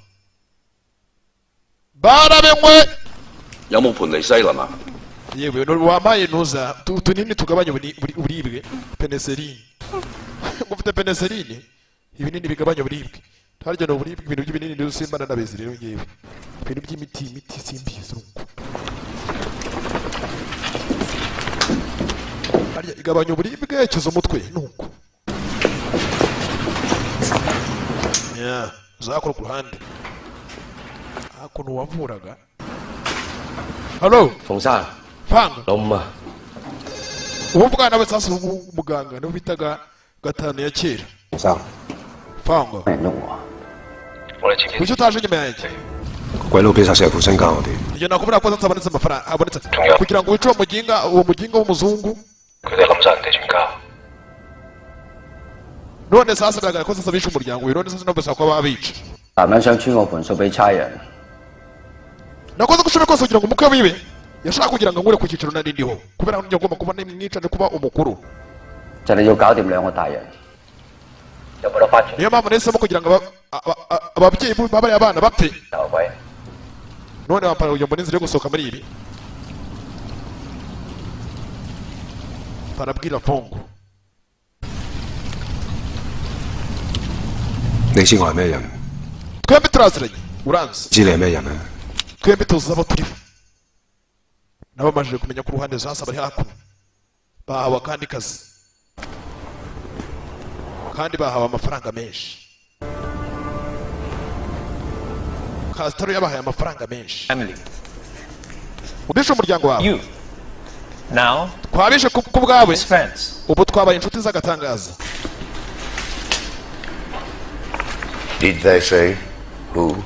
A: baramenywe.
I: 有冇盤尼西林啊？
A: Yewe, wampaye ntuza utunini tugabanya uburibwe, penicilline. Ngo ufite penicilline, ibinini bigabanya uburibwe. Harya ni uburibwe, ibintu by'ibinini rero simba nanabizi. Rero ngewe ibintu by'imiti, imiti simbizi. Nuko harya igabanya uburibwe, ikiza umutwe, nuko yeah, uzakora ku ruhande hakuno wavuraga. Hello.
G: 馮生，
A: Fanga.
G: 老五啊，
A: Uwo muganga nawe sasa, umuganga niwe bitaga gatanu ya kera.
F: 馮生，
A: Fanga.
G: 人喐我，
A: Kuki utaje nyuma yanjye?
F: 個鬼佬俾晒成副身家我哋。
A: Ibyo nakubwira ko sasa habonetse amafaranga, habonetse kugira ngo wice uwo muginga, uwo muginga w'umuzungu.
I: 佢哋冧晒人哋全家。
A: None sasa biragaragara ko sasa bishe umuryango uyu. None sasa nabo bashaka kuba babica.
G: 男人想穿我盤數俾差人，
A: Nakoze uko ushoboye kose kugira ngo umukwe wiwe yashaka kugira ngo nkure ku cyicaro nari ndiho, kubera ko ngomba kuba nimwica no kuba umukuru.
G: 就你要搞掂兩個大人，有冇得翻轉
A: Niyo mpamvu nahisemo kugira ngo ababyeyi b'abariya bana bapfe.
G: 頭鬼？
A: None bampara kugira ngo mbone inzira yo gusohoka muri ibi. Barabwira Fongo.
F: 你知我係咩人？
A: Twembi turaziranye, uranzi.
F: 知你係咩人啊？
A: Twembi tuzi abo turiho. Nabo bamajije kumenya ko uruhande sasa bari hakuno bahawe akandi kazi, kandi bahawe amafaranga menshi. Kasitaro yabahaye amafaranga menshi.
I: Family.
A: Ubishe umuryango wawe.
I: You. Now,
A: Twabishe ku bwawe.
I: as friends.
A: Ubu twabaye inshuti z'agatangaza.
E: Did they say who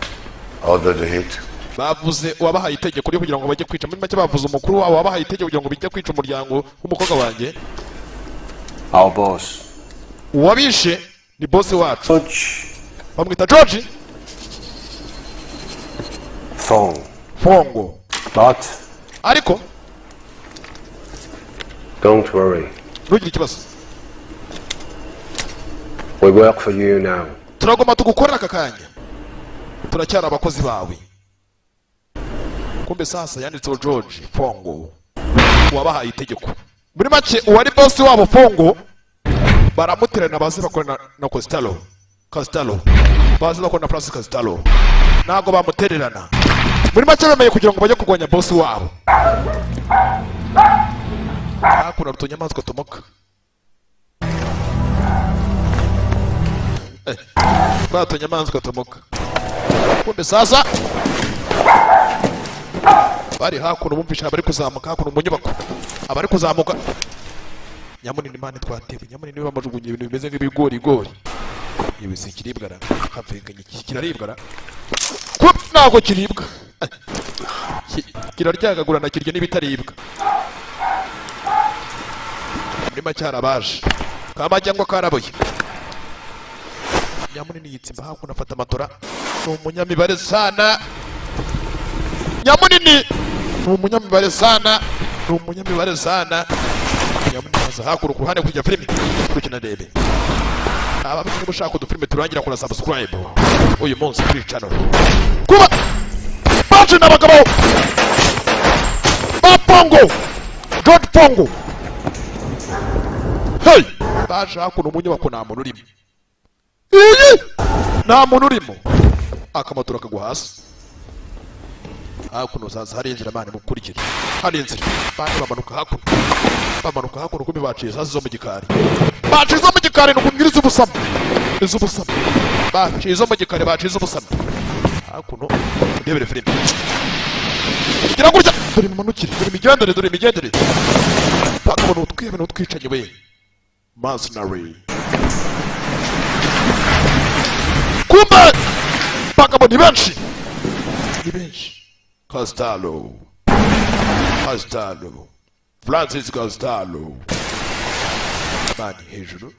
E: ordered the hit?
A: Bavuze uwabahaye itegeko ryo kugira ngo bajye kwica? Muri make bavuze umukuru wabo wabahaye itegeko kugira ngo bijye kwica umuryango w'umukobwa wanjye?
F: Our boss.
A: Uwabishe ni bosi wacu.
F: George
A: Bamwita George
F: Fong.
A: Fongo.
F: But
A: Ariko
F: don't worry.
A: ntugire ikibazo.
F: We work for you now.
A: Turagomba tugukorera aka kanya, turacyari abakozi bawe. Kumbe sasa yanditseho George Fongo wabahaye itegeko. Muri make uwari bosi wabo Fongo baramuterana, baze bakorana na Costello. Costello baze bakorana na Francis Costello, ntabwo bamutererana. Muri make bemeye kugira ngo bajye kurwanya bosi wabo. Hakuno utunyamaswa tumuka. Twa tunyamaswa tumuka. Kumbe sasa bari hakuno bumvisha abari kuzamuka hakuno mu nyubako, abari kuzamuka Nyamunini mani twatewe nyamunini bamajugunye ibintu bimeze nk'ibigorigori. Ibi si ikiribwa ra, havenganye iki kiraribwa ra? Kup, ntabwo kiribwa. Kiraryagagurana kirya n'ibitaribwa. Muri make harabaje kama cyangwa karaboye. Nyamunini yitsimba hakuno afata amatora. Ni umunyamibare sana. Nyamunini ni umunyamibare sana. Ni umunyamibare sana. Nyamunini aza hakuno ku ruhande kujya filimi kurikina ndebe. Aba niba ushaka udufilime turangira kora subscribe uyu munsi kuri channel. Kuba baje n'abagabo ba Pongo, George Pongo. Hey, baje hakuno mu nyubako nta muntu urimo. Iyi nta muntu urimo. Akamatora kagwa hasi. Hakuno zaza hari inzira mani mukurikira. Hari inzira. Bandi bamanuka hakuno. Bamanuka hakuno kumbi baciye zaza zo mu gikari. Baciye zo mu gikari nukumbwira iz'ubusamo. Iz'ubusamo. Baciye zo mu gikari baciye iz'ubusamo. Hakuno ndebere filime. Gira gutya dore mimanukire dore imigendere dore imigendere. Bakabona utwibe n'utwicanye we. Mercenary. Kumbe bagabo ni benshi. Ni benshi. Costello. Costello. Francis Costello. Mani hejuru.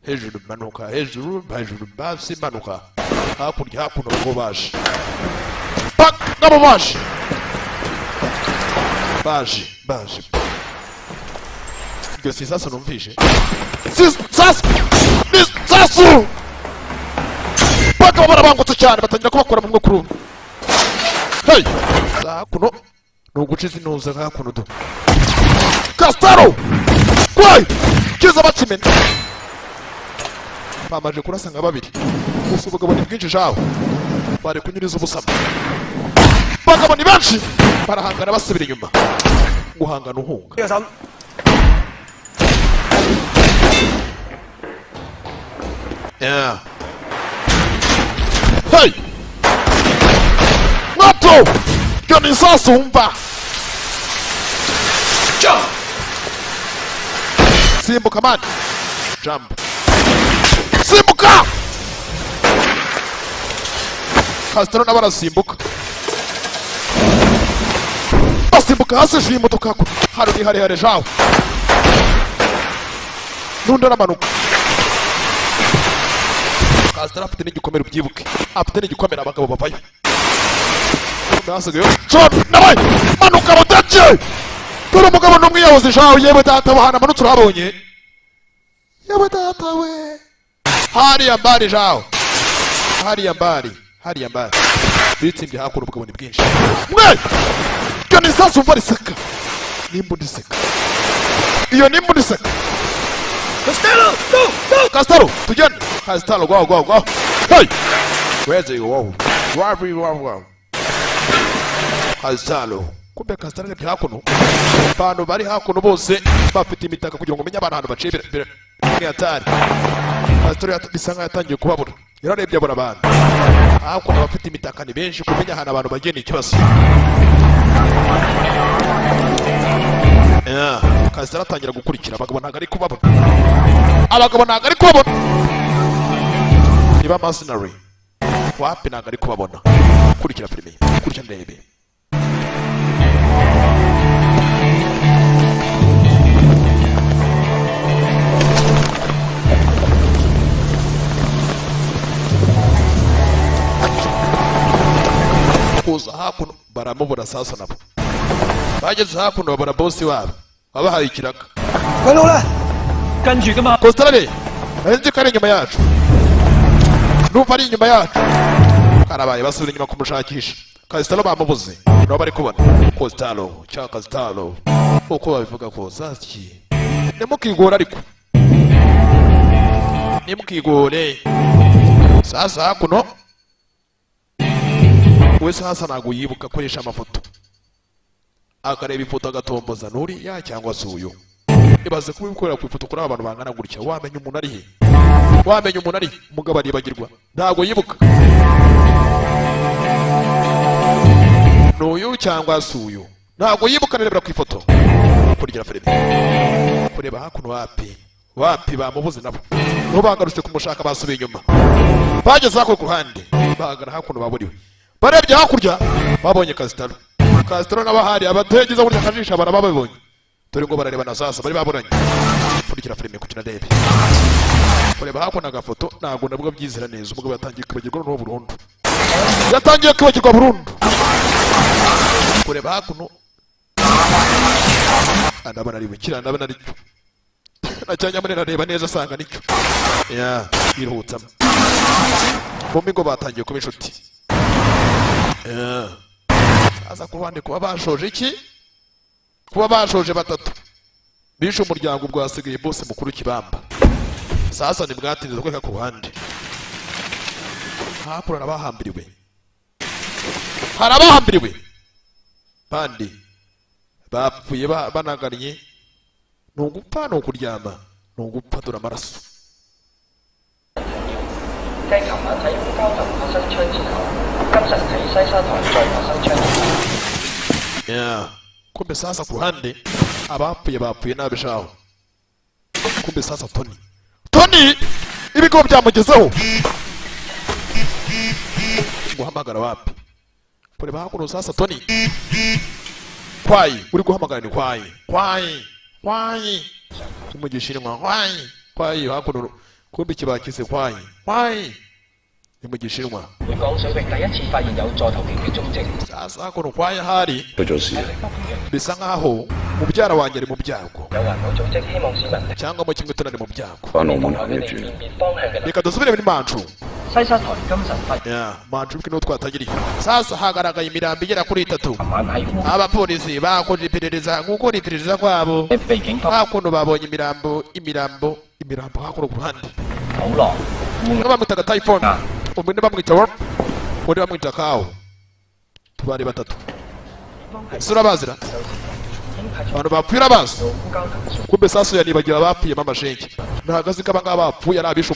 A: Hejuru manuka hejuru hejuru basi manuka. Hakurya hakuno ngo baje. Bagabo baje. Baje baje. Iryo si isasu numvishe. Si isasu! Ni isasu! Bagabo barabangutse cyane batangira kubakora mu kuri umwe. Hey! Hakuno ni uguca izi ntuza hakuno do. Costello! Kwai! Kiza bakimena. Bamaje kurasa nka babiri. Gusa ubugabo ni bwinshi jawe. Bari kunyuriza ubusamo. Bagabo ni benshi! Barahangana basubira inyuma. Guhangana uhunga. Yeah. Hey! Mato! Iryo ni isasu wumva!
I: Jump!
A: Simbuka man! Jump! Simbuka! Castro nabo arasimbuka. Basimbuka hasi hejuru y'imodoka hakuno. Hari ni harehare jawe. N'undi aramanuka. Castro afite n'igikomere ubyibuke. Afite n'igikomere abagabo bavayo. Hasigaye John nawe manuka rudake. Dore umugabo n'umwiyahuzi jawe yewe data wahana amanutse urahabonye. Yewe data we. Hariya mbari jawe. Hariya mbari. Hariya mbari. Bitsimbye hakuno ubugabo ni bwinshi. Mwe! Iryo ni isasu umva riseka. Nimba ndiseka. Iyo nimba ndiseka.
I: Costello, go, go!
A: Costello, tugende. Costello, go, go, go. Hey! Where's he go? Where go, go. Costello. Kumbe Costello ari hakuno. Abantu bari hakuno bose bafite imitaka kugira ngo umenye abantu ahantu baciye ni hatari. Costello bisa nkaho yatangiye kubabura. Yararebye abura abantu. Hakuno bafite imitaka ni benshi kumenya ahantu abantu bagiye ni ikibazo. Yeah. Costello atangira gukurikira abagabo ntabwo ari kubabona. Abagabo ntabwo ari kubabona. Niba mercenary. Wapi ntabwo ari kubabona. Kurikira filime. Kurikira ndebe. Kuza hakuno baramubura sasa nabo. Bageze hakuno babona bosi wabo. Wabahaye ikiraka.
H: 鬼佬咧，跟住噶嘛。
A: Costello nzi ko ari inyuma yacu. Numva ari inyuma yacu. Karabaye basubira inyuma kumushakisha. Costello bamubuze. Nabo bari kubona. Costello, cya Costello. Uko babivuga kose ati. Nimukigora ariko. Nimukigore. Sasa hakuno. We sasa ntabwo yibuka akoresha amafoto. Akareba ifoto agatomboza nuriya cyangwa se uyu. Ibaze kuba ubikorera ku ifoto kuri aba bantu bangana gutya wamenya umuntu ari he? Wamenya umuntu ari umugabo aribagirwa. Ntabwo yibuka. N'uyu cyangwa se uyu. Ntabwo yibuka, nirebera ku ifoto kurya filime, kureba hakuno. Wapi, wapi, bamubuze nabo. Nibo bagarutse kumushaka, basubiye inyuma, bageze hakuno ku ruhande, bahagana hakuno baburiwe. Barebye hakurya babonye Kasitaro. Kasitaro n'abahari abategeza burya akajisho barababonye. Dore ngo barareba na sasa bari baburanye. Kurikira filime kugira ndebe. Kureba hakuno agafoto, ntabwo nabwo byizera neza. Umugabo yatangiye kwibagirwa noneho burundu, yatangiye kwibagirwa burundu. Kureba hakuno ndabona ari bukira, ndabona ari cyo na cyanya areba neza asanga nicyo ya yiruhutsamo. Bombi ngo batangiye kuba inshuti. Ya. Aza ku ruhande kuba bashoje iki, kuba bashoje batatu bishe umuryango, ubwo hasigaye bose mukuru Kibamba. Sasa ntibwatinze kwereka ku ruhande hakuno abahambiriwe, hari abahambiriwe bandi bapfuye banagannye. Ni ugupfa, ni ukuryama, ni ugupfa. Dore amaraso.
H: 繼琴晚喺烏蛟騰發生槍戰後，今晨喺西沙台再發生槍戰。
A: Yeah. Kumbe sasa ku ruhande abapfuye bapfuye nabi shaho. Kumbe sasa Tony, Tony ibigo byamugezeho guhamagara. Wapi, kureba hakuno sasa Tony kwayi uri guhamagara ni kwayi kwayi kwayi mu Gishinwa, kwayi kwayi. Hakuno kumbe kibakize kwayi kwayi ni mu Gishinwa.
H: 本港水域第一次發現有座頭鯨嘅蹤跡。
A: Sasa hakuno kwayi hari
E: 出咗事啊！
A: bisa nkaho mubyara wanjye ari mu byago
H: 有環保組織希望市民
A: cyangwa mo kimwe tunari mu byago.
E: 翻澳門行一轉。
H: 辨別方向嘅。
A: Reka dusubire muri Manchu.
H: 西沙台今晨發
A: Ya, Manchu niho twatangiriye. Sasa hagaragaye imirambo igera kuri itatu.
H: 晚喺烏
A: Abapolisi bakoze iperereza, gukora iperereza kwabo
H: 被警方
A: hakuno babonye imirambo, imirambo, imirambo hakuno ku ruhande.
H: 普羅
A: Umwe bamwitaga Typhon, undi bamwita Worm, undi bamwita Cow. Tubari batatu. Ese urabazira abantu bapfuye? Urabazi? Kumbe sasu yanibagiwe abapfuye. Mama shenge ntabwo azi ko abangaba bapfuye ari abishe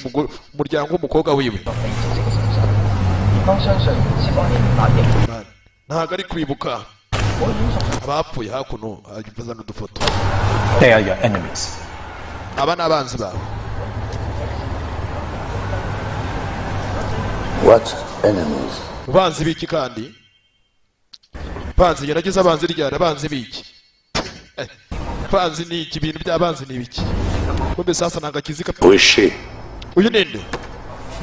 A: umuryango w'umukobwa wiwe.
H: 警方相信涉案嫌犯亦
A: Ntabwo ari kwibuka abapfuye. Hakuno azana udufoto.
J: They are your enemies.
A: Aba ni abanzi bawe.
E: What enemies?
A: Banzi biki kandi? Banzi yaragize abanzi ryari? Abanzi biki? Banzi ni iki? Ibintu by'abanzi ni ibiki? Kumbe sasa ntabwo akizika.
E: Who is she?
A: Uyu ninde?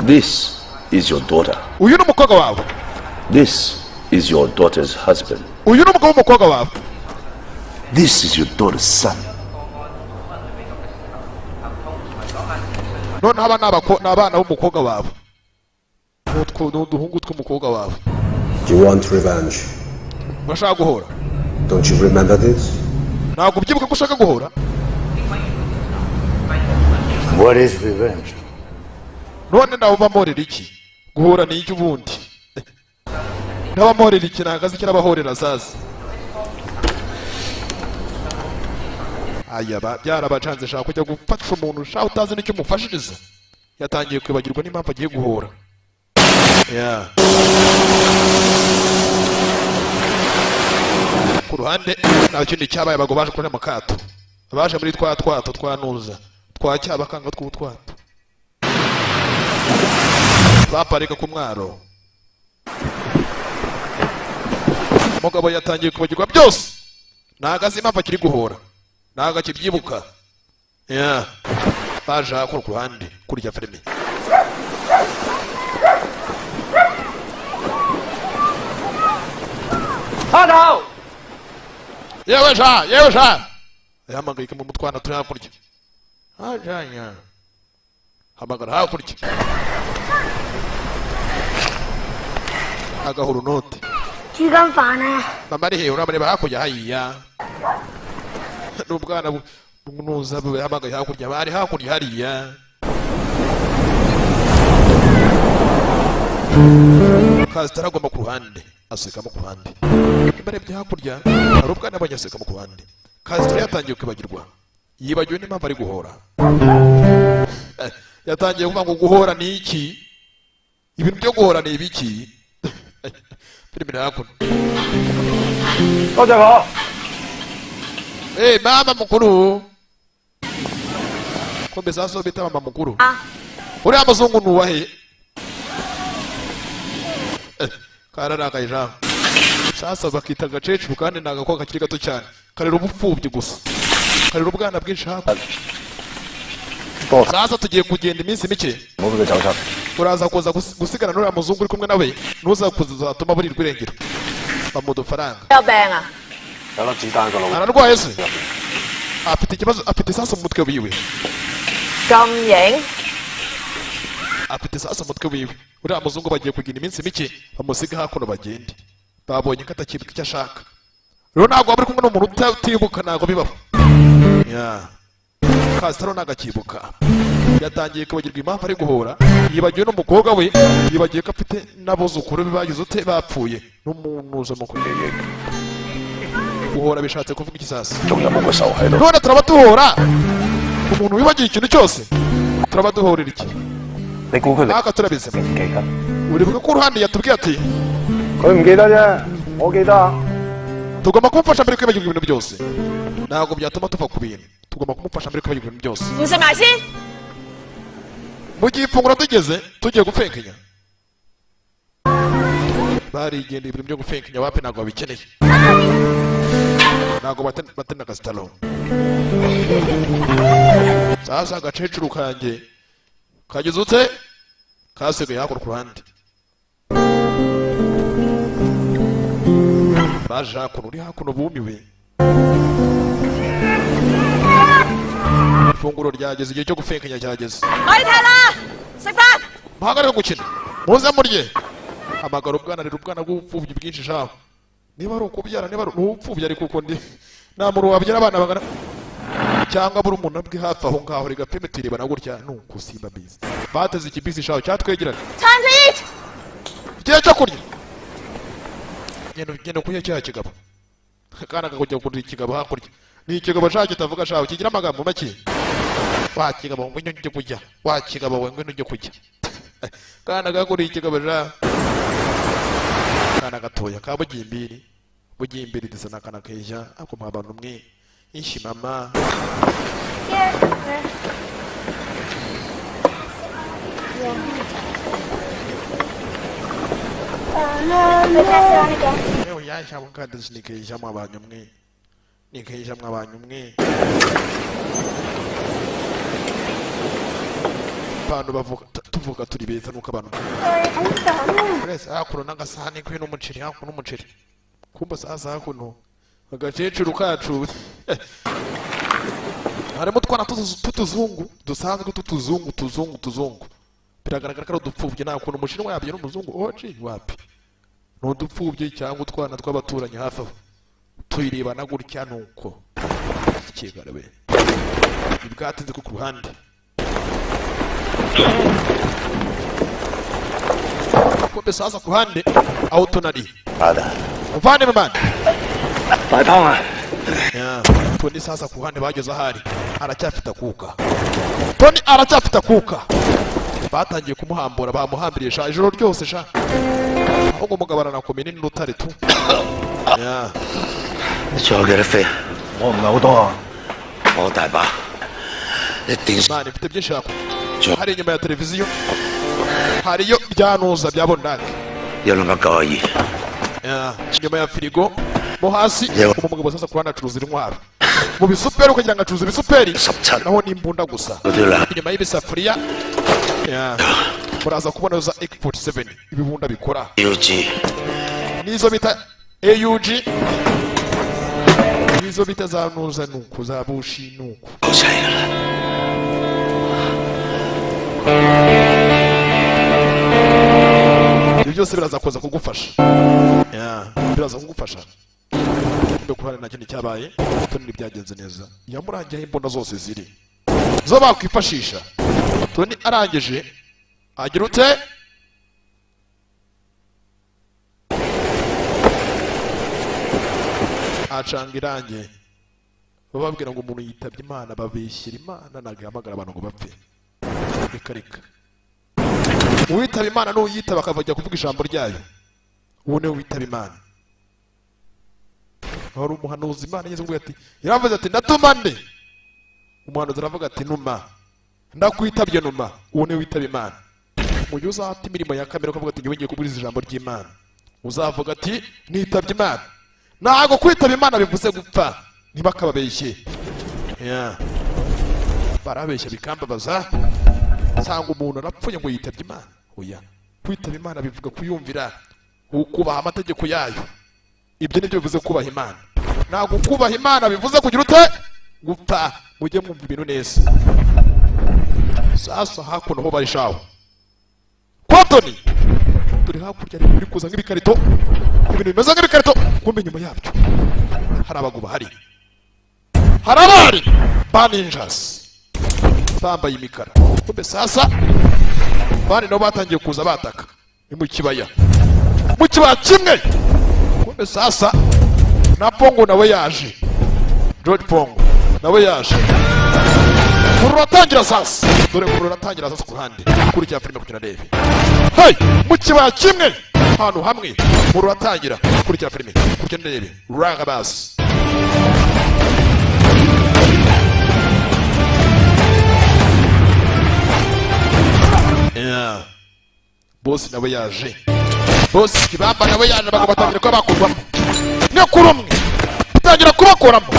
E: This is your daughter.
A: Uyu ni umukobwa wawe.
E: This is your daughter's husband.
A: Uyu ni umugabo w'umukobwa wawe.
E: This is your daughter's son.
A: Noneho aba ni abana b'umukobwa wawe. Ni uduhungu tw'umukobwa wawe.
F: You want revenge?
A: Urashaka guhora?
F: Don't you remember this?
A: Ntabwo ubyibuka ko ushaka guhora?
E: What is revenge?
A: None ndabamporera iki? Guhora ni iki ubundi? Ndabamporera iki? Ntabwo azi icyo arabahorera. Sasa aya byarabacanze. Shaka kujya gufasha umuntu ushaka utazi n'icyo umufashiriza. Yatangiye kwibagirwa n'impamvu agiye guhora. Yeah. Ku ruhande nta kindi cyabaye, abagabo baje kuri mu kato, baje muri twa twato twanuza twa cyabakanga tw'utwato baparika ku mwaro. Umugabo yatangiye kwibagirwa byose, ntabwo azi impamvu akiri guhora, ntabwo akibyibuka. Yeah. Baje hakuno ku ruhande kurya filime.
H: 花頭。
A: Yewe sha, yewe sha, yahamagaye mu mutwana turi hakurya hajanya, hamagara hakurya agahura unote.
K: 煮緊飯啊！
A: Mama ari hehe? Uramureba hakurya hariya n'ubwana bunuza yahamagaye hakurya, bari hakurya hariya. Kasitara agomba ku ruhande asekamo ku ruhande. Barebye hakurya hari ubwana abonye asekamo ku ruhande. Kasitara yatangiye kwibagirwa, yibagiwe n'impamvu ari guhora. Yatangiye kuvuga ngo guhora ni iki? Ibintu byo guhora ni ibiki? Filime iri hakuno.
F: 多謝我。
A: Eh, mama mukuru. Kumbe sasa bita mama mukuru. Uriya muzungu nuwahe? Kararakaye jambo. Sasa bakita agakecuru kandi ni agakobwa kakiri gato cyane. Karera ubupfubyi gusa. Karera ubwana bwinshi hakurya. Sasa tugiye kugenda iminsi mike.
F: 唔好俾佢走失。
A: Uraza kuza gusigana n'uriya muzungu uri kumwe nawe, ntuza kuzatuma burirwa irengero. Bamuha udufaranga.
D: 有病啊？
F: 有粒子彈個腦。
A: Ararwaye se? Afite ikibazo, afite isasu mu mutwe wiwe.
D: 咁型？
A: Afite isasu mu mutwe wiwe. Uriya muzungu bagiye kugira iminsi mike, bamusiga hakuno bagende. Babonye ko atakibuka icyo ashaka. Rero ntabwo waba uri kumwe n'umuntu utibuka, ntabwo bibaho. Yeah. Kasitaro ntabwo akibuka. Yatangiye kwibagirwa impamvu ari guhora, yibagiwe n'umukobwa we, yibagiwe ko afite n'abuzukuru be bagize ute bapfuye n'umuntu mukuru. Guhora bishatse kuvuga iki sasa?
F: 仲有冇個仇喺度？
A: None turaba duhora umuntu wibagiwe ikintu cyose, turaba duhorera iki?
F: 你估佢哋
A: Aka turabizi.
F: 唔記得？
A: Uribuka ko uruhande yatubwiye ati
F: 佢唔記得啫，我記得啊。
A: tugomba kumufasha mbere kwibagirwa ibintu byose. Ntabwo byatuma tuva ku bintu, tugomba kumufasha mbere kwibagirwa ibintu byose.
D: 唔食埋先？
A: Mu gihe ifunguro tugeze tugiye gufenkenya, barigendeye ibintu byo gufenkenya wapi, ntabwo babikeneye, ntabwo batena kasitalo. Sasa agakecuru kanjye kagize ute kasigaye hakurya ku ruhande, baje hakuno, uri hakuno bumiwe. Ifunguro ryageze, igihe cyo gufenkenya cyageze.
D: 可以踢啦，食飯。
A: Muhagarike gukina, muze murye. Hamagara ubwana rero, ubwana bw'ubupfubyi bwinshi shaho. Niba ari ukubyara, niba ari ubupfubyi, ariko uko ndi nta muntu wabyara abana bangana cyangwa buri umuntu bwe hafi aho ngaho rigapima turebana gutya nuko simba bizi. Bateze ikibisi shaho cyatwegeranye.
D: Time to eat。
A: Igihe cyo kurya. Genda genda kurya cya kigabo. Akana kakujya kurya ikigabo hakurya. Ni ikigabo shaho kitavuga shaho, kigira amagambo make. Wa kigabo ngwino ujye kurya. Wa kigabo we ngwino ujye kurya. Kana gakuriye ikigabo sha. Kana gatoya ka bugimbiri. Bugimbiri dusa n'akana keja ako mwa bantu mwe. Ishi mama. Ewe yasha mukadisi nikeja mwa bantu mwe. Nikeja mwa bantu mwe. Abantu bavuga tuvuga turi beza nuko abantu. Urese hakuno n'agasahani kwe n'umuceri, hakuno n'umuceri. Kumba sasa hakuno agakecuru kacu harimo utwana tutuzungu dusanzwe tutuzungu tuzungu tuzungu. Biragaragara ko ari udupfubyi, nta kuntu umushinwa yabyara umuzungu oji wapi. Ni udupfubyi cyangwa utwana tw'abaturanyi hafi aho. Tuyirebana gutya nuko. Ikigarabe. Ibwatinze ku ruhande. Kumbe sasa ku ruhande aho tunari. Muvandimwe man.
G: 大湯啊！
A: Tony sasa ku ruhande bageze ahari aracyafite akuka. Tony aracyafite akuka. Batangiye kumuhambura, bamuhambiriye sha ijoro ryose sha. Ahubwo umugabo aranakomeye ni n'urutare tu.
G: 你仲有幾多飛？
J: 我唔係好多啊。
G: 我大把。一定
A: Imana ifite byinshi yakora. Hari inyuma ya televiziyo, hariyo byanuza bya bondake.
G: 有292。
A: Inyuma ya firigo mo hasi umugabo sasa kurana acuruza intwaro mu bisuperi, ukagira ngo acuruza ibisuperi naho ni imbunda gusa. Inyuma y'ibisafuriya muraza kubona za AK47 ibibunda bikora n'izo bita AUG, n'izo bita za nuza nuko za bushi nuko. Ibyo byose biraza kuza kugufasha. Biraza kugufasha. Kurana nta kindi cyabaye, Tony byagenze neza. Yamurangiye imbunda zose ziri zo bakwifashisha. Tony arangije agira ute? Acanga irange. Bababwira ngo umuntu yitabye Imana, babishyira Imana, ntabwo ihamagara abantu ngo bapfe. Reka reka. Uwitaba Imana n'uyitaba akavajya kuvuga ijambo ryayo, uwo niwe witaba Imana. Hari umuhanuzi Imana yigeze kuvuga ati, yaravuze ati ndatuma nde? Umuhanuzi aravuga ati numa, ndakwitabye numa. Uwo niwe witaba Imana. Mu gihe uzahata imirimo ya kamere ukavuga ati ngiye kubwiriza ijambo ry'Imana, uzavuga ati nitabye Imana. Ntago kwitaba Imana bivuze gupfa, ntibakababeshye. Barabeshya bikambabaza, sanga umuntu arapfuye ngo yitabye Imana. Oya, kwitaba Imana bivuga kuyumvira, kubaha amategeko yayo. Ibyo nibyo bivuze kubaha Imana. Ntago kubaha Imana bivuze kugira ute gupfa. Mujye mwumva ibintu neza. Sasa hakuno ho barishaho Kwatoni turi hakurya ari kuza nk'ibikarito, ibintu bimeze nk'ibikarito. Kumbe nyuma yabyo hari abago bahari, hari abari ba ninjas bambaye imikara. Kumbe sasa bari nabo batangiye kuza bataka ni mu kibaya, mu kibaya kimwe. Kumbe sasa na Pongo nawe yaje, George Pongo nawe yaje. Ruratangira sasa, dore ngo ruratangira sasa ku ruhande kurikira filime kugira ndebe. Hey, mu kibaya kimwe ahantu hamwe ruratangira kurikira filime kugira ndebe ruranga basi. Yeah. Boss nawe yaje, boss Kibamba nawe yaje. Abagabo batangira kuba bakurwamo ni kuri umwe, batangira kubakuramo.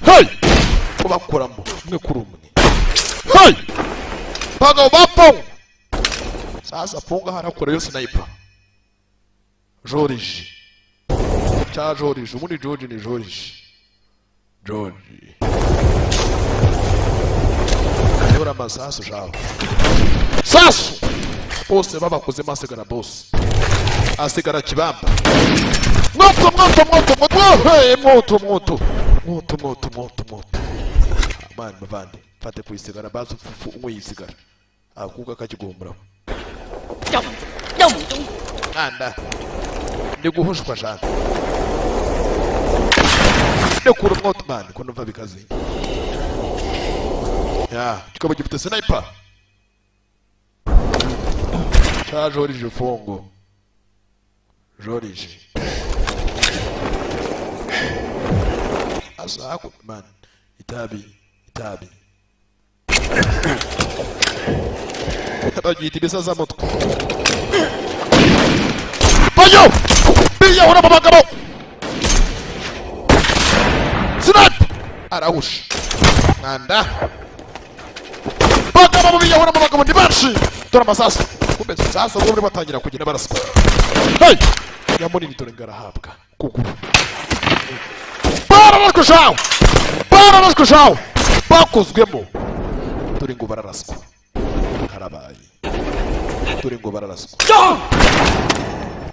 A: Hey, kubakuramo umwe kuri umwe. Hey, bagabo ba Pongo. Sasa Pongo harakora yo sniper George cha George, ubundi George ni George. George dora masasu jawo sasu bose babakozemo, asigara boss, asigara Kibamba. Mwoto mwoto mwoto mwoto, hey, mwoto mwoto mwoto mwoto mwoto mwoto. Mani mavandi fate kuisigara bazu fufu umwe yisigara akuka kakigombra anda ndi guhushwa jana ndekura umwoto mani ko numva bikaze. Ya kikaba gifite sniper cha George Fongo. George asa man itabi itabi bagita ibisaza mutwe bayo biyahura mu bagabo. Sniper arahusha mwanda. Bagabo biyahura mu bagabo ni benshi. Dore amasasu. Kumbe sasa bo batangira kugenda baraswa. Hey, nyamunini dore ngarahabwa kuguru. Bararaswa, bararaswa, bakozwemo. Dore ngo bararaswa, karabaye. Dore ngo bararaswa,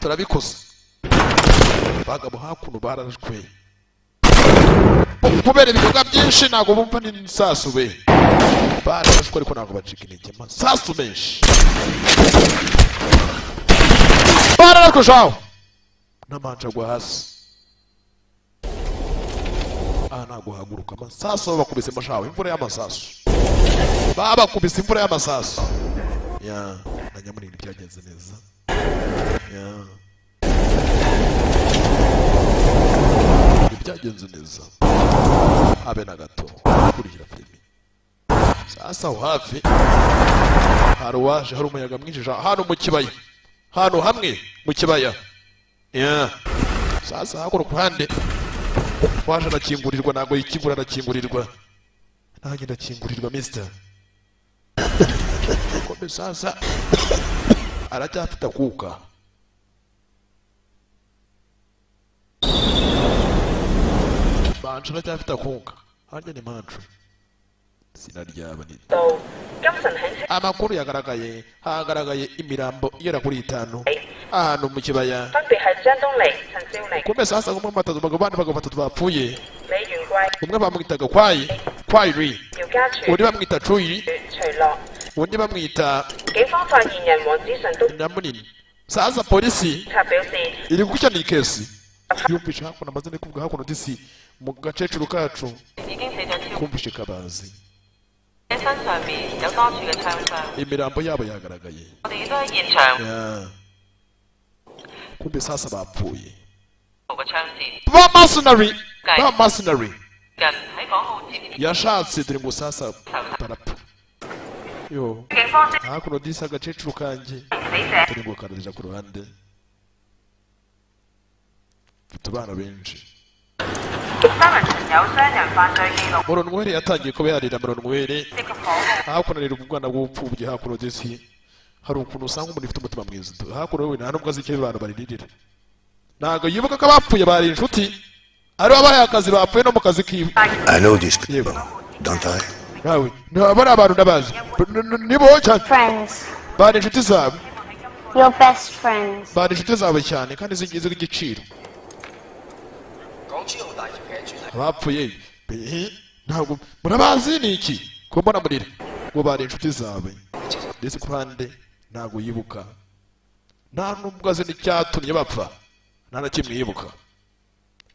A: turabikoze. Bagabo hakuno bararashwe kubera ibikorwa byinshi, ntago bumva n'isasu be. Bararashwe ariko ntago bacika intege, amasasu menshi bararashwe shawo n'amanja agwa hasi. Aha ntago haguruka amasasu babakubise mashawo, imvura y'amasasu babakubise, imvura y'amasasu. Ya na nyamunini byagenze neza. Ya byagenze neza habe na gato. Kurikira filimi sasa aho hafi hari uwaje, hari umuyaga mwinshi hano mu kibaya, hano hamwe mu kibaya. Ya sasa hakuno ku ruhande waje arakingurirwa, ntago yikingura arakingurirwa, nanjye ndakingurirwa mister. Kombe sasa aracyafite akuka. Manchu aracyafite akuka, harya ni Manchu sinaryaba ni. Amakuru yagaragaye, hagaragaye imirambo igera kuri 5 ahantu mu kibaya. Kumbe sasa umwe batatu bagabo batatu bapfuye. Umwe bamwitaga Kwayi Kwairi, undi bamwita Cuyi, undi bamwita Nyamunini. Sasa polisi iri gukurikirana iyi kesi. Yumvishe hakuno amazina kuvuga hakuno disi mu gacecuru kacu kumvishe kabazi. Imirambo yabo yagaragaye. Kumbe sasa bapfuye.
H: 嘅槍戰。
A: Ba mercenary, ba mercenary
H: 人喺港澳接
A: yashatse dore ngo sasa barapfa yo.
H: 警方即
A: Hakuno disi agakecuru kanjye
H: 死者
A: dore ngo kararira ku ruhande, mfite abana benshi.
H: 三人存有傷人犯罪記錄
A: Moronwere yatangiye kuba yarira Moronwere.
H: 涉及火控。
A: Hakuno arira ubwana bw'ubupfubyi. Hakuno disi hari ukuntu usanga umuntu ufite umutima mwiza. Hakuno we nta nubwo azi icyo abantu baririra, ntabwo yibuka ko abapfuye bari inshuti, ari abahaye akazi bapfuye no mu kazi kiwe.
E: I know these people, don't I?
A: Nawe ntabwo ari abantu ndabazi. Nibo cyane.
K: Friends.
A: Bari inshuti zawe.
K: Your best friends.
A: Bari inshuti zawe cyane kandi z'igiciro. Abapfuye ntabwo murabazi ni iki ko mbona murira ngo bari inshuti zawe, ndetse ku ruhande ntabwo yibuka, nta nubwo azi n'icyatumye bapfa, nta na kimwe yibuka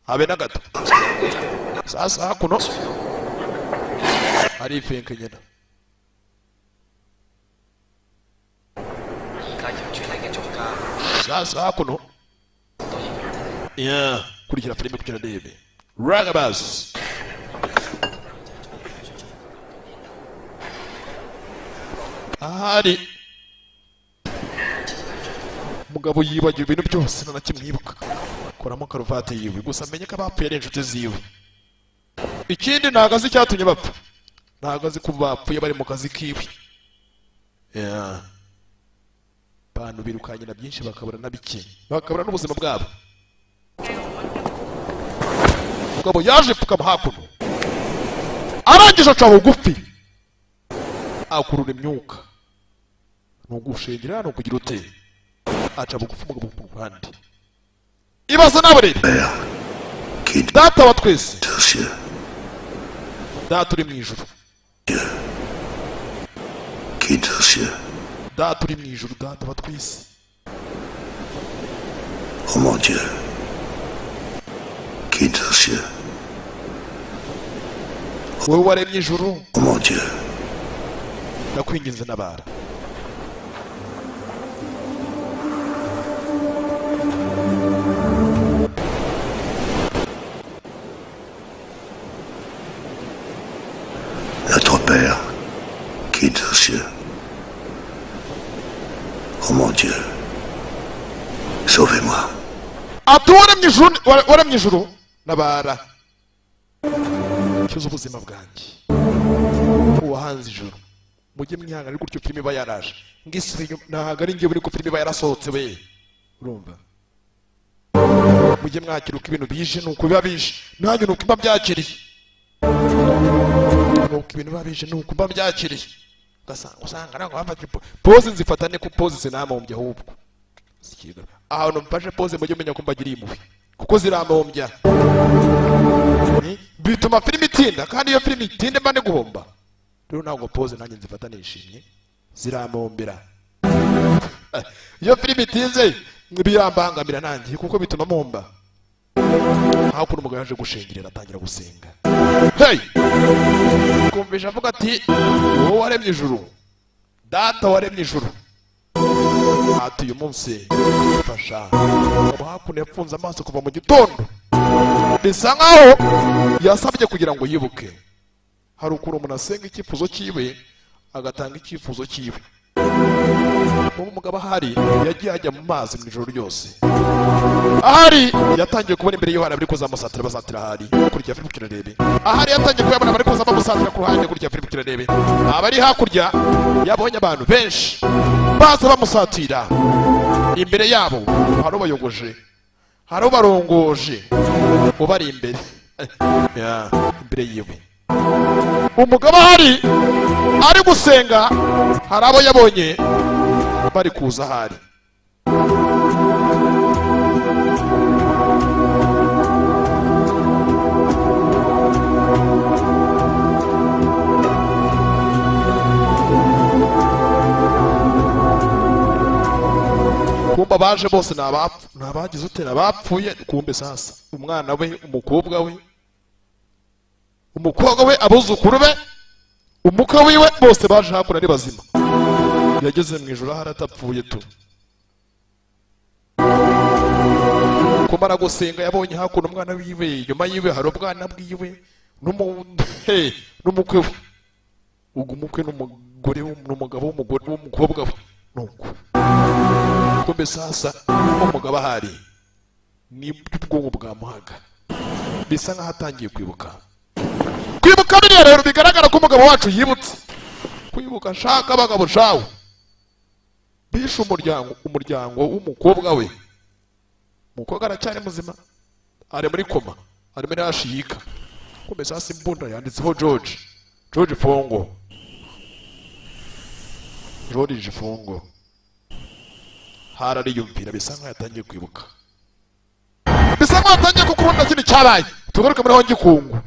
A: habe na gato. Sasa hakuno arifenka nyina. Sasa hakuno yeah, kurikira filime kugira ndebe Ragabas ahari umugabo yibagiwe ibintu byose nta na kimwe yibuka, kuramo karuvati yiwe gusa amenye ko abapfuye ari inshuti ziwe. Ikindi ntabwo azi icyatumye bapfa, ntabwo azi ko bapfuye bari mu kazi kiwe. Yeah. Abantu birukanye na byinshi bakabura na bike, bakabura n'ubuzima bwabo. Umugabo yaje pfukama hakuno, arangije aca bugufi, akurura imyuka, ni ugushengera ni ukugira ute, aca bugufi umugabo ku ruhande. Ibaze nawe rero, data wa twese, data uri mu ijuru, data uri mu ijuru, data wa twese.
E: Oh mon Dieu, qui est aux cieux.
A: Wowe waremye ijuru.
E: Oh mon Dieu,
A: ndakwinginze nabara.
E: Notre Père, qui est aux cieux. Oh mon Dieu, sauvez-moi.
A: Ati waremye ijuru, waremye ijuru, nabara, kiza ubuzima bwanjye, uwahanze ijuru. Mujye mwihangana gutyo filime iba yaraje ngisubira inyuma, ntabwo ari njye buri ko filime iba yarasohotse we, urumva? Mujye mwakira uko ibintu bije, nuko biba bije, nanjye nuko mba byakiriye, nuko ibintu biba bije, nuko mba byakiriye. Ugasanga ntabwo bafata pose, nzifata ne ko pose zinamumbye, ahubwo ahantu mfashe pose mujye mumenya ko mbagiriye impuhwe kuko zirampombya, bituma filime itinda, kandi iyo filime itinda mba ndi guhomba. Rero ntabwo pose nanjye nzifata nishimye, zirampombera. Iyo filime itinze birambangamira nanjye kuko bituma mpomba. Hakuno umugabo yaje gushengerera atangira gusenga. Hey! Kumvisha avuga ati wowe waremye ijuru, data waremye ijuru, ati uyu munsi mfasha. Umugabo hakuno yafunze amaso kuva mu gitondo, bisa nkaho yasabye kugira ngo yibuke. Hari ukuntu umuntu asenga icyifuzo cyiwe, agatanga icyifuzo cyiwe. Ubu umugabo ahari yagiye ajya mu mazi mu ijoro ryose, ahari yatangiye kubona imbere y'Yohana bari kuzamusatira basatira ahari kurya filime kirarebe, ahari yatangiye kuyabona bari kuza bamusatira ku ruhande kurya filime kirarebe. Abari hakurya yabonye abantu benshi baza bamusatira, imbere yabo hari ubayogoje, hari ubarongoje ubari imbere imbere yiwe. Umugabo ahari ari gusenga, hari abo yabonye bari kuza ahari. Kumba baje bose ni abagize ute, ni abapfuye. Kumbe sasa umwana we, umukobwa we, abuzukuru be, umukwe wiwe, bose baje hakuno ari bazima. Yageze mu ijuru ahari atapfuye tu. Kumara gusenga yabonye hakuno umwana wiwe, nyuma yiwe hari ubwana bwiwe n'umukwe we. Ugu mukwe n'umugore n'umugabo w'umugore w'umukobwa we. Nuko kumbe sasa umugabo ahari ni ubwonko bwamuhaga, bisa nkaho atangiye kwibuka. Kwibuka biriya rero bigaragara ko umugabo wacu yibutse kwibuka. Shaka abagabo shawe bishe umuryango w'umukobwa we. Umukobwa aracyari muzima, ari muri koma, ari muri hashiyika. Kumbe sasa imbunda yanditseho George Fongo. George Fongo harariyumvira, bisa nkaho yatangiye kwibuka, bisa nkaho yatangiye kukubona kintu cyabaye. Tugaruke muri Hongikungu,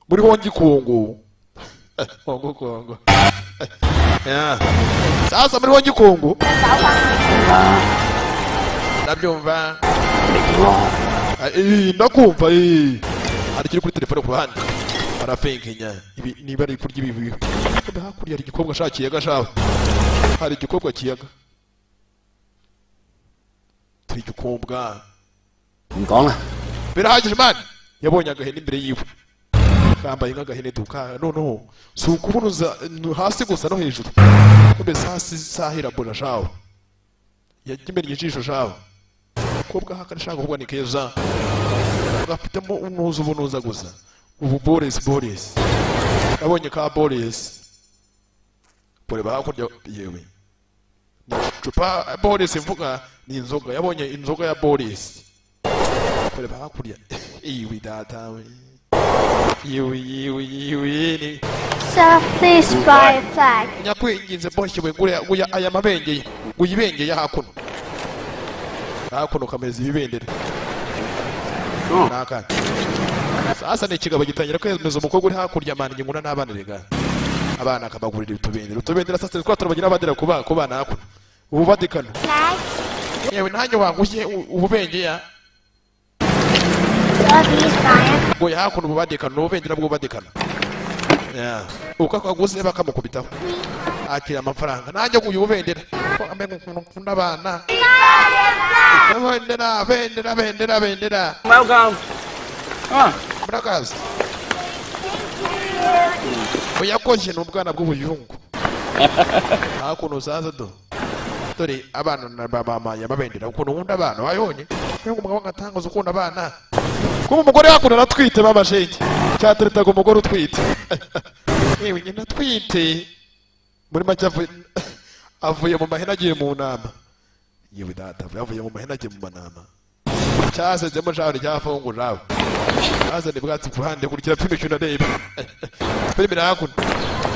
A: muri Hongikungu, Hongo Kongo. Sasa muri Hongikungu ndabyumva, ndakumva. Hari kiri kuri telefone ku ruhande arafenkenya ibi, niba ari kurya ibi. Hakurya hari igikobwa ashakiye gashawe, hari igikobwa kiyaga turi igikobwa. Birahagije man. Yabonye agahene imbere yiwe, kambaye nk'agahene duka. Noneho si ukubunuza hasi gusa no hejuru. Kumbe sasi sahira bora shawe yakimenye ijisho shawe. Kobwa hakarashaka kuvuga ni keza, gafitemo unuza ubunuza gusa. Ubu Boris yabonye ka Boris kureba hakurya yewe cupa Boris mvuga ni inzoga. Yabonye inzoga ya Boris kureba hakurya iwi data we iwi iwi iwi.
K: Sir, please buy a flag.
A: Nyakwinginze boshye we ngure aya mabengeye uyibengeye hakuno hakuno kameza ibibendera nakana. Sasa ni ikigabo gitangira kwemeza umukobwa uri hakurya mani nguna n'abana rega abana akabagurira utubendera. Sasa twa turabagira abadera kuba kubana hakuno ubu badikano. Yewe nanjye wanguye ububengeye ngo hakuno ububadikano ububendera bw'ubadikano. Uko akaguze bakamukubitaho akira amafaranga. Nanjye nguyu ubendera ambe ngukunda abana bendera bendera bendera bendera.
I: Welcome.
A: Murakaza uyakoje n'ubwana bw'ubuyungu hakuno zaza do dore abana na baba yababendera ukuntu nkunda abana wayonye ngo umugabo ngatangaza ukunda abana. Kuba umugore hakuno aratwite baba shenge cyateretaga umugore utwite. Yewe nyina atwite muri make avuye mu mahene agiye mu nama. Yewe data avuye mu mahene agiye mu manama. Cyasezemo jawe ryafungu jawe azane bwatsi ku ruhande kurikira filime cyo ndareba filime hakuno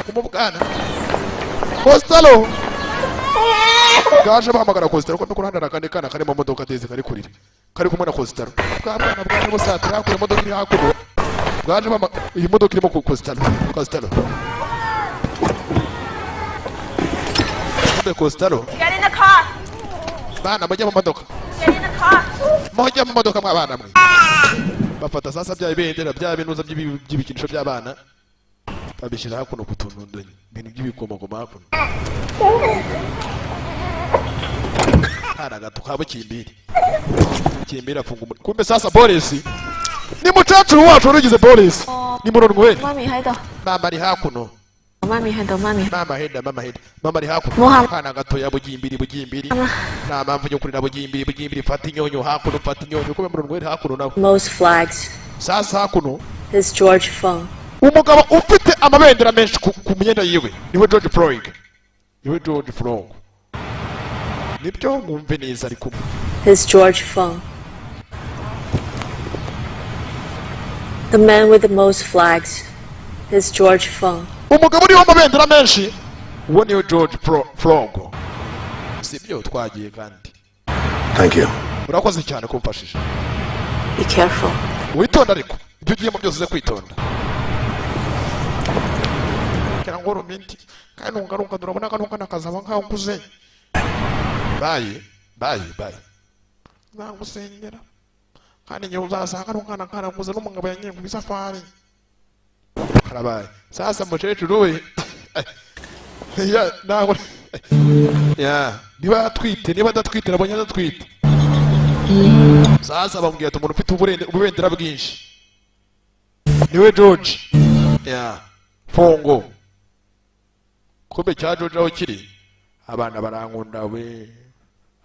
A: kumubwana Costello gaje bahamagara Costello ko ku ruhande arakande kana kari mu modoka teze kari kurira kari kumwe na Costello bwa mwana bwaje busatira hakuno imodoka iri hakuno bwaje iyi modoka irimo ku Costello Costello.
L: Get in the car.
A: Bana mujye mu modoka.
L: Get in the car.
A: Mujye mu modoka mwabana mwe. Bafata sasa bya ibendera bya binuza by'ibikinisho by'abana babishyira hakuno ku tuntu ibintu by'ibikomagoma hakuno. Hari agato ka bukimbiri kimbiri afunga umuriro. Kumbe sasa Boris ni mucacuru wacu warugize Boris ni muronwe. Mama ari hakuno.
D: Mami hendo mami.
A: Mama henda mama henda. Mama ari hakuno. Kana gato ya bugimbiri bugimbiri. Nta mpamvu yo kurira bugimbiri bugimbiri. Fata inyonyo hakuno fata inyonyo kumbe muronwe hakuno nawe.
D: Most flags.
A: Sasa hakuno
D: is George Fong.
A: Umugabo ufite amabendera menshi ku myenda yiwe niwe George Floyd. Niwe George Floyd. Nibyo mwumve neza ari kumwe.
D: Is George Fong. The man with the most flags is George Fong.
A: Umugabo uriho amabendera menshi uwo niwe George Floyd. Sibyo twagiye kandi.
E: Thank you.
A: Urakoze cyane kumfashije.
D: Be careful.
A: Witonda ariko ibyo ugiyemo byose uze kwitonda. Cyangwa ruminti kandi ungaruka durabona kanunga nakazaba nkaho nkuze. Bye bye bye. Nzagusengera kandi ngiye uzasanga n'umwana karaguze n'umugabo yangiye ku isafari. Karabaye. Sasa mukecuru we ya nago ya niba atwite niba adatwite nabonye adatwite. Sasa bamubwira ati umuntu ufite ububendera bwinshi niwe George ya Fongo. Kumbe cya George aho kiri, abana barankunda we,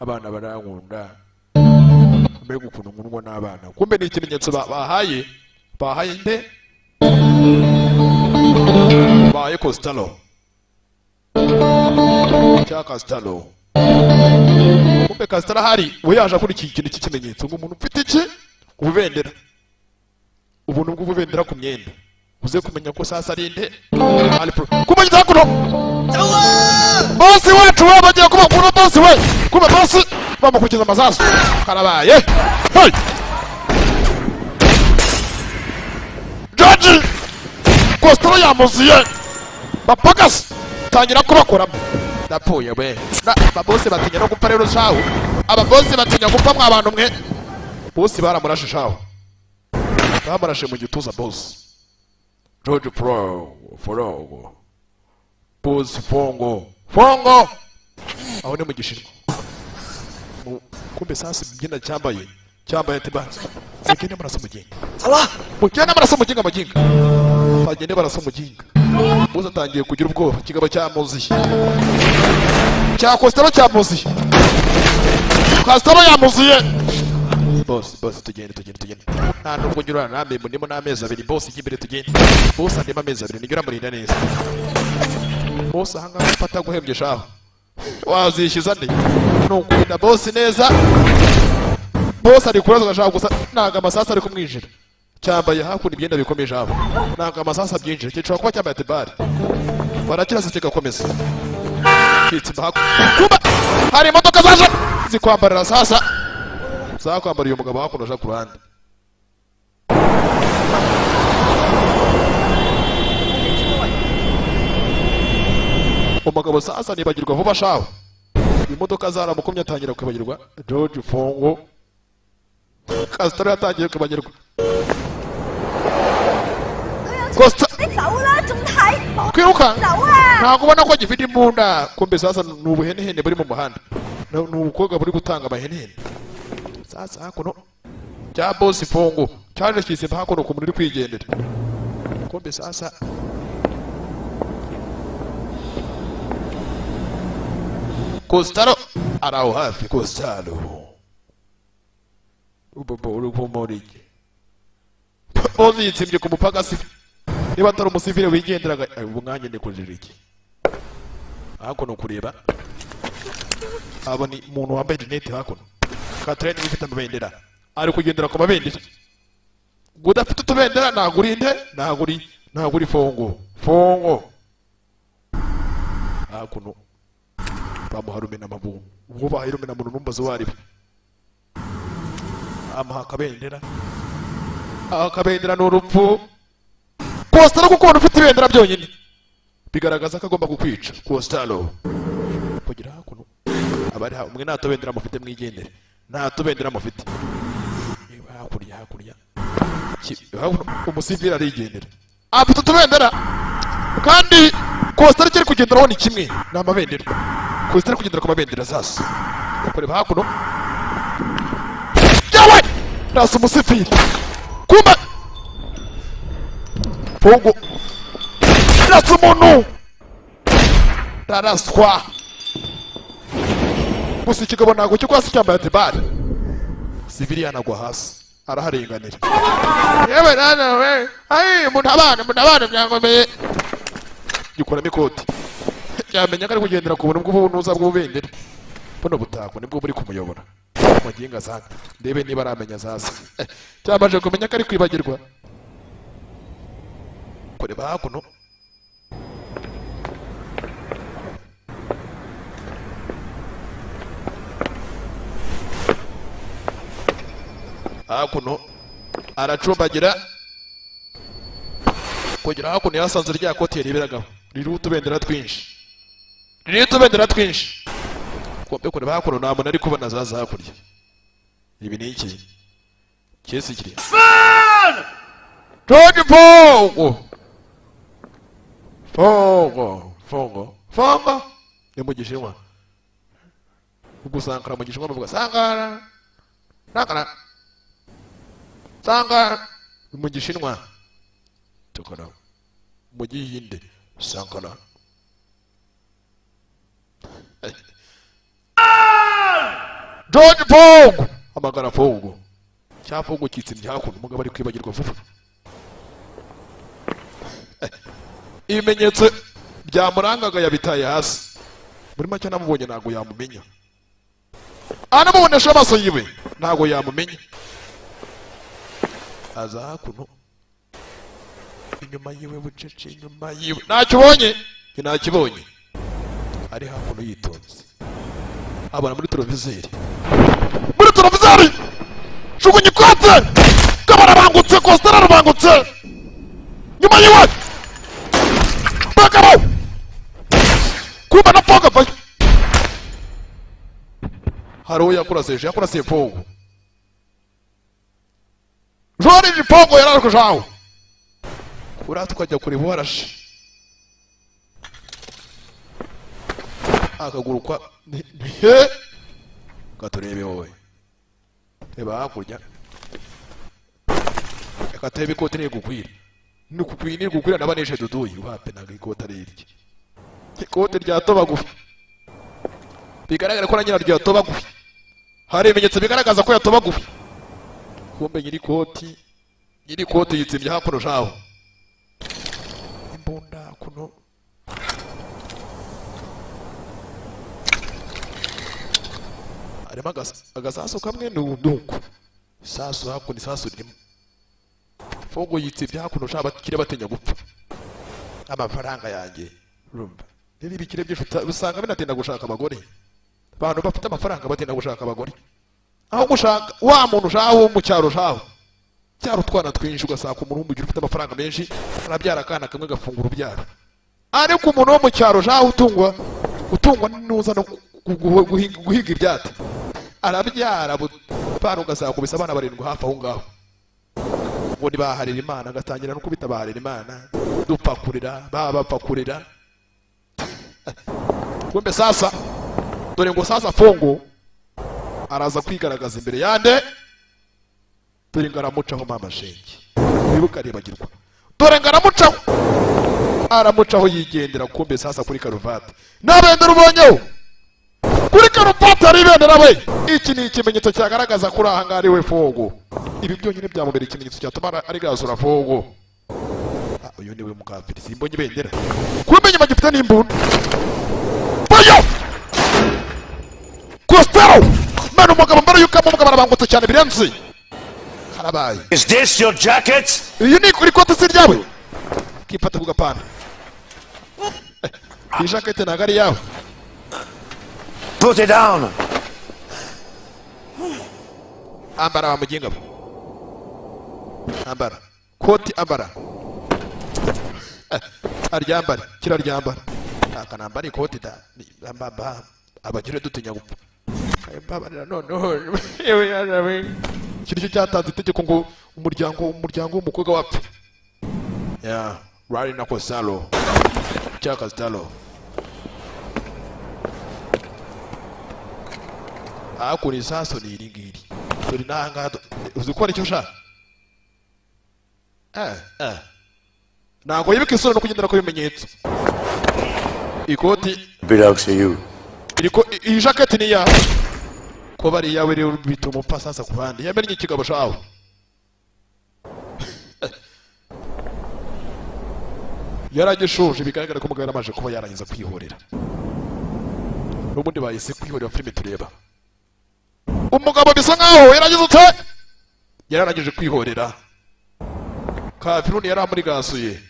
A: abana barankunda, mbega ukuntu nkundwa n'abana. Kumbe ni ikimenyetso bahaye nde? Bahaye Costello cya Costello. Kumbe Costello ahari we yaje akurikiye ikintu cy'ikimenyetso ngo umuntu ufite iki ububendera, ubuntu bw'ububendera ku myenda, uze kumenya ko sasa ari nde. Kumenya kuno bosi wacu we bagiye kubakura bosi we, kuba bosi bamukukiza amasasu karabaye. Hey! George Costello yamuziye bapagasi tangira kubakoramo. Ndapfuye we. Ababosi batinya no gupfa rero shahu, ababosi batinya gupfa mwa bantu mwe. Bosi baramurashe shahu, bamurashe mu gituza bosi George Frogo bosi Fongo Fongo aho ni mu Gishinwa. Kumbe sasa imyenda cyambaye ati mugende murasa umuginga, mugende murasa umuginga, muginga bagende barasa umuginga. Bosi atangiye kugira ubwoba, kigabo cyamuziye cya Costello cyamuziye, Costello yamuziye. Boss boss tugende tugende tugende, nta nubwo nyura nambe ndimo n'amezi abiri boss, ijya imbere tugende. Boss andimo amezi abiri nijya uramurinda neza. Boss ahangaha ufata guhembye shaho wazishyuza nde? Nukurinda boss neza. Boss ari kuraza ashaka gusa ntago amasasu ari kumwinjira, cyambaye hakuno imyenda bikomeje aho ntago amasasu abyinjira, gishobora kuba cyambaye tebari barakirasa kigakomeza. Kuba hari imodoka zaje zikwambarira sasa, zakwambara uyu mugabo hakuno aje ku ruhande. Umugabo sasa nibagirwa vuba shaho, imodoka zaramukomye atangira kwibagirwa. George Fongo Costello yatangiye kwibagirwa. Kwiruka ntabwo ubona ko gifite imbunda. Kumbe sasa ni ubuhenehene buri mu muhanda, ni ubukobwa buri gutanga amahenehene. Sasa hakuno cya bosi Fongo cyaje kisimba hakuno ku muntu uri kwigendera. Kumbe sasa Costello ari aho hafi. Costello ubu uri kumurike bosi yitsimbye ku mupaka si niba atari umusivile wigenderaga ubu nkanjye ndi kujira iki hakuno kureba abona umuntu wambaye rinete hakuno Katrine ufite amabendera ari kugendera ku mabendera. Udafite utubendera ntabwo uri nde, ntabwo uri Fongo Fongo. Hakuno bamuha rumenamabugu, ubwo bahaye rumenamuntu numbaza uwo ari we, amuha akabendera. Akabendera ni urupfu. Costello kuko ubona ufite ibendera byonyine bigaragaza ko agomba kukwica. Costello kugira hakuno abari mwe nta tubendera mufite mwigendere, nta tubendera mufite. Hakurya hakurya umusivili arigendera afite utubendera, kandi Costello kiri kugenderaho ni kimwe ni amabendera. Costello kugendera ku mabendera sasa kureba hakuno yawe rasa umusivili. Kumbe Fongo rasa umuntu taraswa. Gusa ikigabo ntabwo cyo kwasi cyambaye atebari, civilian agwa hasi araharenganira. Yewe nana we, ai muntabane byangomeye. Gikuramo ikoti cyamenya ko ari kugendera ku buntu bw'ubunuza bw'ububendera buno butako nibwo buri kumuyobora muginga zaka ndebe niba aramenya sasa. Cyamaje kumenya ko ari kwibagirwa. Kureba hakuno hakuno aracumbagira kugira hakuno yasanze rya koti yareberagaho ririho utubendera twinshi, ririho utubendera twinshi. Kumbe kureba hakuno nta muntu ari kubona zaza hakurya. Ibi ni iki cyese kiri George Fongo Fongo Fongo Fongo ni mu Gishinwa. Ubwo Sankara mu Gishinwa bavuga Sankara. Sankara Sankara mu Gishinwa tukora mu Gihinde Sankara George Fogg amagara Fogg cya Fogg kitsimye hakuno umugabo ari kwibagirwa vuba ibimenyetso byamurangaga yabitaye hasi muri make namubonye ntago yamumenya anamubonesha amaso yiwe ntago yamumenya aza hakuno inyuma yiwe bucece inyuma yiwe ntacyo ubonye ntakibonye ari hakuno yitonze abona muri televiseri jugunya ikote kabarabangutse Costello arabangutse nyuma yiwe bagabo kumba na Fogg avayo hari uwo yakurasije yakurasiye Fogg George Fogg yararushaho kuri tukajya kureba uwarashe akaguru kwa katurebe wowe reba hakurya reka turebe ikote nigukwira nigukwira naba nishe duduyi wape ntabwo ikote ari irye ikote ryatobaguye bigaragara ko na nyiraryo yatobaguye hari ibimenyetso bigaragaza ko yatobaguye kumbe nyiri ikoti yitsimbye hakuno shaho imbunda kuno harimo agasasu kamwe n'ubuduku isasu hakuno isasu ririmo Fogg yitsibye hakuno shaho abakire batinya gupfa amafaranga yanjye urumva rero ibikire byinshi usanga binatinda gushaka abagore abantu bafite amafaranga batinda gushaka abagore aho gushaka wa muntu shaho mu cyaro shaho cyaro utwana twinshi ugasaka umuntu w'umugire ufite amafaranga menshi arabyara akana kamwe gafungura urubyaro ariko umuntu wo mu cyaro shaho utungwa n'uza no guhiga ibyati arabyara butanu ugasakubisa abana barindwi hafi aho ngaho ngo nibaharira Imana agatangira no kubita baharira Imana dupfa kurira baba kurira kumbe sasa dore ngo sasa Fogg araza kwigaragaza imbere yande dore ngo aramucaho mama shenge wibuka aribagirwa dore ngo aramucaho yigendera kumbe sasa kuri karuvati nabendera ubonyeho kuri karuvati hari ibendera we iki ni ikimenyetso cyagaragaza kuri aha ngaha ari we Fogg ibi byonyine byamubera ikimenyetso cyatuma arigasura Fogg uyu niwe mukafiri simbonye ibendera kumbe nyuma gifite n'imbunda bayo Costello mana umugabo mbere yuko umugabo arabangutse cyane birenze karabaye
E: Is this your jacket?
A: Iyi ni kuri kote si ryawe kipata ku gapana iyi jacket ntabwo ari yawe
E: Put it down.
A: Ambara wa mujinga ambara koti ambara aryambara kiraryambara akanambara ikoti da ambaba abagire dutinya gupfa mbabarira noneho yewe yarawe iki nicyo cyatanze itegeko ngo umuryango w'umukobwa wapfe ya rari na Costello cya Costello akuri isasu ni iri ngiri dore n'ahangaha uzi ko aricyo ushaka ntabwo yibuka isura no kugendera ku bimenyetso ikoti
E: Belongs to you.
A: Iyi jaketi ni iyawe kuba ari iyawe rero bituma upfa sasa ku bandi yamennye ikigabo shawe yaragishuje bigaragara ko umugabo yaramaje kuba yarangiza kwihorera n'ubundi bahise kwihorera filime tureba umugabo bisa nkaho yaragize ute yararangije kwihorera kafiruni yari amurigasuye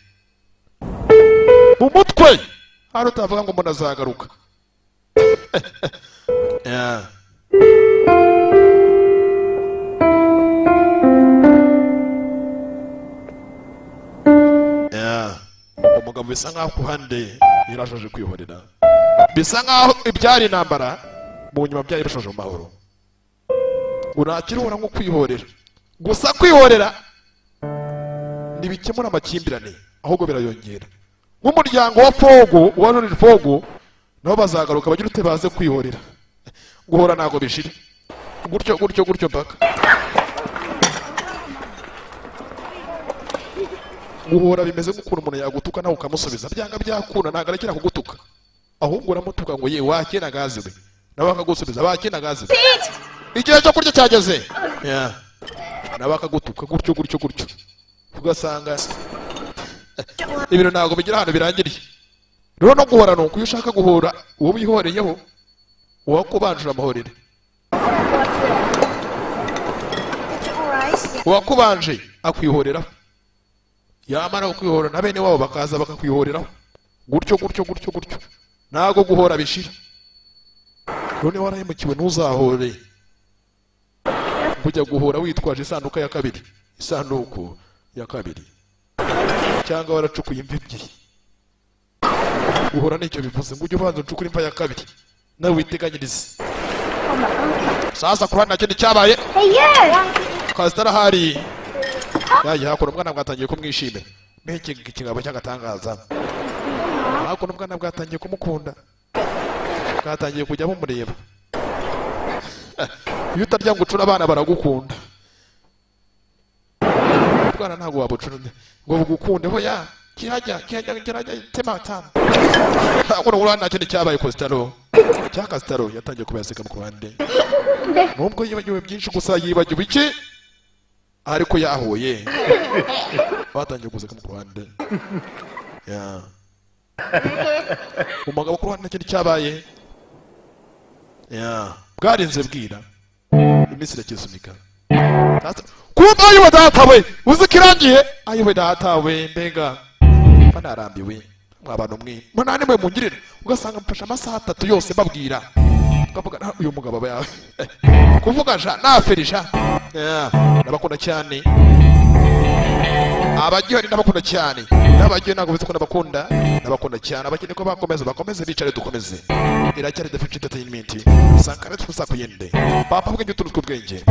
A: mu mutwe hari utavuga ngo mbona azagaruka yeah. Yeah. Umugabo bisa nkaho kuhande yarashoje kwihorera bisa nkaho ibyari intambara mu nyuma byari bishoje mu mahoro urakirubona nko kwihorera gusa kwihorera ntibikemura amakimbirane ahubwo birayongera nk'umuryango wa Fogg wa Ronald Fogg nabo bazagaruka bagira ute baze kwihorera guhora ntago bishira. Gutyo gutyo gutyo mpaka guhora bimeze nk'ukuntu umuntu yagutuka nawe ukamusubiza, byanga byakunda ntabwo arekera kugutuka, ahubwo uramutuka ngo ye wakina gazi we, nawe akagusubiza wakina gazi we. Igihe cyo kurya cyageze, nawe akagutuka gutyo gutyo gutyo, ugasanga ibintu ntabwo bigira ahantu birangiriye. Rero no guhora ni uko iyo ushaka guhora uwo wihoreyeho uwakubanje uramuhorere, uwakubanje akwihoreraho, yamara kukwihorera na bene wabo bakaza bakakwihoreraho, gutyo gutyo gutyo gutyo, ntabwo guhora bishira. None warahemukiwe ntuzahore kujya guhora witwaje isanduku ya kabiri, isanduku ya kabiri, cyangwa waracukuye imva ebyiri. Guhora nicyo bivuze ngo ujye ubanza ucukure imva ya kabiri nawe witeganyirize. Sasa ku ruhande nta kindi cyabaye, Kasitara ahari yagiye hakuno, ubwana bwatangiye kumwishimira, mbega ikigabo cy'agatangaza. Hakuno ubwana bwatangiye kumukunda, bwatangiye kujya bumureba. Iyo utarya ngo ucure abana baragukunda, ubwana ntabwo wabucura ngo bugukunde, hoya kirajya kirajya kirajya tema tama. Hakuno uruhande nta kindi cyabaye, Kositaro cya Kasitaro yatangiye kubayaseka ku ruhande, nubwo yibagiwe byinshi gusa yibagiwe iki ariko yahuye batangiye guseka mu ruhande. Umugabo ku ruhande nta kindi cyabaye, bwarinze bwira iminsi irakisunika. Kumva ayiwe data we, uzi ko irangiye, ayiwe data we, mbega mba narambiwe mwa bantu mwe, munani mwe mungirira, ugasanga mfashe amasaha 3 yose mbabwira, ukavuga uyu mugabo aba yawe kuvuga sha naferisha. Ndabakunda cyane abagihari, ndabakunda cyane n'abagiye ntabwo bizi ko ndabakunda, ndabakunda cyane abakene ko bakomeza bakomeze bicare dukomeze. Iracyari The Future Entertainment, Sankara twusa kuyende papa bwenge utuntu tw'ubwenge,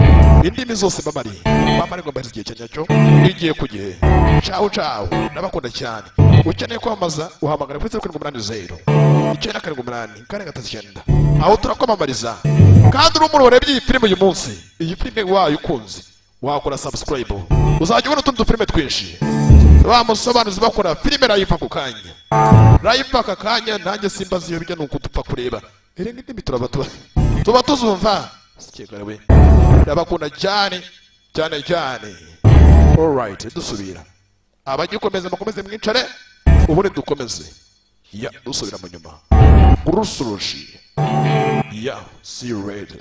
A: indimi zose bamari bamari ngo mbarize igihe cyanyacyo igiye ku gihe. Ciao ciao, ndabakunda cyane. Ukeneye kwamamaza uhamagara kuri 0780 978 439, aho turakwamamariza. Kandi uri umuntu warebye iyi filime uyu munsi, iyi filime wayo ukunze wakora subscribe, uzajya ubona utundi dufilime twinshi. Ba musobanuzi bakora filime live ako kanya, live aka kanya, nanjye simbazi iyo bijya nuko dupfa kureba irenga indimi turaba tuba tuzumva. Sikigarawe, ndabakunda cyane cyane cyane. Alright, dusubira abagikomeza mukomeze mwicare, ubundi dukomeze ya dusubira mu nyuma. Gurusurushi ya, see you later.